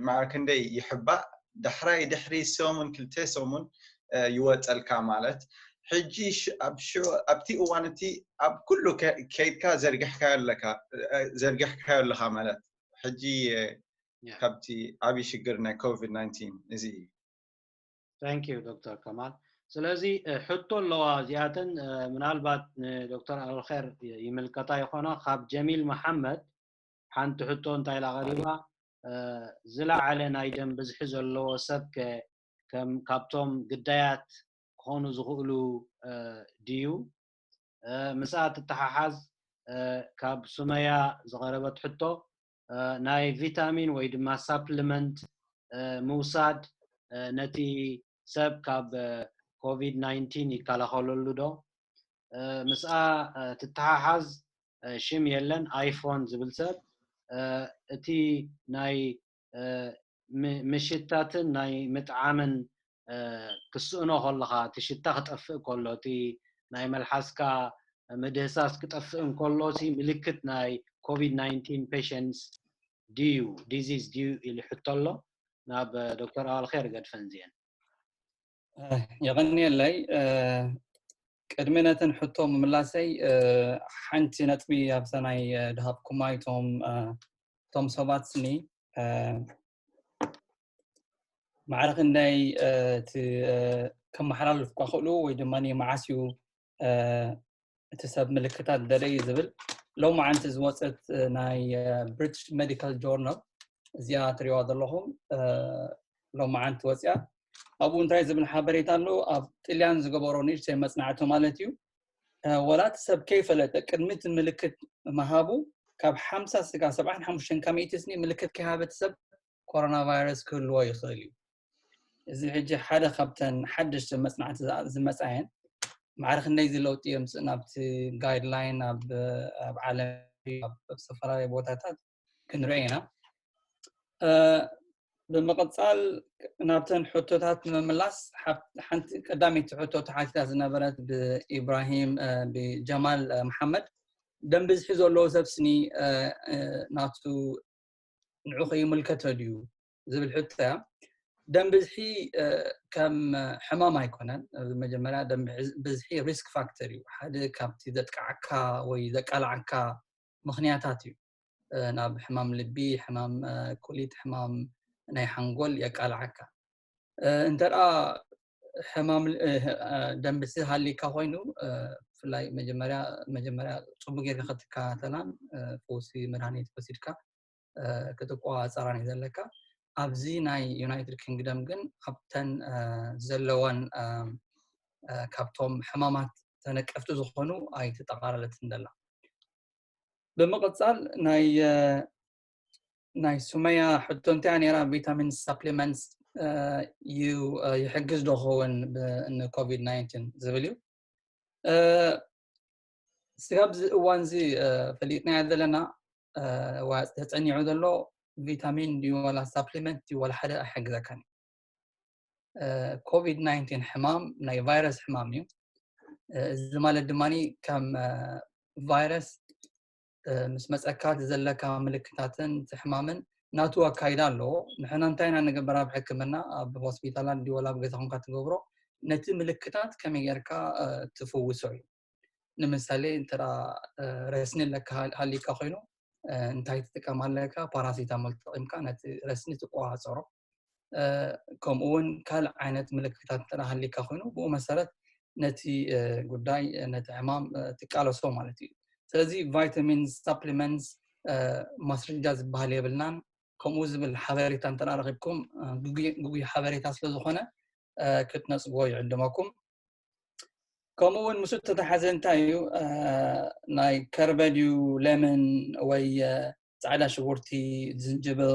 ማዕረ ክንደይ ይሕባእ ዳሕራይ ድሕሪ ሰሙን ክልተ ሰሙን ይወፀልካ ማለት ሕጂ ኣብቲ እዋን እቲ ኣብ ኩሉ ከይድካ ዘርጊሕካዮ ኣለካ ዘርጊሕካዮ ኣለካ ማለት ሕጂ ካብቲ ዓብዪ ሽግር ናይ ኮቪድ ናይንቲን እዚ እዩ። Thank you ዶክተር ከማል። ስለዚ ሕቶ ኣለዋ እዚኣተን ምናልባት ንዶክተር ኣልኸር ይምልከታ ይኾና። ካብ ጀሚል መሓመድ ሓንቲ ሕቶ እንታይ ኢላ ቀሪባ? ዝለዓለ ናይ ደም ብዝሒ ዘለዎ ሰብ ከ ከም ካብቶም ግዳያት ክኾኑ ዝኽእሉ ድዩ? ምስኣ ትተሓሓዝ ካብ ሱመያ ዝቐረበት ሕቶ ናይ ቪታሚን ወይ ድማ ሳፕሊመንት ምውሳድ ነቲ ሰብ ካብ ኮቪድ ናይንቲን ይከላኸለሉ ዶ? ምስኣ ትተሓሓዝ ሽም የለን። ኣይፎን ዝብል ሰብ እቲ ናይ ምሽታትን ናይ ምጥዓምን ክስእኖ ከለኻ፣ እቲ ሽታ ክጠፍእ ከሎ፣ እቲ ናይ መልሓስካ ምድህሳስ ክጠፍእ እንከሎ፣ እቲ ምልክት ናይ ኮቪድ ናይንቲን ፔሸንትስ ድዩ፣ ዲዚዝ ድዩ ኢሉ ሕቶ ኣሎ። ናብ ዶክተር ኣዋልኸይር ገድፈን እዚአን። የቐንየለይ። ቅድሚ ነተን ሕቶ ምምላሰይ፣ ሓንቲ ነጥቢ ኣብሰናይ ድሃብኩማ እቶም እቶም ሰባት ስኒ ማዕረ ክንደይ እቲ ከመሓላልፉ ክኽእሉ ወይ ድማ መዓስ እዩ እቲ ሰብ ምልክታት ደለይ ዝብል ሎማዓንቲ ዝወፀት ናይ ብሪቲሽ ሜዲካል ጆርናል እዚኣ ትሪዋ ዘለኹም ሎማዓንቲ ወፅያ። ኣብኡ እንታይ ዝብል ሓበሬታ ኣሎ? ኣብ ጥልያን ዝገበሮ ንእሽተይ መፅናዕቲ ማለት እዩ፣ ወላ እቲ ሰብ ከይፈለጠ ቅድሚ እቲ ምልክት ምሃቡ ካብ ሓምሳ ስጋ ሰብዓን ሓሙሽተን ካብ ሚእቲ ስኒ ምልክት ከይሃበ እቲ ሰብ ኮሮና ቫይረስ ክህልዎ ይኽእል እዩ። እዚ ሕጂ ሓደ ካብተን ሓደሽቲ መፅናዕቲ ዝመፃየን ማዕረ ክንደይ እዚ ለውጢ የምፅእ ናብቲ ጋይድላይን ኣብ ዓለም ኣብ ዝተፈላለዩ ቦታታት ክንርኢ ኢና። ብምቕፃል ናብተን ሕቶታት ንምምላስ ሓንቲ ቀዳመይቲ ሕቶ ተሓቲታ ዝነበረት ብኢብራሂም ብጀማል መሓመድ ደም ብዝሒ ዘለዎ ሰብ ስኒ ናቱ ንዑ ከይምልከቶ ድዩ ዝብል ሕቶ እያ። ደም ብዝሒ ከም ሕማም ኣይኮነን። መጀመርያ ደም ብዝሒ ሪስክ ፋክተር እዩ። ሓደ ካብቲ ዘጥቃዓካ ወይ ዘቃላዓካ ምኽንያታት እዩ። ናብ ሕማም ልቢ፣ ሕማም ኩሊት፣ ሕማም ናይ ሓንጎል የቃልዓካ። እንተ ደኣ ሕማም ደም ብዝሒ ሃሊካ ኮይኑ ብፍላይ መጀመርያ መጀመርያ ጽቡቅ ጌርካ ክትከታተላን ፈውሲ መድሃኒት ወሲድካ ክትቆጻጸራን እዩ ዘለካ። ኣብዚ ናይ ዩናይትድ ኪንግደም ግን ኣብተን ዘለዋን ካብቶም ሕማማት ተነቀፍቲ ዝኾኑ ኣይተጠቓለለትን ዘላ። ብምቕጻል ናይ ናይ ሱመያ ሕቶ እንታይ ነይራ? ቪታሚን ሳፕሊመንትስ እዩ ይሕግዝ ዶ ክኸውን ንኮቪድ ናይንቲን ዝብል እዩ። ስጋብ እዚ እዋን እዚ ፈሊጥናዮ ዘለና ተጸኒዑ ዘሎ ቪታሚን ድዩ ዋላ ሳፕሊመንት ድዩ ዋላ ሓደ ኣይሕግዘካን። ኮቪድ ናይንቲን ሕማም ናይ ቫይረስ ሕማም እዩ። እዚ ማለት ድማ ከም ቫይረስ ምስ መፀካ እቲ ዘለካ ምልክታትን እቲ ሕማምን ናቱ ኣካይዳ ኣለዎ። ንሕና እንታይ ኢና ንገብር ኣብ ሕክምና ኣብ ሆስፒታላት ድዩ ዋላ ኣብ ገዛ ኮንካ ትገብሮ ነቲ ምልክታት ከመይ ጌርካ ትፍውሶ እዩ። ንምሳሌ እንተ ረስኒ ኣለካ ሃሊካ ኮይኑ እንታይ ትጥቀም ኣለካ? ፓራሲታሞል ተጠቂምካ ነቲ ረስኒ ትቆፃፀሮ። ከምኡ እውን ካልእ ዓይነት ምልክታት እንተ ሃሊካ ኮይኑ ብኡ መሰረት ነቲ ጉዳይ ነቲ ሕማም ትቃለሶ ማለት እዩ። ስለዚ ቫይታሚን ሳፕሊመንትስ ማስረጃ ዝበሃል የብልናን። ከምኡ ዝብል ሓበሬታ እንተ ረኪብኩም ግጉይ ሓበሬታ ስለዝኾነ ክትነፅግዎ ይዕድመኩም። ከምኡ እውን ምስ እተተሓዘ እንታይ እዩ ናይ ከርበ ድዩ ለምን ወይ ፃዕዳ ሽጉርቲ ዝንጅብል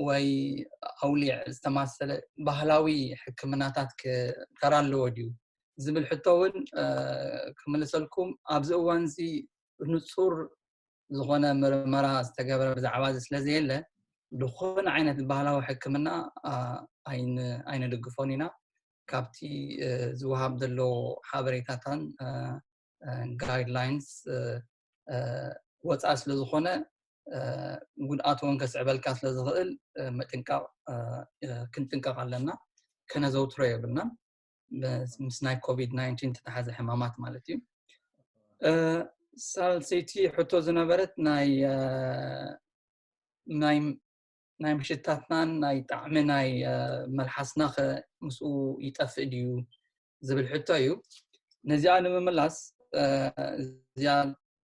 ወይ ኣውሊዕ ዝተማሰለ ባህላዊ ሕክምናታት ተራ ኣለዎ ድዩ ዝብል ሕቶ እውን ክምልሰልኩም ኣብዚ እዋን እዚ ንፁር ዝኾነ ምርመራ ዝተገበረ ብዛዕባ እዚ ስለ ዘየለ ዝኾነ ዓይነት ባህላዊ ሕክምና ኣይንድግፎን ኢና። ካብቲ ዝወሃብ ዘሎ ሓበሬታታን ጋይድላይንስ ወፃኢ ስለ ዝኾነ ጉድኣት እውን ከስዕበልካ ስለ ዝኽእል ምጥንቃቕ ክንጥንቀቕ ኣለና። ከነዘውትሮ የብልናን ምስ ናይ ኮቪድ ናይንቲን ዝተተሓዘ ሕማማት ማለት እዩ። ሳልሰይቲ ሕቶ ዝነበረት ናይ ናይ ናይ ምሽታትናን ናይ ጣዕሚ ናይ መልሓስና ኸ ምስኡ ይጠፍእ ድዩ ዝብል ሕቶ እዩ። ነዚኣ ንምምላስ እዚኣ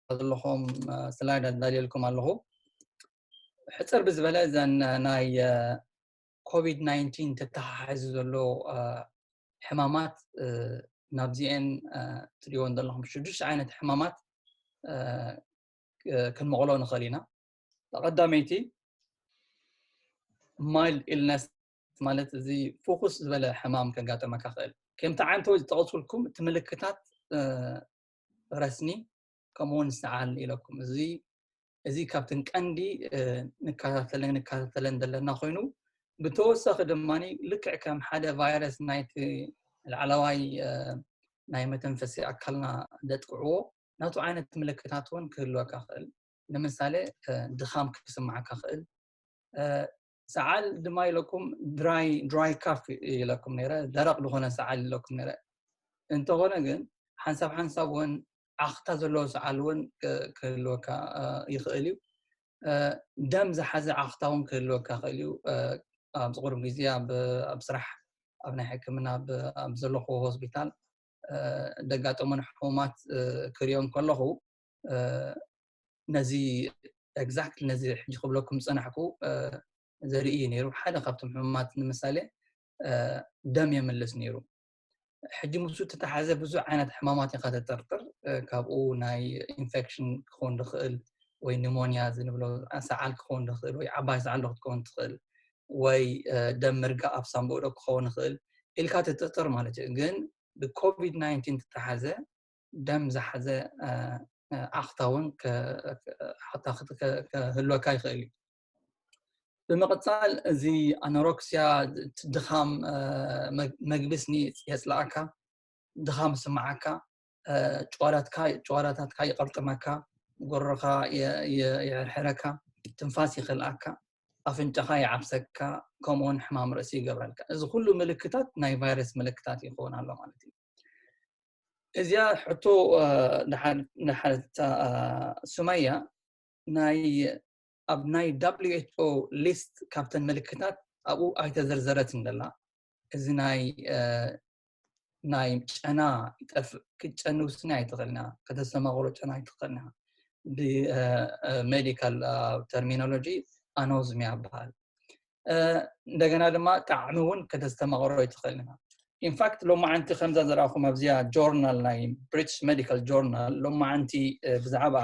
ዘለኹም ስላይድ ኣዳልየልኩም ኣለኹ። ሕፅር ብዝበለ እዘን ናይ ኮቪድ ናይንቲን ተተሓሒዙ ዘሎ ሕማማት ናብዚአን ትሪእወን ዘለኹም ሽዱሽተ ዓይነት ሕማማት ክንመቕሎ ንኽእል ኢና። ቀዳመይቲ ማይልድ ኢልነስ ማለት እዚ ፍኹስ ዝበለ ሕማም ከጋጠመካ ክእል። ከምቲ ዓንተወ ዝጠቐስልኩም እቲ ምልክታት ረስኒ ከምኡውን ሰዓል ኢለኩም። እዚ እዚ ካብተን ቀንዲ ንከታተለን ንከታተለን ዘለና ኮይኑ፣ ብተወሳኺ ድማ ልክዕ ከም ሓደ ቫይረስ ናይቲ ላዕለዋይ ናይ መተንፈሲ ኣካልና ደጥቅዕዎ ናቱ ዓይነት ምልክታት እውን ክህልወካ ክእል። ንምሳሌ ድኻም ክስማዓካ ክእል። ሰዓል ድማ ኢለኩም ድራይ ድራይ ካፍ ኢለኩም ነረ፣ ደረቕ ዝኾነ ሰዓል ኢለኩም ነረ። እንተኾነ ግን ሓንሳብ ሓንሳብ እውን ዓኽታ ዘለዎ ሰዓል እውን ክህልወካ ይኽእል እዩ። ደም ዝሓዘ ዓኽታ እውን ክህልወካ ይኽእል እዩ። ኣብዚ ቅሩብ ግዜ ኣብ ስራሕ ኣብ ናይ ሕክምና ኣብ ዘለኹ ሆስፒታል ደጋጠሙን ሕሙማት ክሪኦም ከለኹ ነዚ exactly ነዚ ሕጂ ክብለኩም ዝጸናሕኩ ዘርኢ እዩ ነይሩ። ሓደ ካብቶም ሕሙማት ንምሳሌ ደም የምልስ ነይሩ። ሕጂ ምስኡ ተተሓዘ ብዙሕ ዓይነት ሕማማት ኢኻ ተጠርጥር። ካብኡ ናይ ኢንፌክሽን ክኸውን ዝኽእል ወይ ኒሞኒያ ዝንብሎ ሰዓል ክኸውን ዝኽእል ወይ ዓባይ ሰዓል ክትከውን ትኽእል ወይ ደም ምርጋእ ኣብ ሳንቡእ ዶ ክኸውን ይኽእል ኢልካ ትጥርጥር ማለት እዩ። ግን ብኮቪድ ናይንቲን ተተሓዘ ደም ዝሓዘ ዓኽታ እውን ዓኽታ ክህልወካ ይኽእል እዩ። ብምቕፃል እዚ ኣኖሮክስያ ድኻም መግቢ ስኒ የፅልኣካ፣ ድኻም ስምዓካ፣ ጨዋዳትካ ይቐርጥመካ፣ ጎረሮኻ ይሕርሕረካ፣ ትንፋስ ይኽልኣካ፣ ኣፍንጫኻ ይዓብሰካ፣ ከምኡውን ሕማም ርእሲ ይገብረልካ። እዚ ኩሉ ምልክታት ናይ ቫይረስ ምልክታት ይኸውን ኣሎ ማለት እዩ። እዚኣ ሕቶ ንሓለታ ሱመያ ናይ ኣብ ናይ W H O list ካብተን ምልክታት ኣብኡ ኣይተዘርዘረትን ደላ። እዚ ናይ ናይ ጨና ይጠፍእ ክትጨኒ ውስኒ ኣይትኽእልና ከተስተማቕሮ ጨና ኣይትኽእልና። ብሜዲካል ተርሚኖሎጂ ኣኖዝሚያ ይበሃል። እንደገና ድማ ጣዕሚ እውን ከተስተማቕሮ ኣይትኽእልና። ኢንፋክት ሎማዓንቲ ከምዛ ዘረኣኹም ኣብዚኣ ጆርናል ናይ ብሪቲሽ ሜዲካል ጆርናል ሎማዓንቲ ብዛዕባ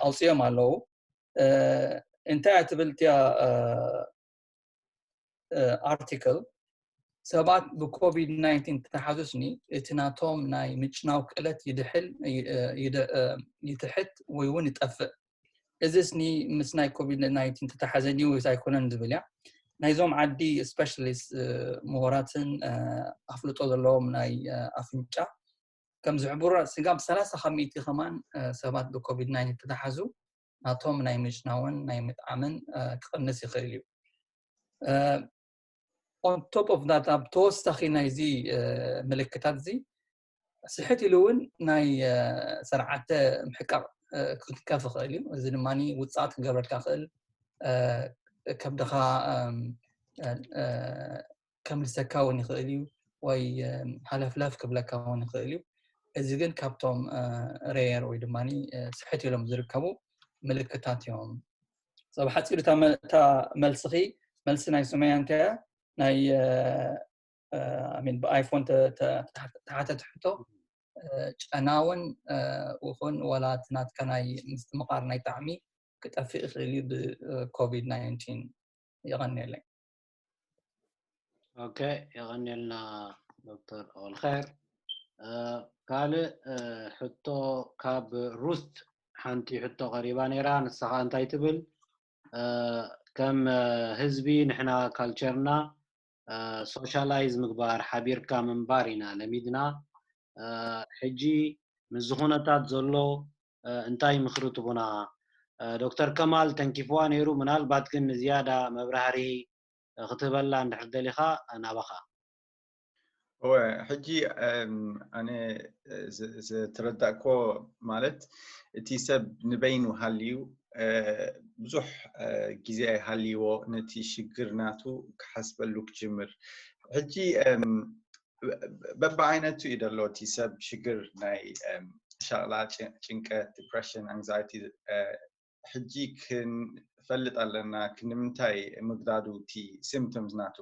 ኣውፅኦም ኣለዉ። እንታይ እያ ትብል እቲያ ኣርቲክል? ሰባት ብኮቪድ ናይንቲን ተተሓዙ ስኒ እቲ ናቶም ናይ ምጭናው ክእለት ይድሕል ይትሕት ወይ እውን ይጠፍእ። እዚ ስኒ ምስ ናይ ኮቪድ ናይንቲን ተተሓዘ ድዩ ወይስ ኣይኮነን ዝብል እያ። ናይዞም ዓዲ ስፔሻሊስት ምሁራትን ኣፍልጦ ዘለዎም ናይ ኣፍንጫ ከም ዝሕብሮ ስጋብ ሰላሳ ካብ ሚእቲ ከማን ሰባት ብኮቪድ ናይንቲን ተተሓዙ ናቶም ናይ ምጭናውን ናይ ምጥዓምን ክቕንስ ይኽእል እዩ። On top of that ኣብ ተወሳኺ ናይዚ ምልክታት እዚ ስሕት ኢሉ እውን ናይ ስርዓተ ምሕቃቕ ክትከፍ ይኽእል እዩ። እዚ ድማ ውፅኣት ክገብረልካ ክእል ከብድኻ ከምልሰካ እውን ይኽእል እዩ ወይ ሃለፍለፍ ክብለካ እውን ይኽእል እዩ። እዚ ግን ካብቶም ሬየር ወይ ድማ ስሕት ኢሎም ዝርከቡ ምልክታት እዮም። ብሓፂሩ እታ መልስኺ መልሲ ናይ ሱመያ እንታይ እያ? ናይ ሚን ብኣይፎን ተሓተት ሕቶ ጨናውን ይኹን ዋላ እቲ ናትካ ናይ ምስትምቓር ናይ ጣዕሚ ክጠፍእ ይኽእል እዩ ብኮቪድ ናይንቲን። የቐንየለይ። ኦኬ፣ የቐንየልና ዶክተር ኦልኸር። ካልእ ሕቶ ካብ ሩት ሓንቲ ሕቶ ቀሪባ ነይራ። ንስኻ እንታይ ትብል? ከም ህዝቢ ንሕና ካልቸርና ሶሻላይዝ ምግባር ሓቢርካ ምንባር ኢና ለሚድና። ሕጂ ምስ ዝኹነታት ዘሎ እንታይ ምኽሪ ትቡና? ዶክተር ከማል ተንኪፍዋ ነይሩ፣ ምናልባት ግን ንዝያዳ መብራህርሂ ክትህበላ እንድሕር ደሊኻ ናባኻ። እወ፣ ሕጂ ኣነ ዝተረዳእኮ ማለት እቲ ሰብ ንበይኑ ሃልዩ ብዙሕ ግዜ ሃልይዎ ነቲ ሽግር ናቱ ክሓስበሉ ክጅምር። ሕጂ በብዓይነቱ እዩ ዘሎ እቲ ሰብ ሽግር ናይ ሻቕላ፣ ጭንቀት፣ ዲፕሬሽን፣ ኣንግዛይቲ ሕጂ ክንፈልጥ ኣለና ክንምንታይ ምግዳዱ እቲ ሲምፕቶምስ ናቱ።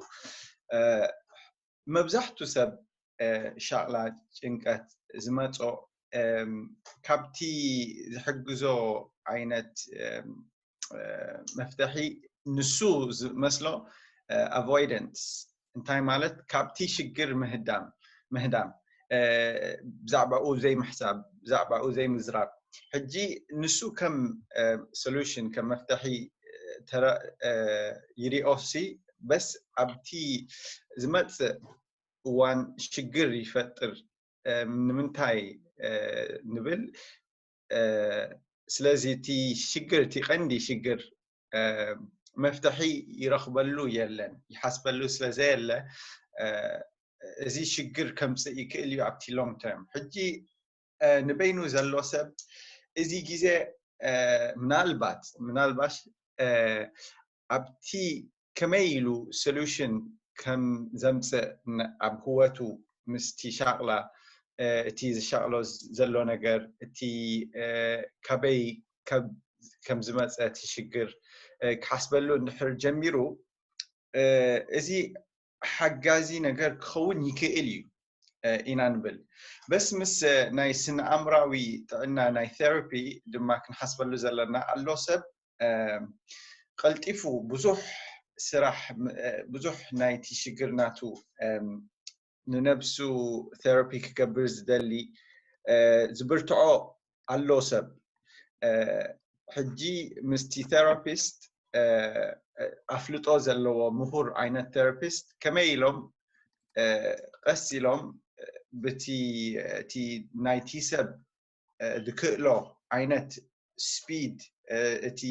መብዛሕቱ ሰብ ሻቕላ፣ ጭንቀት ዝመጾ ካብቲ ዝሕግዞ ዓይነት መፍትሒ ንሱ ዝመስሎ ኣቮይደንስ፣ እንታይ ማለት ካብቲ ሽግር ምህዳም ምህዳም ብዛዕባኡ ዘይምሕሳብ፣ ብዛዕባኡ ዘይምዝራብ። ሕጂ ንሱ ከም solution፣ ከም መፍትሒ ይሪኦሲ፣ በስ ኣብቲ ዝመፅእ እዋን ሽግር ይፈጥር። ንምንታይ ንብል፣ ስለዚ እቲ ሽግር፣ እቲ ቀንዲ ሽግር መፍትሒ ይረኽበሉ የለን፣ ይሓስበሉ ስለ ዘየለ፣ እዚ ሽግር ከምፅእ ይክእል እዩ ኣብቲ long term። ሕጂ ንበይኑ ዘሎ ሰብ እዚ ግዜ ምናልባት ምናልባሽ ኣብቲ ከመይ ኢሉ solution ከም ዘምፅእ ኣብ ህይወቱ ምስቲ ሻቕላ፣ እቲ ዝሻቕሎ ዘሎ ነገር፣ እቲ ካበይ ከም ዝመፀ እቲ ሽግር ክሓስበሉ እንድሕር ጀሚሩ፣ እዚ ሓጋዚ ነገር ክኸውን ይክእል እዩ ኢና ንብል። በስ ምስ ናይ ስነ ኣእምራዊ ጥዕና ናይ therapy ድማ ክንሓስበሉ ዘለና ኣሎ። ሰብ ቀልጢፉ ብዙሕ ስራሕ፣ ብዙሕ ናይቲ ሽግር ናቱ ንነብሱ therapy ክገብር ዝደሊ ዝብርትዖ ኣሎ ሰብ። ሕጂ ምስቲ therapist፣ ኣፍልጦ ዘለዎ ምሁር ዓይነት therapist ከመይ ኢሎም ቀስ ኢሎም ብቲ እቲ ናይቲ ሰብ ዝክእሎ ዓይነት speed፣ እቲ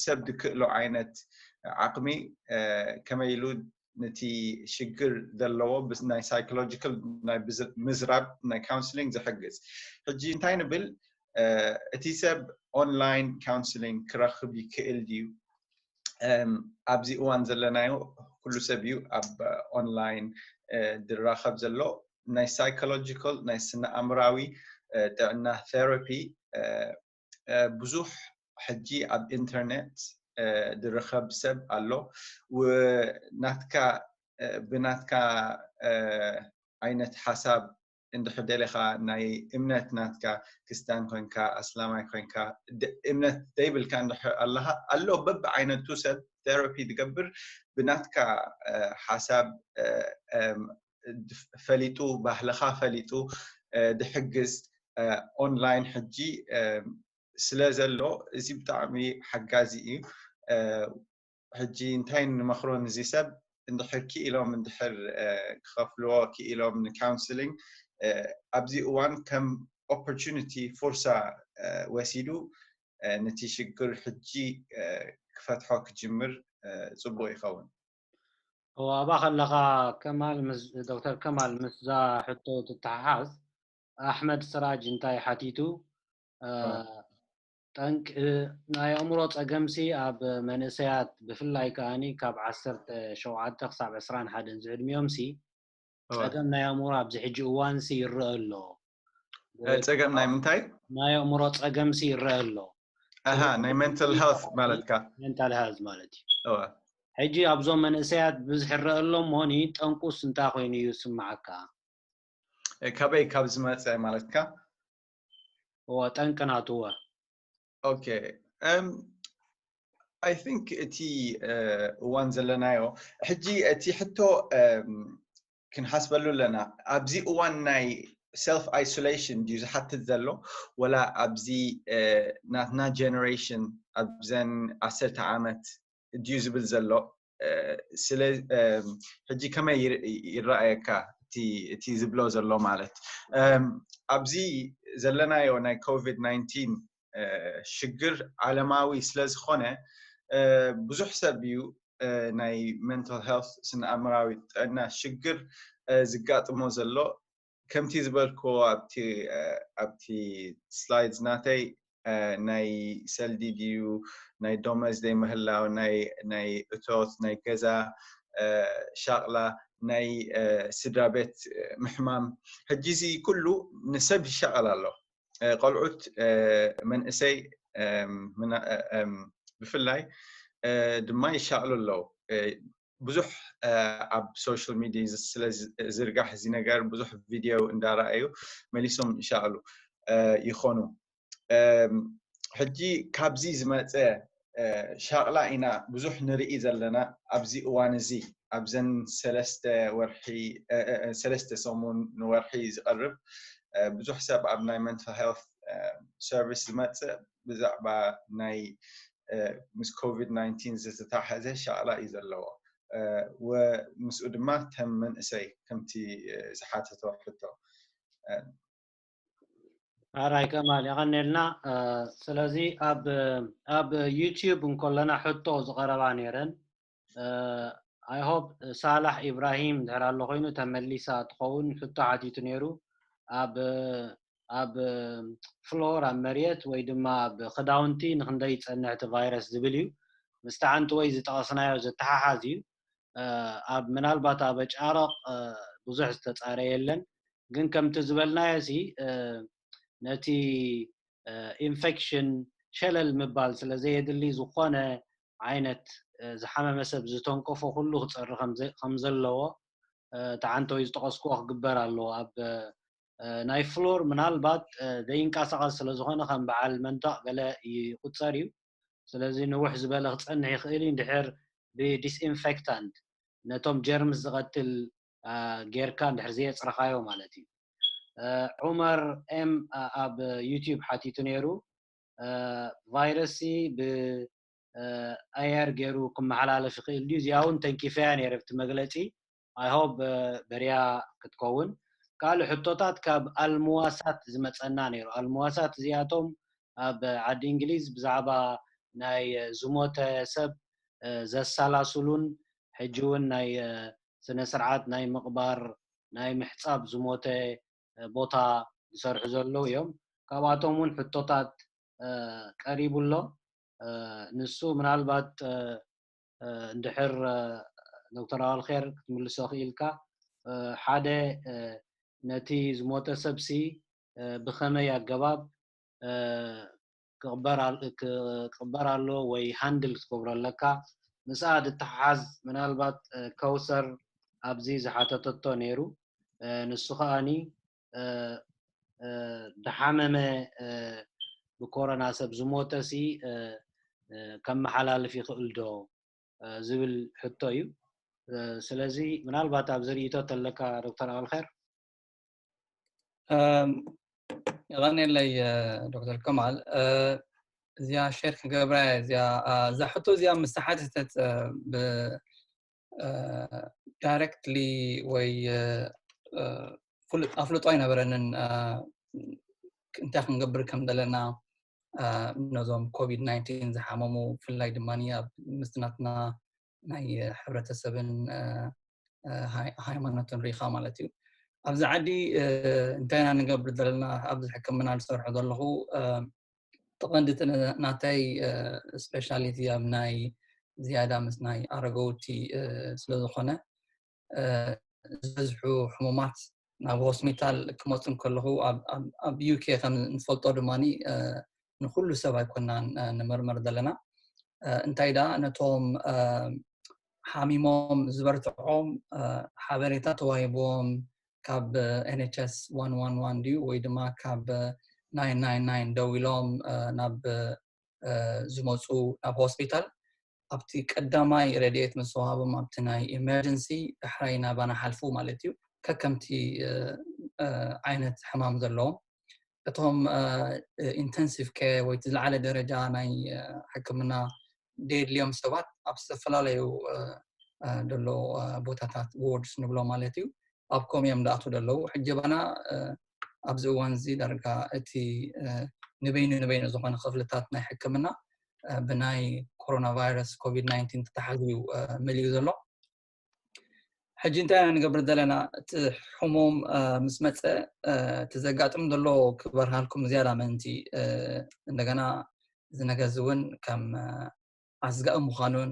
ሰብ ዝክእሎ ዓይነት ዓቕሚ ከመይ ኢሉ ነቲ ሽግር ዘለዎ ናይ psychological ናይ ምዝራብ ናይ counselling ዝሕግዝ። ሕጂ እንታይ ንብል፣ እቲ ሰብ online counselling ክረኽብ ይክእል ድዩ? ኣብዚ እዋን ዘለናዮ ኩሉ ሰብ እዩ ኣብ online ዝራኸብ ዘሎ። ናይ psychological፣ ናይ ስነ ኣእምራዊ ጥዕና therapy ብዙሕ ሕጂ ኣብ ኢንተርኔት ዝረኸብ ሰብ ኣሎ። ናትካ፣ ብናትካ ዓይነት ሓሳብ እንድሕር ደሊኻ፣ ናይ እምነት ናትካ፣ ክርስቲያን ኮንካ፣ ኣስላማይ ኮንካ፣ እምነት ዘይብልካ እንድሕር ኣለኻ፣ ኣሎ በብዓይነቱ ሰብ therapy ዝገብር፣ ብናትካ ሓሳብ ፈሊጡ፣ ባህልኻ ፈሊጡ ድሕግዝ online ሕጂ ስለ ዘሎ፣ እዚ ብጣዕሚ ሓጋዚ እዩ። ሕጂ እንታይ ንመኽሮ ንዚ ሰብ፣ እንድሕር ክኢሎም፣ እንድሕር ክኸፍልዎ ክኢሎም ንካውንስሊንግ፣ ኣብዚ እዋን ከም opportunity፣ ፉርሳ ወሲዱ ነቲ ሽግር ሕጂ ክፈትሖ ክጅምር ጽቡቕ ይኸውን። እዋ፣ ኣብኣ ከለኻ ከማል ምስ ዶክተር ከማል ምስዛ ሕቶ ትተሓሓዝ ኣሕመድ ስራጅ እንታይ ሓቲቱ? ጠንቂ ናይ ኣእምሮ ጸገምሲ ኣብ መንእሰያት ብፍላይ ከኣኒ ካብ ዓሰርተ ሸውዓተ ክሳብ ዕስራን ሓደን ዝዕድሚዮምሲ ጸገም ናይ ኣእምሮ ኣብዚ ሕጂ እዋንሲ ይረአ ኣሎ። ጸገም ናይ ምንታይ? ናይ ኣእምሮ ጸገምሲ ይረአ ኣሎ። ኣሃ፣ ናይ mental health ማለትካ? Mental health ማለት እዩ። እወ። ሕጂ ኣብዞም መንእሰያት ብዝሒ ይረአ ኣሎ እሞ፣ ጠንቁስ እንታይ ኮይኑ እዩ ዝስምዓካ? ካበይ ካብ ዝመጸ ማለትካ? እወ፣ ጠንቂ ናቱ እወ። ኦኬ። እም፣ I think እቲ እዋን ዘለናዮ ሕጂ፣ እቲ ሕቶ እም፣ ክንሓስበሉ ኣለና። ኣብዚ እዋን ናይ self isolation ድዩ ዝሓትት ዘሎ፣ ወላ ኣብዚ ናትና generation ኣብዘን ዓሰርተ ዓመት ድዩ ዝብል ዘሎ? ስለ ሕጂ ከመይ ይረኣየካ እቲ ዝብሎ ዘሎ? ማለት ኣብዚ ዘለናዮ ናይ ኮቪድ ናይንቲን ሽግር ዓለማዊ ስለ ዝኾነ ብዙሕ ሰብ እዩ ናይ mental health፣ ስነ ኣእምራዊ ጥዕና ሽግር ዝጋጥሞ ዘሎ። ከምቲ ዝበልክዎ ኣብቲ ኣብቲ ስላይድስ ናተይ ናይ ሰልዲ ድዩ፣ ናይ ደሞዝ ዘይምህላው፣ ናይ እቶት፣ ናይ ገዛ ሻቕላ፣ ናይ ስድራ ቤት ምሕማም፣ ሕጂ እዚ ኩሉ ንሰብ ይሻቐል ኣሎ። ቆልዑት፣ መንእሰይ ብፍላይ ድማ ይሻቕሉ ኣለዉ። ብዙሕ ኣብ ሶሻል ሚድያ ስለ ዝርጋሕ እዚ ነገር፣ ብዙሕ ቪድዮ እንዳረኣዩ መሊሶም ይሻቕሉ ይኾኑ። ሕጂ ካብዚ ዝመፀ ሻቕላ ኢና ብዙሕ ንርኢ ዘለና። ኣብዚ እዋን እዚ ኣብዘን ሰለስተ ወርሒ ሰለስተ ሰሙን ንወርሒ ዝቐርብ ብዙሕ ሰብ ኣብ ናይ mental health service ዝመፅእ ብዛዕባ ናይ ምስ ኮቪድ ናይንቲን ዝተታሓዘ ሻቕላ እዩ ዘለዎ። ምስኡ ድማ ተም መንእሰይ ከምቲ ዝሓተቶ ሕቶ ኣራይ ከማል የቐኔልና። ስለዚ ኣብ ኣብ YouTube እንከለና ሕቶ ዝቐረባ ነይረን። I hope ሳላሕ ኢብራሂም ድሕር ኣሎ ኮይኑ ተመሊሳ ትኸውን። ሕቶ ሓቲቱ ነይሩ። ኣብ ኣብ ፍሎር ኣብ መሬት ወይ ድማ ኣብ ክዳውንቲ ንክንደይ ይፀንሕ እቲ ቫይረስ ዝብል እዩ። ምስቲ ሓንቲ ወይ ዝጠቐስናዮ ዘተሓሓዝ እዩ። ኣብ ምናልባት ኣብ ጫረቕ ብዙሕ ዝተፃረ የለን፣ ግን ከምቲ ዝበልናዮ ሲ ነቲ ኢንፌክሽን ሸለል ምባል ስለ ዘየድሊ ዝኾነ ዓይነት ዝሓመመ ሰብ ዝተንከፎ ኩሉ ክፀሪ ከም ዘለዎ እቲ ሓንቲ ወይ ዝጠቐስክዎ ክግበር ኣለዎ። ኣብ ናይ ፍሎር ምናልባት ዘይንቀሳቐስ ስለ ዝኾነ ከም በዓል መንደቕ ገለ ይቁፀር እዩ። ስለዚ ንውሕ ዝበለ ክፀንሕ ይኽእል እዩ። እንድሕር ብዲስኢንፌክታንት ነቶም ጀርምስ ዝቐትል ጌርካ እንድሕር ዘየፅረኻዮ ማለት እዩ። ዑመር ኤም ኣብ ዩቲዩብ ሓቲቱ ነይሩ። ቫይረስ ሲ ብኣየር ገይሩ ክመሓላለፍ ይኽእል ድዩ? እዚኣ እውን ተንኪፈያ ነይረ ብቲ መግለፂ። I hope በርያ ክትከውን። ካልእ ሕቶታት ካብ ኣልሙዋሳት ዝመፀና ነይሩ። ኣልሙዋሳት እዚኣቶም ኣብ ዓዲ እንግሊዝ ብዛዕባ ናይ ዝሞተ ሰብ ዘሰላስሉን ሕጂ እውን ናይ ስነ ስርዓት ናይ ምቕባር ናይ ምሕፃብ ዝሞተ ቦታ ዝሰርሑ ዘለዉ እዮም። ካብኣቶም እውን ሕቶታት ቀሪቡ ኣሎ። ንሱ ምናልባት እንድሕር ዶክተር ኣዋልኼር ክትምልሶ ክኢልካ ሓደ ነቲ ዝሞተ ሰብሲ ብኸመይ ኣገባብ ክቕበር ኣሎ ወይ ሃንድል ክትገብሮ ኣለካ። ምስኣ ድተሓሓዝ ምናልባት ከውሰር ኣብዚ ዝሓተተቶ ነይሩ። ንሱ ከኣኒ ድሓመመ ብኮሮና ሰብ ዝሞተ ሲ ከመሓላልፍ ይኽእል ዶ ዝብል ሕቶ እዩ። ስለዚ ምናልባት ኣብዚ ርእይቶ ተለካ ዶክተር ኣልኸር። የቐኔለይ ዶክተር ከማል። እዚኣ ሼር ክገብራ እዚኣ እዛ ሕቶ እዚኣ ምስ ተሓተተት ዳይሬክትሊ ወይ ፍሉጥ ኣፍልጦ ኣይነበረንን እንታይ ክንገብር ከም ዘለና ነዞም ኮቪድ ናይንቲን ዝሓመሙ ብፍላይ ድማ ኣብ ምስ ናትና ናይ ሕብረተሰብን ሃይማኖትን ሪኢኻ ማለት እዩ። ኣብዚ ዓዲ እንታይ ኢና ንገብር ዘለና ኣብዚ ሕክምና ዝሰርሑ ዘለኹ እቲ ቀንዲ ናተይ ስፔሻሊቲ ኣብ ናይ ዝያዳ ምስ ናይ ኣረገውቲ ስለዝኾነ ዝበዝሑ ሕሙማት ናብ ሆስፒታል ክመፁ እንከለኹ ኣብ ዩኬ ከም ንፈልጦ ድማ ንኩሉ ሰብ ኣይኮናን ንምርመር ዘለና። እንታይ ደኣ ነቶም ሓሚሞም ዝበርትዖም ሓበሬታ ተዋሂብዎም ካብ ኤንኤችኤስ ዋን ዋን ዋን ድዩ ወይ ድማ ካብ ናይን ናይን ናይን ደው ኢሎም ናብ ዝመፁ ናብ ሆስፒታል ኣብቲ ቀዳማይ ረድኤት ምስ ወሃቦም ኣብቲ ናይ ኢመርጀንሲ ዳሕራይ ናባና ሓልፉ ማለት እዩ። ከከምቲ ዓይነት ሕማም ዘለዎም እቶም ኢንተንሲቭ ኬር ወይ ዝለዓለ ደረጃ ናይ ሕክምና ደድልዮም ሰባት ኣብ ዝተፈላለዩ ደሎ ቦታታት ዎርድስ ንብሎ ማለት እዩ ኣብ ኮም እዮም ዝኣትዉ ዘለዉ። ሕጂ ባና ኣብዚ እዋን እዚ ዳርጋ እቲ ንበይኑ ንበይኑ ዝኾነ ክፍልታት ናይ ሕክምና ብናይ ኮሮና ቫይረስ ኮቪድ ናይንቲን ተተሓዙ እዩ መሊኡ ዘሎ። ሕጂ እንታይ ኢና ንገብር ዘለና? እቲ ሕሙም ምስ መፀ እቲ ዘጋጥም ዘሎ ክበርሃልኩም ዝያዳ ምእንቲ እንደገና እዚ ነገር እዚ እውን ከም ኣስጋኢ ምዃኑን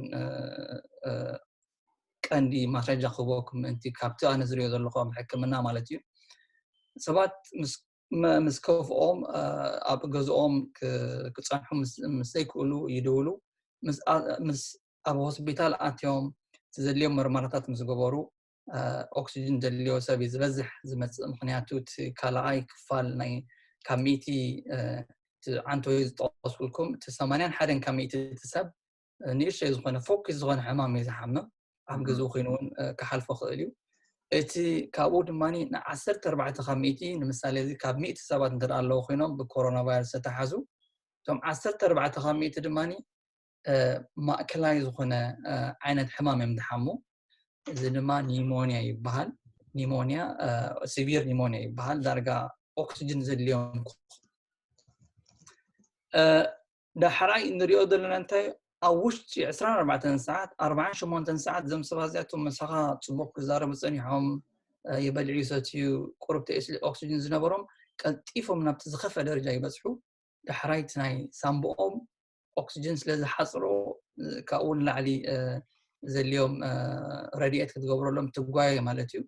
ቀንዲ ማስረጃ ክህበኩም ምእንቲ ካብቲ ኣነ ዝሪኦ ዘለኹ ኣብ ሕክምና ማለት እዩ ሰባት ምስ ከፍኦም ኣብ ገዝኦም ክፀንሑ ምስ ዘይክእሉ ይድውሉ ምስ ኣብ ሆስፒታል ኣትዮም እቲ ዘድልዮም መርመራታት ምስ ገበሩ ኦክሲጅን ዘድልዮ ሰብ እዩ ዝበዝሕ ዝመፅእ ምክንያቱ እቲ ካልኣይ ክፋል ናይ ካብ ሚእቲ ዓንተወይ ዝጠቀስኩልኩም እቲ ሰማንያን ሓደን ካብ ሚእቲ እቲ ሰብ ንእሽተይ ዝኾነ ፎኪስ ዝኾነ ሕማም እዩ ዝሓምም። ኣብ ግዜ ኮይኑ እውን ክሓልፎ ክእል እዩ። እቲ ካብኡ ድማ ንዓሰርተ ኣርባዕተ ካብ ሚእቲ ንምሳሌ እዚ ካብ ሚእቲ ሰባት እንተ ኣለዉ ኮይኖም ብኮሮና ቫይረስ ዝተሓዙ እቶም ዓሰርተ ኣርባዕተ ካብ ሚእቲ ድማ ማእከላይ ዝኾነ ዓይነት ሕማም እዮም ዝሓሙ። እዚ ድማ ኒሞኒያ ይበሃል። ኒሞኒያ ሲቪር ኒሞኒያ ይበሃል። ዳርጋ ኦክስጅን ዘድልዮም ዳሕራይ እንሪኦ ዘለና እንታይ ኣብ ውሽጢ ዕስራን ኣርባዕተን ሰዓት ኣርባዓን ሸሞንተን ሰዓት እዞም ሰባት እዚኣቶም ምሳኻ ፅቡቅ ክዛረቡ ፀኒሖም ይበልዑ ይሰትዩ ቁሩብ ተስሊ ኦክስጅን ዝነበሮም ቀልጢፎም ናብቲ ዝኸፈ ደረጃ ይበፅሑ። ዳሕራይ እቲ ናይ ሳምብኦም ኦክስጅን ስለ ዝሓፅሮ ካብኡ ንላዕሊ ዘድልዮም ረድኤት ክትገብረሎም ትጓየ ማለት እዩ።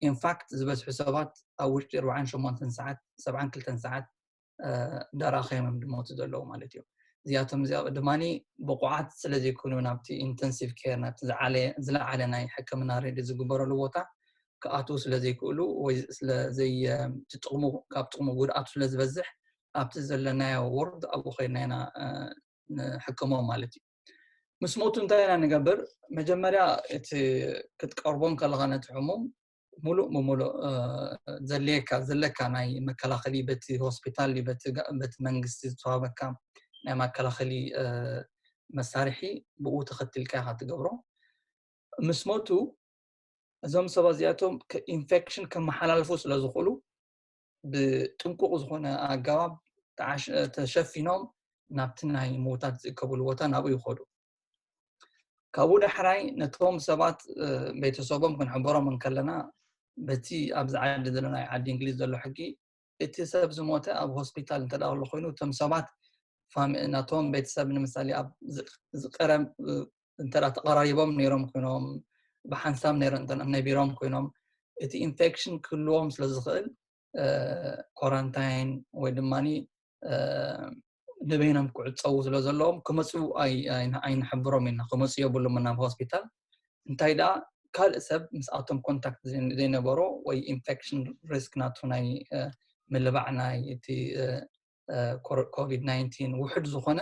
ኢንፋክት ዝበዝሑ ሰባት ኣብ ውሽጢ ኣርባዓን ሸሞንተን ሰዓት ሰብዓን ክልተን ሰዓት ዳራኸዮም እዮም ዝሞቱ ዘለዉ ማለት እዩ። እዚኣቶም እዚኣ ድማ ብቑዓት ስለ ዘይኮኑ ናብቲ ኢንተንሲቭ ኬር ናብቲ ዝዓለ- ዝለዓለ ናይ ሕክምና ረድኤት ዝግበረሉ ቦታ ክኣትዉ ስለ ዘይክእሉ ወይ ስለ ዘይ- እቲ ጥቕሙ ካብ ጥቕሙ ጉድኣቱ ስለ ዝበዝሕ ኣብቲ ዘለናዮ ወርድ ኣብኡ ኮይና ኢና ንሕክሞም ማለት እዩ። ምስ ሞቱ እንታይ ኢና ንገብር? መጀመርያ እቲ ክትቀርቦ ከለኻ ነቲ ሕሙም ሙሉእ ብሙሉእ ዘድልየካ ዘለካ ናይ መከላኸሊ በቲ ሆስፒታል ድዩ በቲ ጋ- በቲ መንግስቲ ዝተዋህበካ ናይ መከላኸሊ መሳርሒ ብኡ ተኸትልካ ኢኻ ትገብሮ። ምስ ሞቱ እዞም ሰባት እዚኣቶም ኢንፌክሽን ከመሓላልፉ ስለ ዝኽእሉ ብጥንቁቕ ዝኾነ ኣገባብ ተዓሽ- ተሸፊኖም ናብቲ ናይ ምውታት ዝእከብሉ ቦታ ናብኡ ይኸዱ። ካብኡ ዳሕራይ ነቶም ሰባት ቤተሰቦም ክንሕበሮም እንከለና በቲ ኣብዚ ዓዲ ዘሎ ናይ ዓዲ እንግሊዝ ዘሎ ሕጊ እቲ ሰብ ዝሞተ ኣብ ሆስፒታል እንተ ደኣ ከሎ ኮይኑ እቶም ሰባት ፋሚ- ናቶም ቤተሰብ ንምሳሌ ኣብ ዝ- ዝቀረብ እንተ ደኣ ተቐራሪቦም ነይሮም ኮይኖም ብሓንሳብ ነይረ- እንተ- ነቢሮም ኮይኖም እቲ ኢንፌክሽን ክህልዎም ስለ ዝኽእል ኮራንታይን ወይ ድማ ንበይኖም ክዕፀዉ ስለ ዘለዎም ክመፁ ኣይ- ኣይ- ኣይንሕብሮም ኢና። ክመፁ የብሎም ናብ ሆስፒታል። እንታይ ደኣ ካልእ ሰብ ምስኣቶም ኮንታክት ዘይ- ዘይነበሮ ወይ ኢንፌክሽን ሪስክ ናቱ ናይ ምልባዕ ናይ እቲ ኮቪድ ናይንቲን ውሕድ ዝኾነ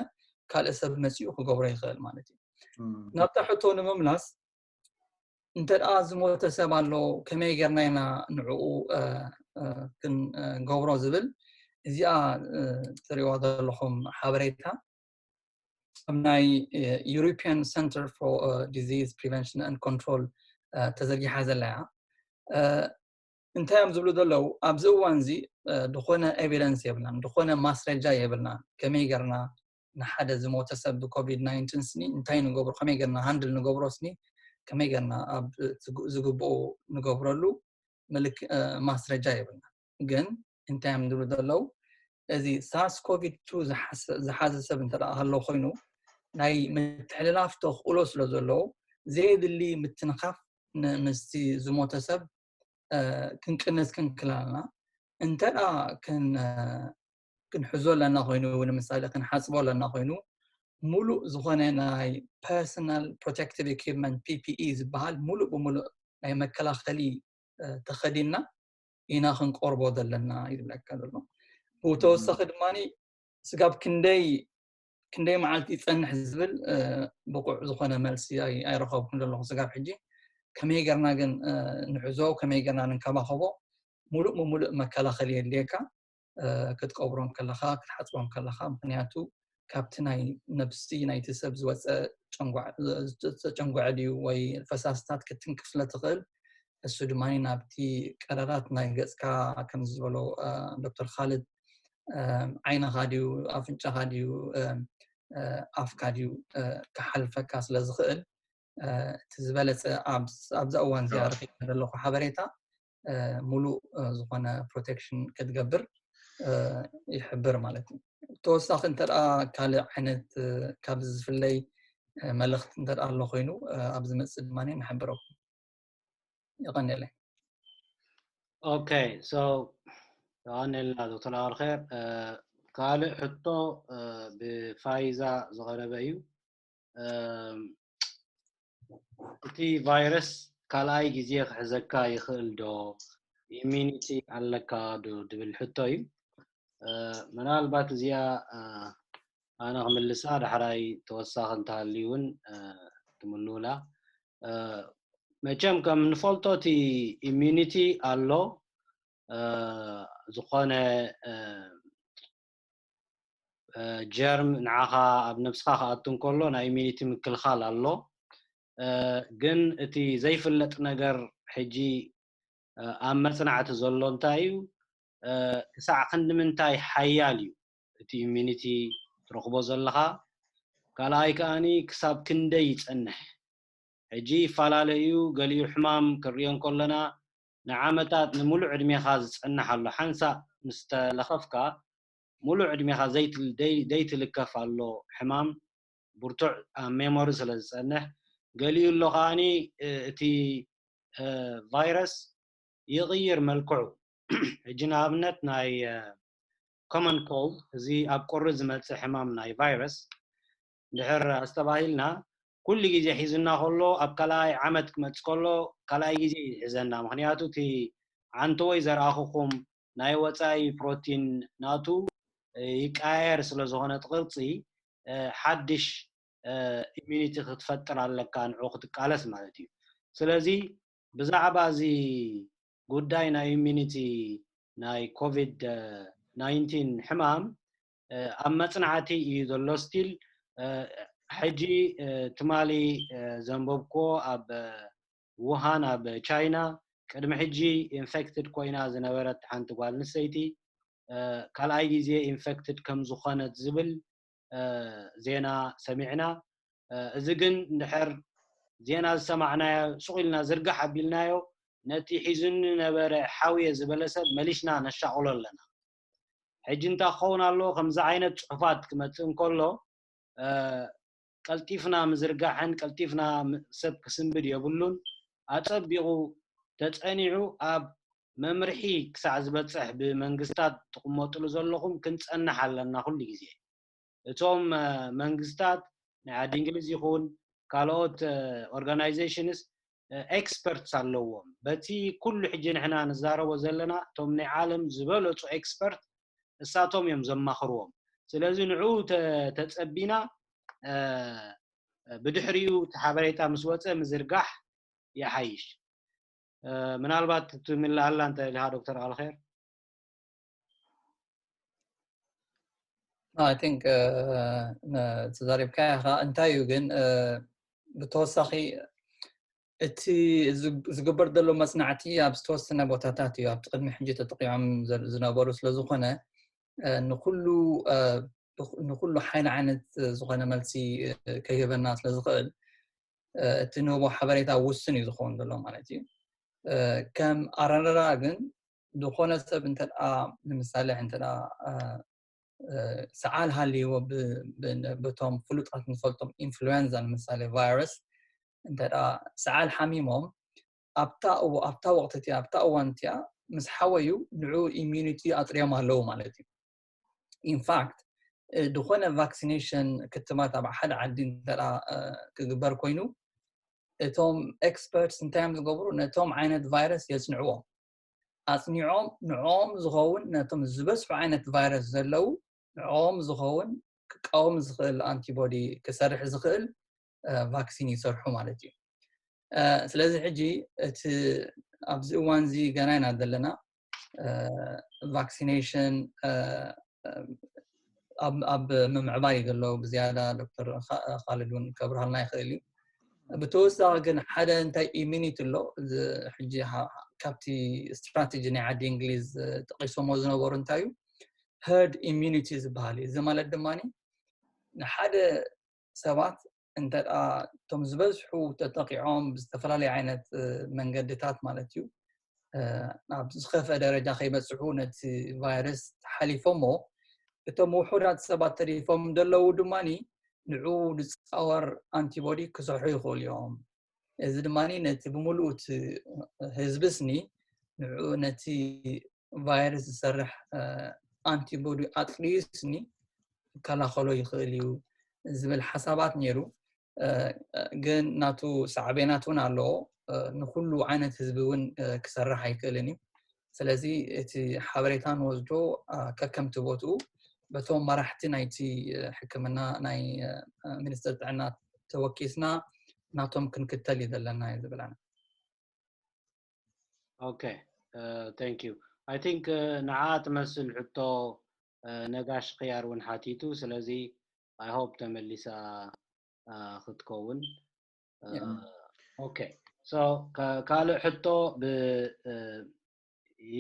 ካልእ ሰብ መፂኡ ክገብሮ ይኽእል ማለት እዩ። ናብታ ሕቶ ንምምላስ እንተ ደኣ ዝሞተ ሰብ ኣሎ ከመይ ጌርና ኢና ንዕኡ ክንገብሮ ዝብል እዚኣ ትሪእዋ ዘለኹም ሓበሬታ ኣብ ናይ European Center for Disease Prevention and Control ተዘርጊሓ ዘላ እያ። እንታይ እዮም ዝብሉ ዘለዉ ኣብዚ እዋን እዚ ዝኾነ ኤቪደንስ የብልናን ዝኾነ ማስረጃ የብልናን ከመይ ጌርና ንሓደ ዝሞተ ሰብ ብኮቪድ ናይንቲን ስኒ እንታይ ንገብሮ ከመይ ጌርና ሃንድል ንገብሮ ስኒ ከመይ ጌርና ኣብ ዝግብኦ ንገብረሉ ምልክ ማስረጃ የብልና። ግን እንታይ እዮም ዝብሉ ዘለዉ እዚ ሳርስ ኮቪድ ቱ ዝሓዘ ሰብ እንተ ደኣ ሃሎ ኮይኑ ናይ ምትሕልላፍ ተኽእሎ ስለ ዘለዎ ዘየድሊ ምትንኻፍ ምስቲ ዝሞተ ሰብ ክንቅንስ ክንክል ኣለና። እንተ ደኣ ክንሕዞ ኣለና ኮይኑ ንምሳሌ ክንሓፅቦ ኣለና ኮይኑ ሙሉእ ዝኾነ ናይ ፐርሰናል ፕሮቴክቲቭ ኢኩፕመንት ፒ ፒ ኢ ዝበሃል ሙሉእ ብሙሉእ ናይ መከላኸሊ ተኸዲንና ኢና ክንቆርቦ ዘለና ይብለካ ዘሎ። ብተወሳኺ ድማ ስጋብ ክንደይ ክንደይ መዓልቲ ይፀንሕ ዝብል ብቑዕ ዝኾነ መልሲ ኣይረኸብኩን ዘለኹ ስጋብ ሕጂ። ከመይ ገርና ግን ንሕዞ ከመይ ገርና ንንከባኸቦ ሙሉእ ብሙሉእ መከላኸሊ የድልየካ ክትቀብሮም ከለኻ ክትሓፅቦም ከለኻ ምክንያቱ ካብቲ ናይ ነብሲ ናይቲ ሰብ ዝወፀ ጨንጓዕ ድዩ ወይ ፈሳስታት ክትንክፍ ስለ ትኽእል እሱ ድማ ናብቲ ቀዳዳት ናይ ገፅካ ከም ዝበሎ ዶክተር ካልድ ዓይንኻ ድዩ ኣፍንጫኻ ድዩ ኣፍካ ድዩ ክሓልፈካ ስለ ዝኽእል እቲ ዝበለፀ ኣብዛ እዋን እዚኣ ረኺበ ዘለኹ ሓበሬታ ሙሉእ ዝኾነ ፕሮቴክሽን ክትገብር ይሕብር ማለት እዩ። ተወሳኺ እንተ ካልእ ዓይነት ካብዚ ዝፍለይ መልእኽቲ እንተ ኣሎ ኮይኑ ኣብ ዝመፅእ ድማ ንሕብረኩም። የቐንየለይ። ኦኬ ሶ የቐንየልና ዶክተር ኣወልኸር። ካልእ ሕቶ ብፋይዛ ዝቐረበ እዩ። እቲ ቫይረስ ካልኣይ ግዜ ክሕዘካ ይኽእል ዶ? ኢሚኒቲ ኣለካ ዶ ድብል ሕቶ እዩ። ምናልባት እዚኣ ኣነ ክምልሳ፣ ዳሕራይ ተወሳኺ እንተሃልዩ እውን ትምልኡላ። መቸም ከም ንፈልጦ እቲ ኢሚዩኒቲ ኣሎ። ዝኾነ ጀርም ንዓኻ ኣብ ነብስኻ ክኣቱ እንከሎ ናይ ኢሚዩኒቲ ምክልኻል ኣሎ። ግን እቲ ዘይፍለጥ ነገር ሕጂ ኣብ መጽናዕቲ ዘሎ እንታይ እዩ? ክሳዕ ክንዲ ምንታይ ሓያል እዩ እቲ ኢሚዩኒቲ ትረኽቦ ዘለኻ? ካልኣይ ከኣኒ ክሳብ ክንደይ ይጸንሕ? ሕጂ ይፈላለ እዩ። ገሊኡ ሕማም ክንሪኦ እንከለና ንዓመታት፣ ንምሉእ ዕድሜኻ ዝጸንሕ ኣሎ። ሓንሳእ ምስ ተለኸፍካ፣ ምሉእ ዕድሜኻ ዘይትል-፣ ደይ-፣ ዘይትልከፍ ኣሎ ሕማም፣ ብርቱዕ ኣብ ሜሞሪ ስለ ዝጸንሕ። ገሊኡ ኣሎ ከኣኒ፣ እ፣ እቲ፣ እ፣ ቫይረስ ይቕይር መልክዑ። ሕጂ ንኣብነት ናይ፣ እ፣ ኮመን ኮልድ፣ እዚ ኣብ ቁሪ ዝመጽእ ሕማም ናይ ቫይረስ፣ እንድሕር ኣስተባሂልና፣ ኩሉ ግዜ ሒዙና ከሎ፣ ኣብ ካልኣይ ዓመት ክመጽእ ከሎ፣ ካልኣይ ግዜ ይሕዘና። ምኽንያቱ እቲ ዓንተወይ ዘርኣኹኹም ናይ ወጻኢ ፕሮቲን ናቱ፣ እ፣ ይቀያየር ስለ ዝኾነ እቲ ቅርጺ፣ እ፣ ሓድሽ፣ እ፣ ኢሚዩኒቲ ክትፈጥር ኣለካ፣ ንዕኡ ክትቃለስ ማለት እዩ። ስለዚ ብዛዕባ እዚ ጉዳይ ናይ ኢሚዩኒቲ ናይ ኮቪድ፣ እ፣ ናይንቲን ሕማም፣ እ፣ ኣብ መጽናዕቲ እዩ ዘሎ ስቲል። እ፣ ሕጂ፣ እ፣ ትማሊ፣ እ፣ ዘንበብክዎ ኣብ፣ እ፣ ውሃን ኣብ ቻይና ቅድሚ ሕጂ ኢንፌክትድ ኮይና ዝነበረት ሓንቲ ጓል ኣንስተይቲ፣ እ፣ ካልኣይ ግዜ ኢንፌክትድ ከም ዝኾነት ዝብል፣ እ፣ ዜና ሰሚዕና። እ፣ እዚ ግን እንድሕር ዜና ዝሰማዕናዮ ሱቕ ኢልና ዝርጋሕ ኣቢልናዮ፣ ነቲ ሒዙኒ ነበረ ሓውየ ዝበለ ሰብ መሊሽና ነሻቕሎ ኣለና። ሕጂ እንታይ ክኸውን ኣለዎ? ከምዚ ዓይነት ጽሑፋት ክመጽእ እንከሎ፣ እ፣ ቀልጢፍና ምዝርጋሕን ቀልጢፍና ም-፣ ሰብ ክስንብድ የብሉን። ኣጸቢቑ ተጸኒዑ ኣብ መምርሒ ክሳዕ ዝበጽሕ ብመንግስታት ትቕመጥሉ ዘለኹም ክንጸንሕ ኣለና ኩሉ ግዜ። እቶም፣ እ፣ መንግስታት ናይ ዓዲ እንግሊዝ ይኹን ካልኦት፣ እ፣ ኦርጋናይዜሽንስ፣ እ፣ ኤክስፐርትስ ኣለዎም። በቲ ኩሉ ሕጂ ንሕና ንዛረቦ ዘለና እቶም ናይ ዓለም ዝበለጹ ኤክስፐርት እሳቶም እዮም ዘማኽርዎም። ስለዚ ንዕኡ ተ-፣ ተጸቢና፣ እ፣ ብድሕሪኡ እቲ ሓበሬታ ምስ ወጸ ምዝርጋሕ ይሓይሽ። እ፣ ምናልባት ትምልኣላ እንተ ኢልካ ዶክተር ኣልኼር። I think፣ እ፣ ነ-፣ ተዛሪብካዮ ኢኻ። እንታይ እዩ ግን፣ እ፣ ብተወሳኺ እቲ ዝግ-፣ ዝግበር ዘሎ መጽናዕቲ ኣብ ዝተወሰነ ቦታታት እዩ። ኣብቲ ቅድሚ ሕጂ ተጠቂዖም ዘ-፣ ዝነበሩ ስለ ዝኾነ፣ እ፣ ንኹሉ፣ እ፣ ንኹሉ ሓይሊ ዓይነት ዝኾነ መልሲ፣ እ፣ ከይህበና ስለ ዝኽእል፣ እ፣ እቲ ንህቦ ሓበሬታ ውሱን እዩ ዝኸውን ዘሎ ማለት እዩ። እ፣ ከም ኣረዳድኣ ግን ዝኾነ ሰብ እንተ ደኣ፣ ንምሳሌ እንተ ደኣ፣ እ፣ እ፣ ሰዓል ሃልይዎ ብ-፣ ብ-፣ በቶም ፍሉጣት ንፈልጦም ኢንፍሉዌንዛ ንምሳሌ ቫይረስ እንተ ደኣ ሰዓል ሓሚሞም ኣብታ እዋ-፣ ኣብታ ወቕቲ እቲኣ፣ ኣብታ እዋን እቲኣ ምስ ሓወዩ ንዕኡ ኢሚዩኒቲ ኣጥርዮም ኣለዉ ማለት እዩ። ኢንፋክት፣ እ፣ ዝኾነ ቫክሲኔሽን ክትባት ኣብ ሓደ ዓዲ እንተ ደኣ፣ እ፣ ክግበር ኮይኑ፣ እቶም ኤክስፐርትስ እንታይ እዮም ዝገብሩ? ነቶም ዓይነት ቫይረስ የጽንዕዎም። ኣጽኒዖም ንዕኦም ዝኸውን፣ ነቶም ዝበዝሑ ዓይነት ቫይረስ ዘለዉ ንዕኦም ዝኸውን ክቃወም ዝኽእል ኣንቲቦዲ ክሰርሕ ዝኽእል፣ እ፣ ቫክሲን ይሰርሑ ማለት እዩ። እ፣ ስለዚ ሕጂ እቲ ኣብዚ እዋን እዚ ገና ኢና ዘለና። እ፣ ቫክሲኔሽን፣ እ፣ ኣብ፣ ኣብ ምምዕባል እዩ ዘሎ ብዝያዳ። ዶክተር ኻ-፣ ኻልድ እውን ከብርሃልና ይኽእል እዩ። ብተወሳኺ ግን ሓደ እንታይ ኢሚኒቲ ኣሎ፣ እዚ ሕጂ ሓ-፣ ካብቲ ስትራቴጂ ናይ ዓዲ እንግሊዝ፣ እ፣ ጠቒሶሞ ዝነበሩ እንታይ እዩ? ሀርድ ኢሚዩኒቲ ዝበሃል እዩ። እዚ ማለት ድማ ንሓደ ሰባት እንተ ደኣ እቶም ዝበዝሑ ተጠቂዖም ብዝተፈላለየ ዓይነት፣ እ፣ መንገድታት ማለት እዩ፣ እ፣ ናብ ዝኸፍአ ደረጃ ከይበጽሑ ነቲ ቫይረስ ተሓሊፎሞ፣ እቶም ውሑዳት ሰባት ተሪፎም ዘለዉ ድማ ንዕኡ ዝጻወር ኣንቲቦዲ ክሰርሑ ይኽእሉ እዮም። እዚ ድማ ነቲ ብምሉኡ እቲ ህዝቢ ስኒ ንዕኡ ነቲ ቫይረስ ዝሰርሕ፣ እ፣ ኣንቲቦዲ ኣጥርዩ ስኒ ክከላኸሎ ይኽእል እዩ ዝብል ሓሳባት ነይሩ። እ፣ ግን ናቱ ሳዕቤናት እውን ኣለዎ። እ፣ ንኹሉ ዓይነት ህዝቢ እውን፣ እ፣ ክሰርሕ ኣይክእልን እዩ። ስለዚ እቲ ሓበሬታ ንወስዶ ከከምቲ ቦትኡ በቶም መራሕቲ ናይቲ ሕክምና ናይ ሚኒስትር ጥዕና ተወኪስና ናቶም ክንክተል እዩ ዘለና እዩ ዝብለና። Okay, thank you. I think ንዓ ትመስል ሕቶ ነጋሽ ክያር እውን ሓቲቱ። ስለዚ I hope ተመሊሳ ክትከውን። Okay, so ካልእ ሕቶ ብ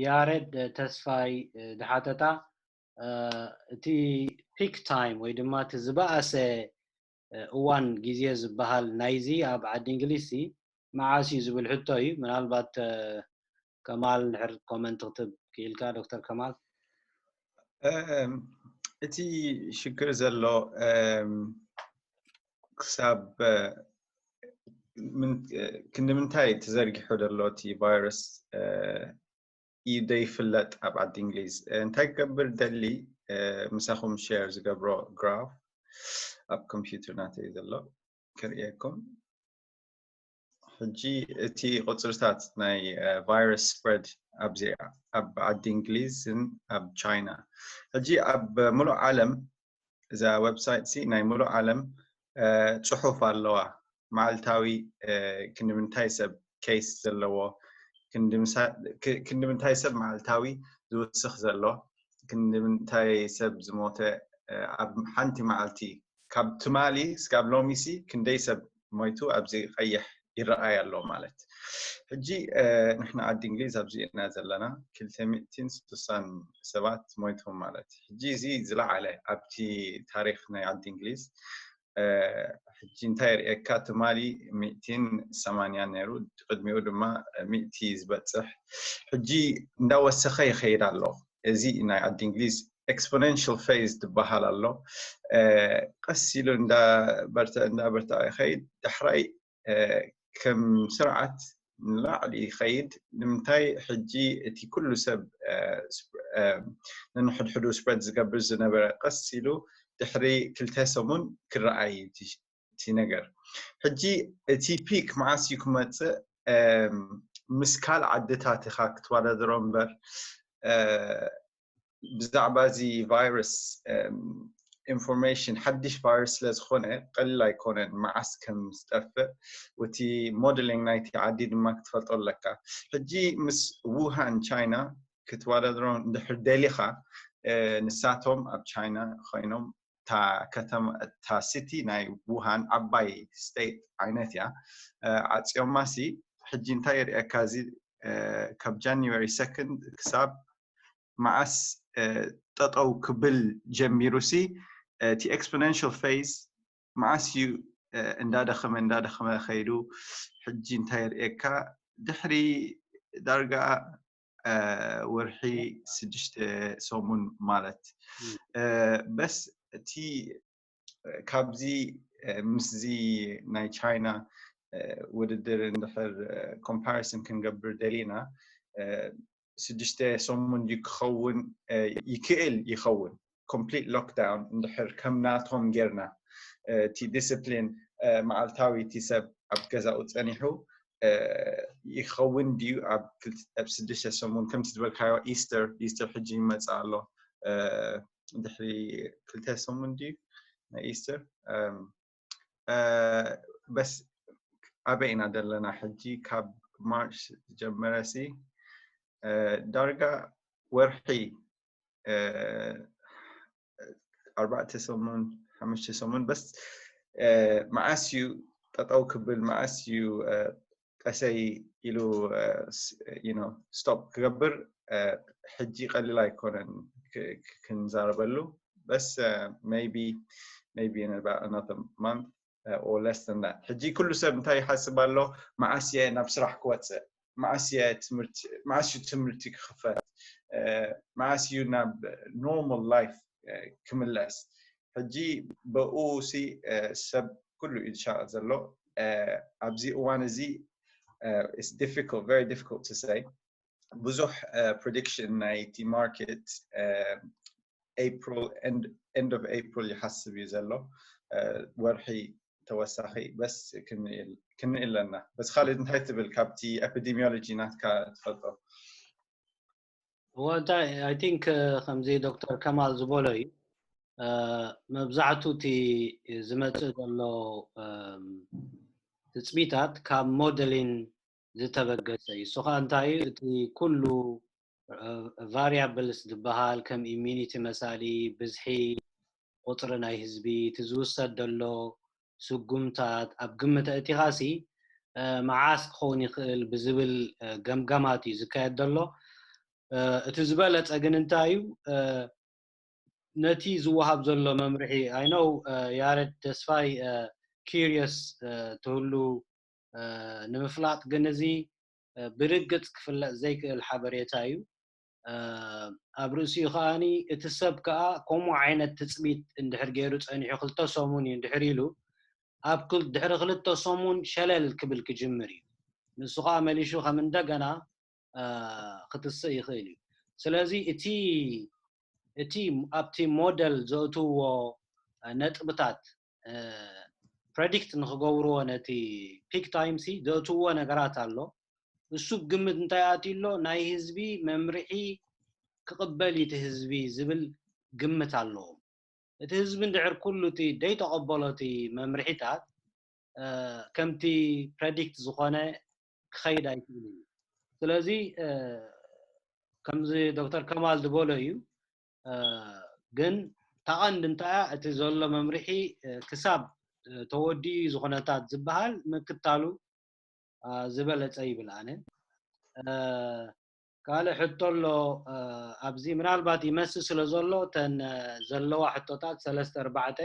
ያሬድ ተስፋይ ዝሓተታ፣ እቲ peak time ወይ ድማ እቲ ዝበኣሰ እዋን ግዜ ዝበሃል ናይዚ ኣብ ዓዲ እንግሊዝ መዓስ እዩ ዝብል ሕቶ እዩ። ምናልባት ከማል እንድሕር comment ክትብ ክኢልካ፣ ዶክተር ከማል። እቲ ሽግር ዘሎ ክሳብ ክንዲ ምንታይ ተዘርጊሑ ዘሎ እቲ ቫይረስ እዩ ዘይፍለጥ ኣብ ዓዲ እንግሊዝ። እንታይ ክገብር ደሊ፣ ምሳኹም share ዝገብሮ graph ኣብ ኮምፒውተር ናተይ ዘሎ ክርእየኩም። ሕጂ እቲ ቁፅርታት ናይ ቫይረስ spread ኣብዚ ኣብ ዓዲ እንግሊዝን ኣብ ቻይና፣ ሕጂ ኣብ ሙሉእ ዓለም እዛ website ሲ ናይ ሙሉእ ዓለም ፅሑፍ ኣለዋ። መዓልታዊ ክንዲ ምንታይ ሰብ case ዘለዎ፣ ክንዲ ምንታይ ሰብ መዓልታዊ ዝውስኽ ዘሎ፣ ክንዲ ምንታይ ሰብ ዝሞተ ኣብ ሓንቲ መዓልቲ ካብ ትማሊ ስጋብ ሎሚ ሲ ክንደይ ሰብ ሞይቱ ኣብዚ ቀይሕ ይረኣይ ኣሎ ማለት። ሕጂ ንሕና ዓዲ እንግሊዝ ኣብዚ ኢና ዘለና፣ ክልተ ሚእትን ስሳን ሰባት ሞይቶም ማለት። ሕጂ እዚ ዝለዓለ ኣብቲ ታሪክ ናይ ዓዲ እንግሊዝ። ሕጂ እንታይ ርእየካ፣ ትማሊ ሚእትን ሰማንያን ነይሩ፣ ቅድሚኡ ድማ ሚእቲ ዝበፅሕ። ሕጂ እንዳወሰኸ ይኸይድ ኣሎ። እዚ ናይ ዓዲ እንግሊዝ exponential phase ዝበሃል ኣሎ። ቀስ ኢሉ እንዳበርተ እንዳበርተ ይኸይድ። ዳሕራይ ከም ስርዓት ንላዕሊ ይኸይድ። ንምንታይ ሕጂ እቲ ኩሉ ሰብ ነንሕድሕዱ spread ዝገብር ዝነበረ ቀስ ኢሉ ድሕሪ ክልተ ሰሙን ክረኣይ እቲ ነገር። ሕጂ እቲ peak መዓስ እዩ ክመፅእ፣ ምስ ካልእ ዓድታት ኢኻ ክትወዳደሮ እምበር ብዛዕባ እዚ ቫይረስ information ሓድሽ ቫይረስ ስለ ዝኾነ ቀሊል ኣይኮነን መዓስ ከም ዝጠፍእ። እቲ modelling ናይቲ ዓዲ ድማ ክትፈልጦ ኣለካ። ሕጂ ምስ ውሃን ቻይና ክትወዳደሮ እንድሕር ደሊኻ፣ ንሳቶም ኣብ ቻይና ኮይኖም እታ ከተማ እታ city ናይ ውሃን ዓባይ state ዓይነት እያ ዓፅዮማ ሲ። ሕጂ እንታይ የርእየካ እዚ፣ ካብ January second ክሳብ መዓስ ጠጠው ክብል ጀሚሩ ሲ፣ እቲ exponential phase መዓስ እዩ እንዳደኸመ እንዳደኸመ ከይዱ። ሕጂ እንታይ የርእየካ፣ ድሕሪ ዳርጋ ወርሒ ስድሽተ ሰሙን ማለት። በስ እቲ ካብዚ ምስዚ ናይ ቻይና ውድድር እንድሕር comparison ክንገብር ደሊና፣ ስድሽተ ሰሙን ድዩ ክኸውን ይክእል ይኸውን፣ complete lockdown እንድሕር ከም ናቶም ጌርና፣ እቲ discipline፣ መዓልታዊ እቲ ሰብ ኣብ ገዛኡ ፀኒሑ ይኸውን ድዩ ኣብ ስድሽተ ሰሙን? ከምቲ ዝበልካዮ ኢስተር፣ ኢስተር ሕጂ ይመፅእ ኣሎ፣ ድሕሪ ክልተ ሰሙን ድዩ ናይ ኢስተር? በስ ኣበይ ኢና ዘለና ሕጂ? ካብ ማርች ዝጀመረ ሲ ዳርጋ ወርሒ፣ ኣርባዕተ ሰሙን፣ ሓሙሽተ ሰሙን። በስ መዓስ እዩ ጠጠው ክብል፣ መዓስ እዩ ቀሰይ ኢሉ stop ክገብር ሕጂ ቀሊል ኣይኮነን ክንዛረበሉ። በስ maybe maybe in about another month or less than that። ሕጂ ኩሉ ሰብ እንታይ ይሓስብ ኣሎ? መዓስ እየ ናብ ስራሕ ክወፅእ? መዓስ እየ ትምህርቲ፣ መዓስ እዩ ትምህርቲ ክኽፈት? መዓስ እዩ ናብ normal life ክምለስ? ሕጂ ብኡ ሲ ሰብ ኩሉ እዩ ዝሻቐል ዘሎ። ኣብዚ እዋን እዚ it's difficult, very difficult to say። ብዙሕ prediction ናይቲ market April, end of April ይሓስብ እዩ ዘሎ። ወርሒ ተወሳኺ በስ ክንርኢ ኣለና። በስ ካልድ እንታይ ትብል ካብቲ epidemiology ናትካ ትፈልጦ? እወ እንታይ I think ከምዚ ዶክተር ከማል ዝበሎ እዩ። መብዛሕቱ እቲ ዝመፅእ ዘሎ ትፅቢታት ካብ ሞደሊን ዝተበገሰ እዩ። እሱ ከዓ እንታይ እዩ? እቲ ኩሉ variables ዝበሃል ከም immunity መሳሊ፣ ብዝሒ፣ ቁፅሪ ናይ ህዝቢ፣ እቲ ዝውሰድ ዘሎ ስጉምታት ኣብ ግምት ኣእቲኻሲ መዓስ ክኸውን ይኽእል ብዝብል ገምጋማት እዩ ዝካየድ ዘሎ። እቲ ዝበለፀ ግን እንታይ እዩ? ነቲ ዝወሃብ ዘሎ መምርሒ I know ያሬድ ተስፋይ curious ትህሉ ንምፍላጥ፣ ግን እዚ ብርግፅ ክፍለጥ ዘይክእል ሓበሬታ እዩ። ኣብ ርእሲኡ ከዓኒ እቲ ሰብ ከዓ ከምኡ ዓይነት ትፅቢት እንድሕር ገይሩ ፀኒሑ ክልተ ሰሙን እዩ እንድሕር ኢሉ ኣብ ድሕሪ ክልተ ሰሙን ሸለል ክብል ክጅምር እዩ። ንሱ ከዓ መሊሹ ከም እንደገና ክትስእ ይኽእል እዩ። ስለዚ እቲ እቲ ኣብቲ ሞደል ዘእትውዎ ነጥብታት predict ንክገብርዎ ነቲ peak time ሲ ዘእትውዎ ነገራት ኣሎ። እሱ ግምት እንታይ ኣትዩ ኣሎ? ናይ ህዝቢ መምርሒ ክቕበል እቲ ህዝቢ ዝብል ግምት ኣለዎም። እቲ ህዝቢ እንድሕር ኩሉ እቲ ደይተቐበሎ እቲ መምርሒታት ከምቲ predict ዝኾነ ክኸይድ ኣይክእል እዩ። ስለዚ ከምዚ ዶክተር ከማል ዝበሎ እዩ። ግን ታቐንድ እንታይ እቲ ዘሎ መምርሒ ክሳብ ተወዲኡ እዩ ዝኹነታት ዝበሃል ምክታሉ ዝበለፀ ይብል ኣነ። ካልእ ሕቶ ኣሎ ኣብዚ ምናልባት ይመስል ስለ ዘሎ ተን ዘለዋ ሕቶታት ሰለስተ ኣርባዕተ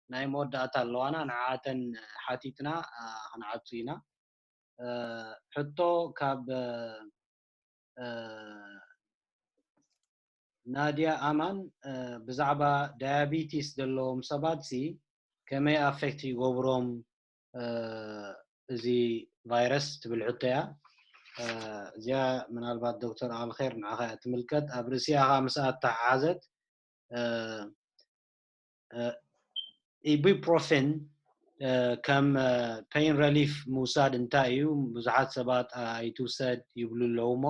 ናይ መወዳእታ ኣለዋና፣ ንዓተን ሓቲትና ክንዓቱ ኢና። ሕቶ ካብ ናድያ ኣማን፣ ብዛዕባ ዳያቢቲስ ዘለዎም ሰባት ሲ ከመይ ኣፌክት ይገብሮም እዚ ቫይረስ ትብል ሕቶ እያ። እዚኣ ምናልባት ዶክተር ኣልኸር ንዓኻ እያ ትምልከት። ኣብ ርእሲኣ ከዓ ምስኣ እተሓሓዘት ኢቡፕሮፌን ከም pain relief ምውሳድ እንታይ እዩ? ብዙሓት ሰባት ኣይትውሰድ ይብሉ ኣለዉ እሞ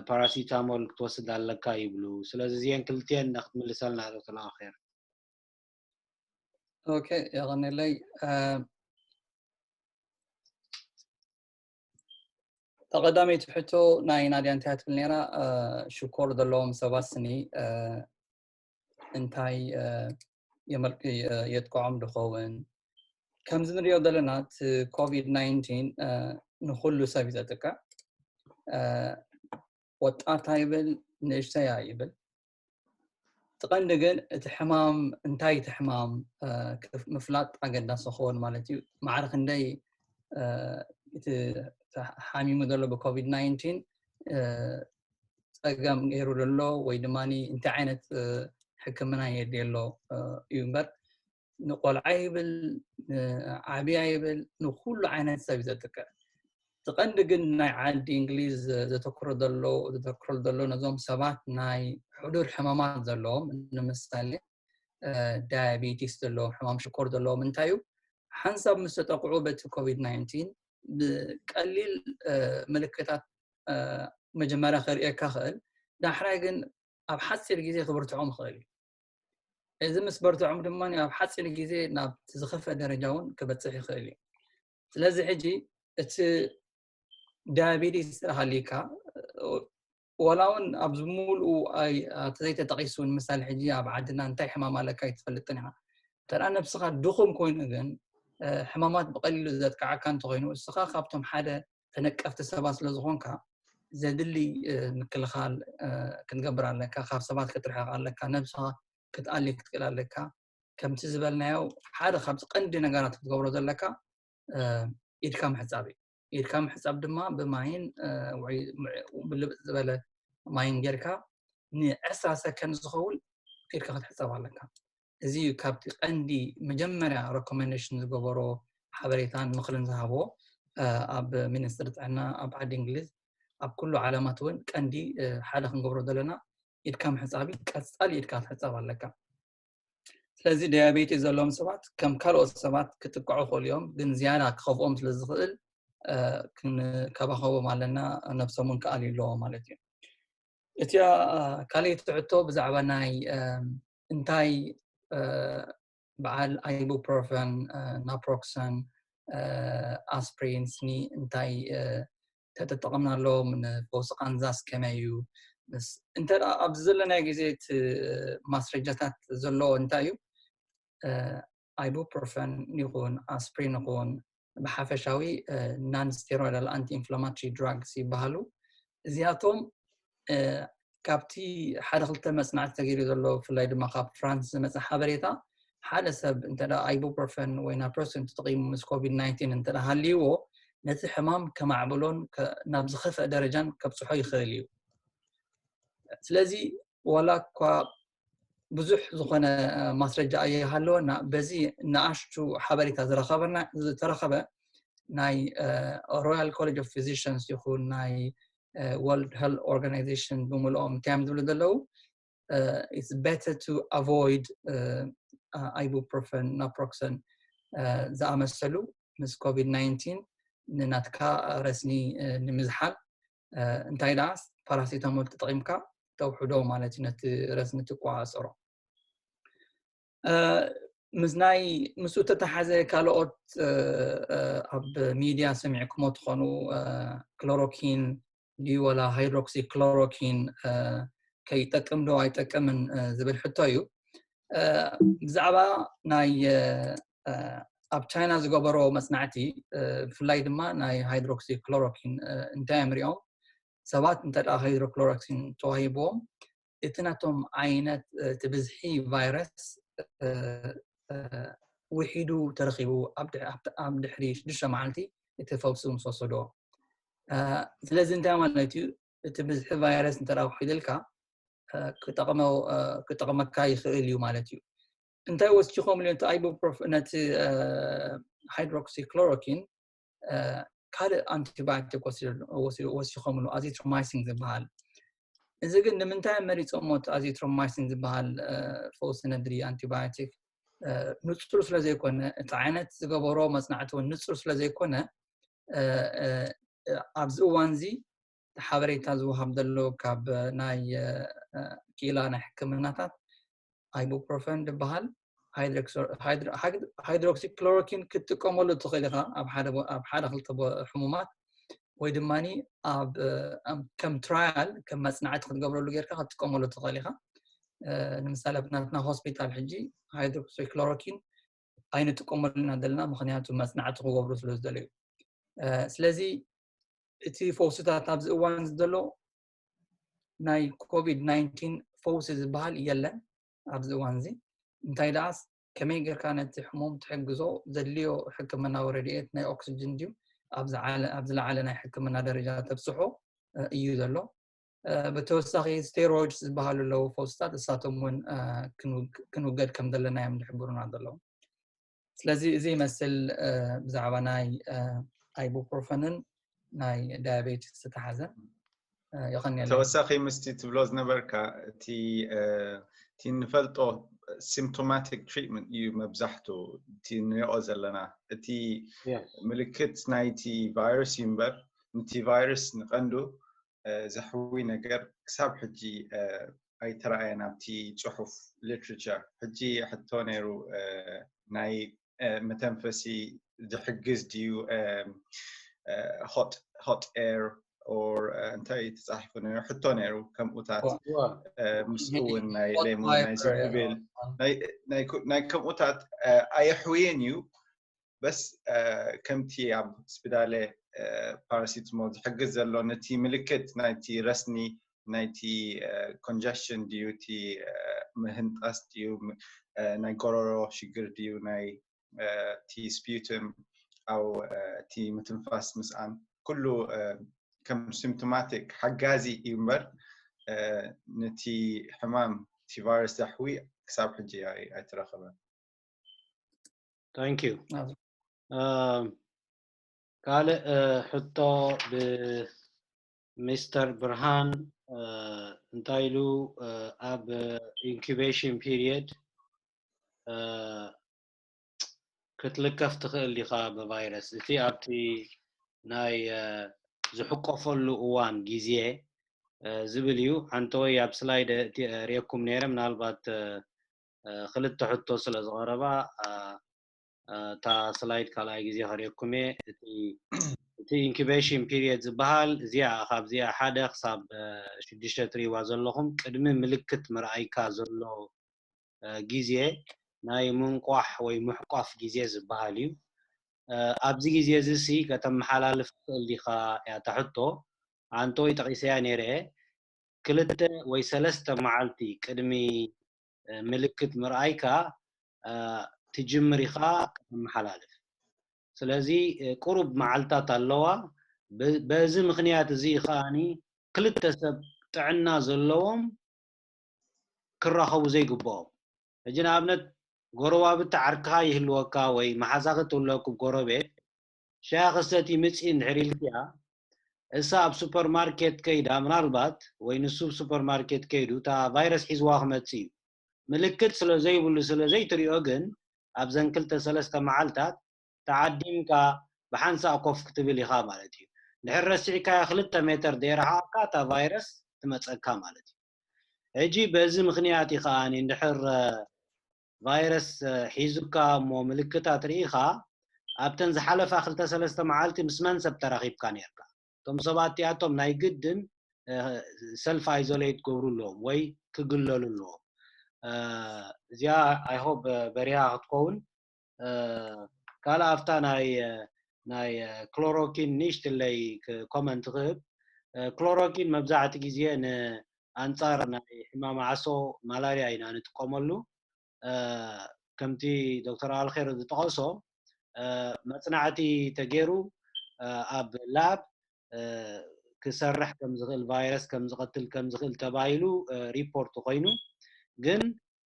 ፓራሲታሞል ክትወስድ ኣለካ ይብሉ። ስለዚ እዚአን ክልቲአን ክትምልሰልና ዶክተር ኣልኸር። ኦኬ፣ የቐንየለይ። ተቐዳመይቲ ሕቶ ናይ ናድያ እንታይ ትብል ነይራ? ሽኮር ዘለዎም ሰባት ስኒ እንታይ የጥቅዖም ድኸውን? ከምዚ ንሪኦ ዘለና እቲ ኮቪድ ናይንቲን ንኩሉ ሰብ እዩ ዘጥቅዕ። ወጣት ኣይብል፣ ንእሽተይ ኣይብል። እቲ ቀንዲ ግን እቲ ሕማም እንታይ፣ እቲ ሕማም ምፍላጥ ኣገዳሲ ክኸውን ማለት እዩ። ማዕረ ክንደይ እቲ ሓሚሙ ዘሎ ብኮቪድ ናይንቲን ፀገም ገይሩ ዘሎ ወይ ድማ እንታይ ዓይነት ሕክምና የድልዮ ኣሎ እዩ እምበር ንቆልዓ ይብል ንዓብያ ይብል ንኩሉ ዓይነት ሰብ እዩ ዘጥቅዕ። እቲ ቀንዲ ግን ናይ ዓዲ እንግሊዝ ዘተክሮ ዘሎ ዘተክሮ ዘሎ ነዞም ሰባት ናይ ሕዱር ሕማማት ዘለዎም ንምሳሌ ዳያቤቲስ ዘለዎም ሕማም ሽኮር ዘለዎም እንታይ እዩ ሓንሳብ ምስ ተጠቅዑ በቲ ኮቪድ ናይንቲን ብቀሊል ምልክታት መጀመርያ ክርእየካ ክእል ዳሕራይ ግን ኣብ ሓፂር ግዜ ክብርትዖም ይኽእል እዩ። እዚ ምስ በርትዖም ድማ ኣብ ሓፂር ግዜ ናብ ዝኸፈ ደረጃ እውን ክበፅሕ ይኽእል እዩ። ስለዚ ሕጂ እቲ ዳያቤቲስ ሃሊካ ዋላ እውን ኣብዚ ሙሉኡ ተዘይተጠቂሱ ንምሳሌ ሕጂ ኣብ ዓድና እንታይ ሕማም ኣለካ ኣይትፈልጥን ኢኻ። እንተ ነብስኻ ድኹም ኮይኑ ግን ሕማማት ብቀሊሉ ዘጥቅዓካ እንተኮይኑ እስኻ ካብቶም ሓደ ተነቀፍቲ ሰባት ስለዝኾንካ ዘድሊ ምክልኻል ክትገብር ኣለካ። ካብ ሰባት ክትርሕቕ ኣለካ። ነብስኻ ክትኣሊ ክትክእል ኣለካ። ከምቲ ዝበልናዮ ሓደ ካብዚ ቀንዲ ነገራት ክትገብሮ ዘለካ ኢድካ ምሕፃብ እዩ። ኢድካ ምሕፃብ ድማ ብማይን ወይ ብልብጥ ዝበለ ማይን ጌርካ ንዕስራ ሰከንድ ዝኸውን ኢድካ ክትሕፀብ ኣለካ። እዚ እዩ ካብቲ ቀንዲ መጀመርያ ረኮመንዴሽን ዝገበሮ ሓበሬታን ምኽርን ዝሃቦ ኣብ ሚኒስትሪ ጥዕና ኣብ ዓዲ እንግሊዝ ኣብ ኩሉ ዓለማት እውን ቀንዲ ሓደ ክንገብሮ ዘለና ኢድካ ምሕፃብ እዩ። ቀፃሊ ኢድካ ክትሕፀብ ኣለካ። ስለዚ ዲያቤቲ ዘለዎም ሰባት ከም ካልኦት ሰባት ክጥቅዑ ክኽእሉ እዮም፣ ግን ዝያዳ ክኸፍኦም ስለ ዝኽእል ክንከባኸቦም ኣለና፣ ነብሶም እውን ክኣልዩ ኣለዎ ማለት እዩ። እቲኣ ካልኣይቲ ሕቶ ብዛዕባ ናይ እንታይ በዓል ibuprofen፣ naproxen፣ aspirin ኒ እንታይ ተጠቀምናሎም፣ ንፈውሲ ቃንዛስ ከመይ እዩ? ምስ እንተ ደኣ ኣብዚ ዘለናዮ ግዜ እቲ ማስረጃታት ዘለዎ እንታይ እዩ? Ibuprofen ይኹን aspirin ይኹን ብሓፈሻዊ non steroidal anti inflammatory drugs ይበሃሉ። እዚኣቶም ካብቲ ሓደ ክልተ መጽናዕቲ ተገይሩ ዘሎ፣ ብፍላይ ድማ ካብ ፍራንስ ዝመጸ ሓበሬታ፣ ሓደ ሰብ እንተ ibuprofen ወይ naproxen ተጠቂሙ ምስ ኮቪድ ናይንቲን እንተ ሃልይዎ፣ ነቲ ሕማም ከማዕብሎን ናብ ዝኸፍአ ደረጃን ከብጽሖ ይኽእል እዩ። ስለዚ ዋላ እኳ ብዙሕ ዝኾነ ማስረጃ ኣይሃለወና፣ በዚ ንኣሽቱ ሓበሬታ ዝረኸበና ዝተረኸበ ናይ Royal College of Physicians ይኹን ናይ World Health Organization ብምልኦም እንታይ እዮም ዝብሉ ዘለዉ? It's better to avoid ibuprofen፣ naproxen ዝኣመሰሉ ምስ ኮቪድ ናይንቲን ንናትካ ረስኒ ንምዝሓል። እንታይ ደኣ፣ ፓራሲታሞል ተጠቂምካ ተውሕዶ ማለት እዩ፣ ነቲ ረስኒ ትቆጻጸሮ። ምስ ናይ ምስኡ ተተሓዘ ካልኦት ኣብ ሚድያ ሰሚዕኩሞ ትኾኑ፣ ክሎሮኪን ድዩ ወላ ሃይድሮክሲክሎሮኪን ከይጠቅም ዶ ኣይጠቅምን ዝብል ሕቶ እዩ። ብዛዕባ ናይ ኣብ ቻይና ዝገበሮ መጽናዕቲ፣ ብፍላይ ድማ ናይ ሃይድሮክሲክሎሮኪን እንታይ እዮም ሪኦም፣ ሰባት እንተ ደኣ ሃይድሮክሎሮኪን ተዋሂብዎም፣ እቲ ናቶም ዓይነት፣ እቲ ብዝሒ ቫይረስ ውሒዱ ተረኺቡ ኣብ ድሕሪ ሽዱሽተ መዓልቲ እቲ ፈውሲ ምስ ወሰዶ። ስለዚ እንታይ ማለት እዩ? እቲ ብዝሒ ቫይረስ እንተ ደኣ ውሒድልካ ክጠቕመካ ይኽእል እዩ ማለት እዩ። እንታይ ወሲኾምሉ ነቲ ibuprofen፣ ነቲ ሃይድሮክሲክሎሮኪን ካልእ ኣንቲባዮቲክ ወሲኾምሉ፣ ኣዚትሮማይሲን ዝበሃል። እዚ ግን ንምንታይ መሪጾሞ እቲ ኣዚትሮማይሲን ዝበሃል ፈውሲ ነድሪ ኣንቲባዮቲክ ንጹር ስለ ዘይኮነ፣ እቲ ዓይነት ዝገበሮ መጽናዕቲ እውን ንጹር ስለ ዘይኮነ፣ ኣብዚ እዋን እዚ ሓበሬታ ዝወሃብ ዘሎ ካብ ናይ ክኢላ ናይ ሕክምናታት፣ ibuprofen ዝበሃል ሃይድሮክሲክሎሮኪን ክትጥቀመሉ ትኽእል ኢኻ ኣብ ሓደ ክልተ ሕሙማት፣ ወይ ድማ ከም ትራያል፣ ከም መጽናዕቲ ክትገብረሉ ጌርካ ክትጥቀመሉ ትኽእል ኢኻ። ንምሳሌ ኣብ ናትና ሆስፒታል ሕጂ ሃይድሮክሲክሎሮኪን ኣይንጥቀመሉ ኢና ዘለና፣ ምኽንያቱ መጽናዕቲ ክገብሩ ስለ ዝደለዩ። ስለዚ እቲ ፈውስታት ኣብዚ እዋን ዘሎ ናይ ኮቪድ ናይንቲን ፈውሲ ዝበሃል የለን ኣብዚ እዋን እዚ። እንታይ ደኣስ ከመይ ጌርካ ነቲ ሕሙም ትሕግዞ፣ ዘድልዮ ሕክምናዊ ረድኤት ናይ ኦክስጅን ድዩ ኣብ ዝለዓለ ናይ ሕክምና ደረጃ ተብጽሖ እዩ ዘሎ። ብተወሳኺ ስቴሮይድስ ዝበሃሉ ኣለዉ ፈውስታት፣ እሳቶም እውን ክንውገድ ከም ዘለና እዮም ዝሕብሩና ዘለዉ። ስለዚ እዚ ይመስል ብዛዕባ ናይ ibuprofen ን ናይ ዳያቤቲስ ዝተሓዘ። የቐንየለይ። ተወሳኺ ምስቲ ትብሎ ዝነበርካ፣ እቲ እቲ ንፈልጦ symptomatic treatment እዩ መብዛሕቱ እቲ ንሪኦ ዘለና። እቲ ምልክት ናይቲ ቫይረስ እዩ እምበር፣ ነቲ ቫይረስ ንቐንዱ ዘሕዊ ነገር ክሳብ ሕጂ ኣይተረኣየን ኣብቲ ጽሑፍ፣ literature። ሕጂ ሕቶ ነይሩ፣ ናይ መተንፈሲ ዝሕግዝ ድዩ፣ hot air or እንታይ ተጻሒፉ ነይሩ፣ ሕቶ ነይሩ። ከምኡታት ምስኡ እውን ናይ ሌሞን ናይ ዝንጅብል ናይ ከምኡታት ኣየሕውየን እዩ። በስ ከምቲ ኣብ ስፒዳለ ፓራሲትሞል ዝሕግዝ ዘሎ ነቲ ምልክት ናይቲ ረስኒ፣ ናይቲ ኮንጀስሽን ድዩ፣ እቲ ምህንጣስ ድዩ፣ ናይ ጎረሮ ሽግር ድዩ፣ ናይ እቲ ስፒዩተም ኣው እቲ ምትንፋስ ምስኣን፣ ኩሉ ከም ሲምፕቶማቲክ ሓጋዚ እዩ እምበር ነቲ ሕማም እቲ ቫይረስ ዘሕዊ ክሳብ ሕጂ ኣይተረኸበን። Thank you። ካልእ ሕቶ ብሚስተር ብርሃን፣ እንታይ ኢሉ፣ ኣብ incubation period ክትልከፍ ትኽእል ዲኻ ብቫይረስ? እቲ ኣብቲ ናይ ዝሕቆፈሉ እዋን ግዜ ዝብል እዩ። ሓንቲ ወይ ኣብ ስላይድ ሪኤኩም ነይረ፣ ምናልባት ክልተ ሕቶ ስለ ዝቐረባ እታ ስላይድ ካልኣይ ግዜ ከርእየኩም እየ። እቲ ኢንኩቤሽን ፒሪየድ ዝበሃል እዚኣ፣ ካብዚኣ ሓደ ክሳብ ሽዱሽተ ትርእይዋ ዘለኹም ቅድሚ ምልክት ምርኣይካ ዘሎ ግዜ ናይ ምንቋሕ ወይ ምሕቋፍ ግዜ ዝበሃል እዩ። ኣብዚ ግዜ እዚ ሲ ከተመሓላልፍ ትኽእል ዲኻ እያ እታ ሕቶ። ኣንተ ወይ ጠቒሰያ ነይረ፣ ክልተ ወይ ሰለስተ መዓልቲ ቅድሚ ምልክት ምርኣይካ ትጅምር ኢኻ ከተመሓላልፍ። ስለዚ ቁሩብ መዓልታት ኣለዋ። በዚ ምኽንያት እዚ ከኣኒ ክልተ ሰብ ጥዕና ዘለዎም ክራኸቡ ዘይግብኦም። ሕጂ ንኣብነት ጎረባብቲ ዓርክኻ ይህልወካ ወይ መሓዛኺ ትህልወኩም ጎረቤት፣ ሻሂ ክሰቲ ምጺ እንድሕር ኢልክያ፣ እሳ ኣብ ሱፐርማርኬት ከይዳ ምናልባት ወይ ንሱ ኣብ ሱፐርማርኬት ከይዱ እታ ቫይረስ ሒዝዋ ክመጽእ እዩ። ምልክት ስለ ዘይብሉ ስለ ዘይትሪኦ ግን ኣብዘን ክልተ ሰለስተ መዓልታት ተዓዲምካ ብሓንሳእ ኮፍ ክትብል ኢኻ ማለት እዩ። ድሕር ረሲዕካያ ክልተ ሜተር ደይረሓቕካ እታ ቫይረስ ትመጸካ ማለት እዩ። ሕጂ በዚ ምኽንያት እዩ ከኣ እንድሕር ቫይረስ ሒዙካ እሞ ምልክታት ርኢኻ ኣብተን ዝሓለፋ ክልተ ሰለስተ መዓልቲ ምስ መን ሰብ ተራኺብካ ነርካ? እቶም ሰባት እቲኣቶም ናይ ግድን ሰልፍ ኣይዞሌት ክገብሩ ኣለዎም ወይ ክግለሉ ኣለዎም። እዚኣ ኣይ ሆፕ በሪሃ ክትከውን ካልእ ኣብታ ናይ ናይ ክሎሮኪን ንእሽትለይ ኮመንት ክህብ። ክሎሮኪን መብዛሕቲ ግዜ ንኣንጻር ናይ ሕማም ዓሶ ማላርያ ኢና ንጥቀመሉ። ከምቲ ዶክተር ኣልኼር ዝጠቐሶ መጽናዕቲ ተገይሩ ኣብ ላብ ክሰርሕ ከም ዝኽእል፣ ቫይረስ ከም ዝቐትል ከም ዝኽእል ተባሂሉ ሪፖርት ኮይኑ፣ ግን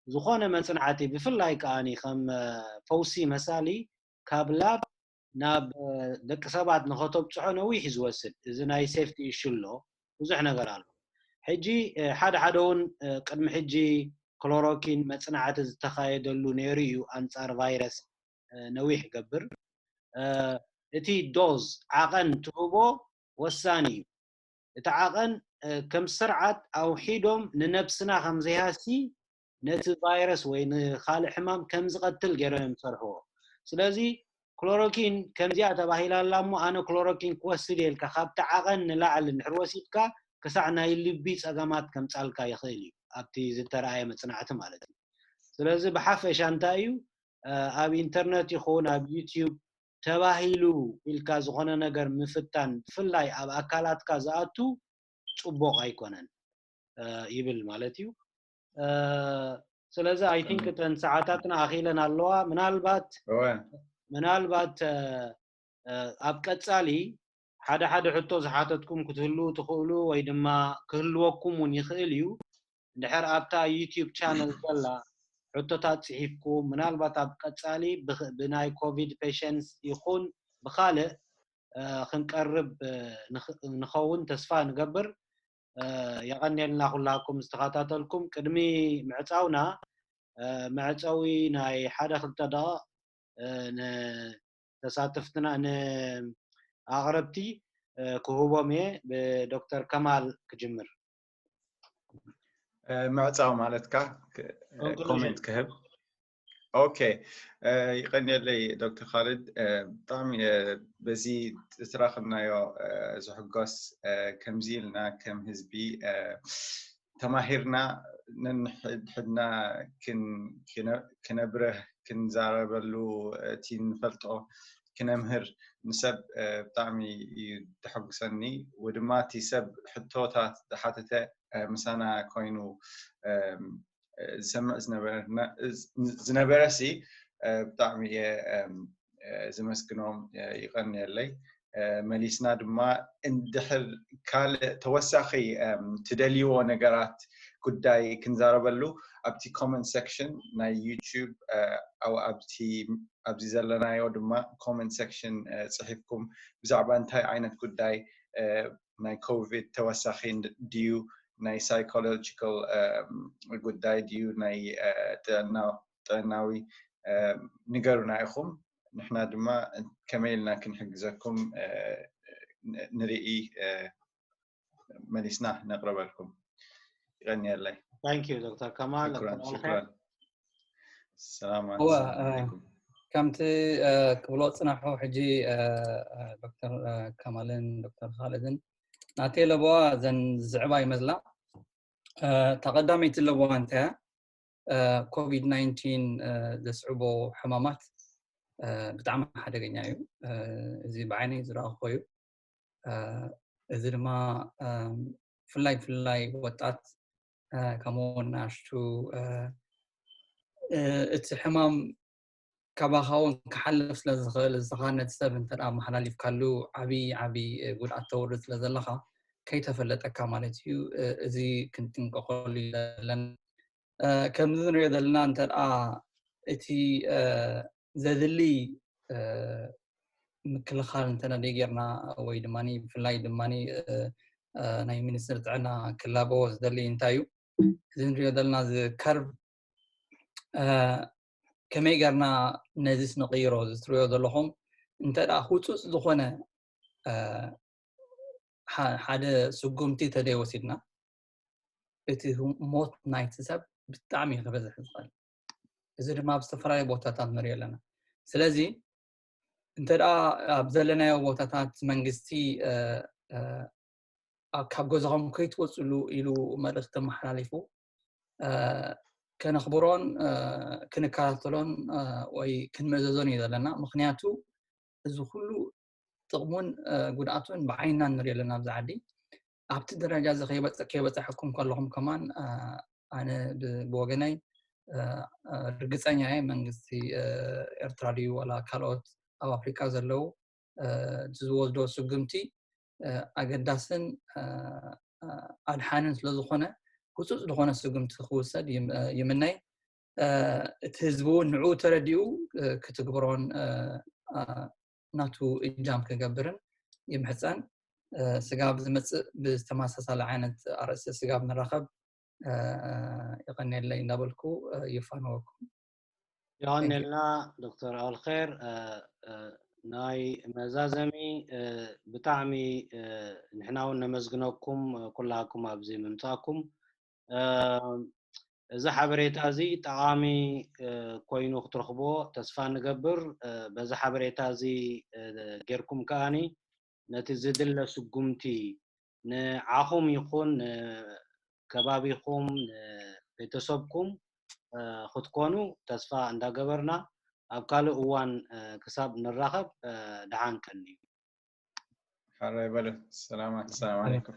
ዝኾነ መጽናዕቲ ብፍላይ ከኣ ከም ፈውሲ መሳሊ ካብ ላብ ናብ ደቂ ሰባት ንኸተብጽሖ ነዊሕ እዩ ዝወስድ። እዚ ናይ ሴፍቲ ኢሹ ኣሎ፣ ብዙሕ ነገር ኣሎ። ሕጂ ሓደ ሓደ እውን ቅድሚ ሕጂ ክሎሮኪን መጽናዕቲ ዝተኻየደሉ ነይሩ እዩ ኣንጻር ቫይረስ ነዊሕ ይገብር። እቲ ዶዝ ዓቐን ትህቦ ወሳኒ እዩ። እቲ ዓቐን ከም ስርዓት ኣውሒዶም ንነብስና ከም ዘይሃሲ ነቲ ቫይረስ ወይ ንኻልእ ሕማም ከም ዝቐትል ገይሮም እዮም ዝሰርሕዎ። ስለዚ ክሎሮኪን ከምዚኣ ተባሂላ ኣላ እሞ ኣነ ክሎሮኪን ክወስድ እየ ኢልካ ካብቲ ዓቐን ንላዕሊ እንድሕር ወሲድካ ክሳዕ ናይ ልቢ ጸገማት ከምጻልካ ይኽእል እዩ ኣብቲ ዝተረኣየ መጽናዕቲ ማለት እዩ። ስለዚ ብሓፈሻ እንታይ እዩ ኣብ ኢንተርነት ይኹን ኣብ ዩቲዩብ ተባሂሉ ኢልካ ዝኾነ ነገር ምፍታን ብፍላይ ኣብ ኣካላትካ ዝኣቱ ጽቡቕ ኣይኮነን ይብል ማለት እዩ። ስለዚ ኣይ ቲንክ እተን ሰዓታትና ኣኺለን ኣለዋ። ምናልባት ምናልባት ኣብ ቀጻሊ ሓደ ሓደ ሕቶ ዝሓተትኩም ክትህልዉ ትኽእሉ ወይ ድማ ክህልወኩም እውን ይኽእል እዩ። እንድሕር ኣብታ ዩቲዩብ ቻነል ዘላ ሕቶታት ጽሒፍኩም ምናልባት ኣብ ቀጻሊ ብናይ ኮቪድ ፔሸንስ ይኹን ብኻልእ ክንቀርብ ንኸውን ተስፋ ንገብር። የቐንየልና ኩላኩም ዝተኸታተልኩም። ቅድሚ ምዕጻውና መዕጸዊ ናይ ሓደ ክልተ ደቂቕ ንተሳተፍትና ንኣቕረብቲ ክህቦም እየ። ብዶክተር ከማል ክጅምር። ምዕጻው ማለትካ ኮሜንት ክህብ። ኦኬ፣ ይቐንየለይ ዶክተር ካልድ። ብጣዕሚ በዚ ዝተራኸብናዮ ዝሕጎስ። ከምዚ ኢልና ከም ህዝቢ ተማሂርና ነንሕድሕድና ክነብርህ፣ ክንዛረበሉ፣ እቲ ንፈልጦ ክነምህር፣ ንሰብ ብጣዕሚ እዩ ደሐጉሰኒ። ወድማ እቲ ሰብ ሕቶታት ዝሓተተ ምሳና ኮይኑ ዝሰምዕ ዝነበረ ሲ ብጣዕሚ እየ ዝመስግኖም። ይቐንየለይ። መሊስና ድማ እንድሕር ካልእ ተወሳኺ ትደልይዎ ነገራት ጉዳይ ክንዛረበሉ ኣብቲ ኮመንት ሴክሽን ናይ ዩቲዩብ ኣብቲ ኣብዚ ዘለናዮ ድማ ኮመንት ሴክሽን ጽሒፍኩም ብዛዕባ እንታይ ዓይነት ጉዳይ ናይ ኮቪድ ተወሳኺ ድዩ ናይ ሳይኮሎጂካል ጉዳይ ድዩ ናይ ጥዕናዊ ንገሩና ኢኹም። ንሕና ድማ ከመይ ኢልና ክንሕግዘኩም ንርኢ። መሊስና ነቕርበልኩም። ይቐንየለይ። Thank you ዶክተር ከማል። ሽክራን ዶክተር ሽክራን። ኣልኸይር። ሰላም እወ፣ ሰላም እ፣ ዓለይኩም። ከምቲ እ፣ ክብሎ ፅናሑ ሕጂ እ፣ እ፣ ዶክተር እ፣ ከማልን ዶክተር ካልድን ናተይ ለበዋ ዘን ዝዕባ ይመስላ። እ፣ እታ ቀዳመይቲ ለበዋ እንታይ እያ? እ፣ ኮቪድ ናይንቲን እ፣ ዘስዕቦ ሕማማት እ፣ ብጣዕሚ ሓደገኛ እዩ። እ፣ እዚ ብዓይነይ ዝረኣኹ እዩ። እ፣ እዚ ድማ እ፣ ብፍላይ ብፍላይ ወጣት እ፣ ከምኡ እውን ንኣሽቱ እ፣ እ፣ እቲ ሕማም ካባኻ እውን ክሓልፍ ስለ ዝኽእል፣ ንስኻ ነቲ ሰብ እንተ ደኣ መሓላሊፍካሉ ዓብዪ ዓብዪ እ፣ ጉድኣት ተውርድ ስለ ዘለኻ ከይተፈለጠካ ማለት እዩ። እ፣ እዚ ክንጥንቀቐሉ እዩ ዘለና። እ፣ ከምዚ ንሪኦ ዘለና እንተ ደኣ እቲ እ፣ ዘድሊ እ፣ ምክልኻል እንተ ደኣ ጌርና ወይ ድማ ብፍላይ ድማ እ፣ እ፣ ናይ ሚኒስትሪ ጥዕና ክላበዎ ዝደሊ እንታይ እዩ? እዚ ንሪኦ ዘለና እዚ ከርቭ እ፣ ከመይ ጌርና ነዚስ ንቕይሮ? እዚ ትሪኦ ዘለኹም እንተ ደኣ ህፁፅ ዝኾነ እ፣ ሓ- ሓደ ስጉምቲ ተደይ ወሲድና እቲ ሞት ናይቲ ሰብ ብጣዕሚ እዩ ክበዝሕ ዝኽእል። እዚ ድማ ኣብ ዝተፈላለዩ ቦታታት ንሪኦ ኣለና። ስለዚ እንተ ደኣ ኣብ ዘለናዮ ቦታታት መንግስቲ እ፣ እ፣ ኣብ ካብ ገዛኹም ከይትወፅሉ ኢሉ መልእኽቲ መሓላሊፉ እ፣ ከነኽብሮን እ፣ ክንከታተሎን እ፣ ወይ ክንምእዘዞን እዩ ዘለና። ምክንያቱ እዚ ኩሉ ጥቕሙን እ፣ ጉድኣቱን ብዓይንና ንሪኦ ኣለና ኣብዚ ዓዲ። ኣብቲ ደረጃ እዚ ከይበፀ- ከይበፃሕኩም ከለኹም ከማን እ፣ ኣነ ብ- ብወገነይ እ፣ እ፣ ርግፀኛ እየ መንግስቲ እ፣ ኤርትራ ድዩ ዋላ ካልኦት ኣብ ኣፍሪቃ ዘለዉ እ፣ እቲ ዝወስዶ ስጉምቲ እ፣ ኣገዳስን እ፣ እ፣ ኣድሓንን ስለ ዝኾነ ህፁፅ ዝኾነ ስጉምቲ ክውሰድ ይም- እ፣ ይምነይ። እ፣ እቲ ህዝቢ እውን ንዕኡ ተረዲኡ እ፣ ክትግብሮን እ፣ እ፣ ናቱ እጃም ክገብርን ይምሕፀን። እ፣ ስጋብ ዝመፅእ ብዝተመሳሳለ ዓይነት ኣርእስቲ ስጋብ ንራኸብ እ፣ ይቐንየለይ እንዳበልኩ እ፣ ይፋነወኩም። የቐንየልና ዶክተር ኣልኸር እ፣ እ፣ ናይ መዛዘሚ እ፣ ብጣዕሚ እ፣ ንሕና እውን ነመስግነኩም እ፣ ኩላኩም ኣብዚ ምምፃእኩም እ፣ እዚ ሓበሬታ እዚ ጠቓሚ እ፣ ኮይኑ ክትረኽቦ ተስፋ ንገብር እ፣ በዚ ሓበሬታ እዚ እ፣ ጌርኩም ከኣኒ ነቲ ዝድለ ስጉምቲ ንዓኹም ይኹን ንከባቢኹም ንቤተሰብኩም እ፣ ክትኮኑ ተስፋ እንዳገበርና ኣብ ካልእ እዋን እ፣ ክሳብ ንራኸብ እ፣ ደሓን ቀንዩ። ሓራይ በሉ። ሰላማት። ሰላም ዓለይኩም።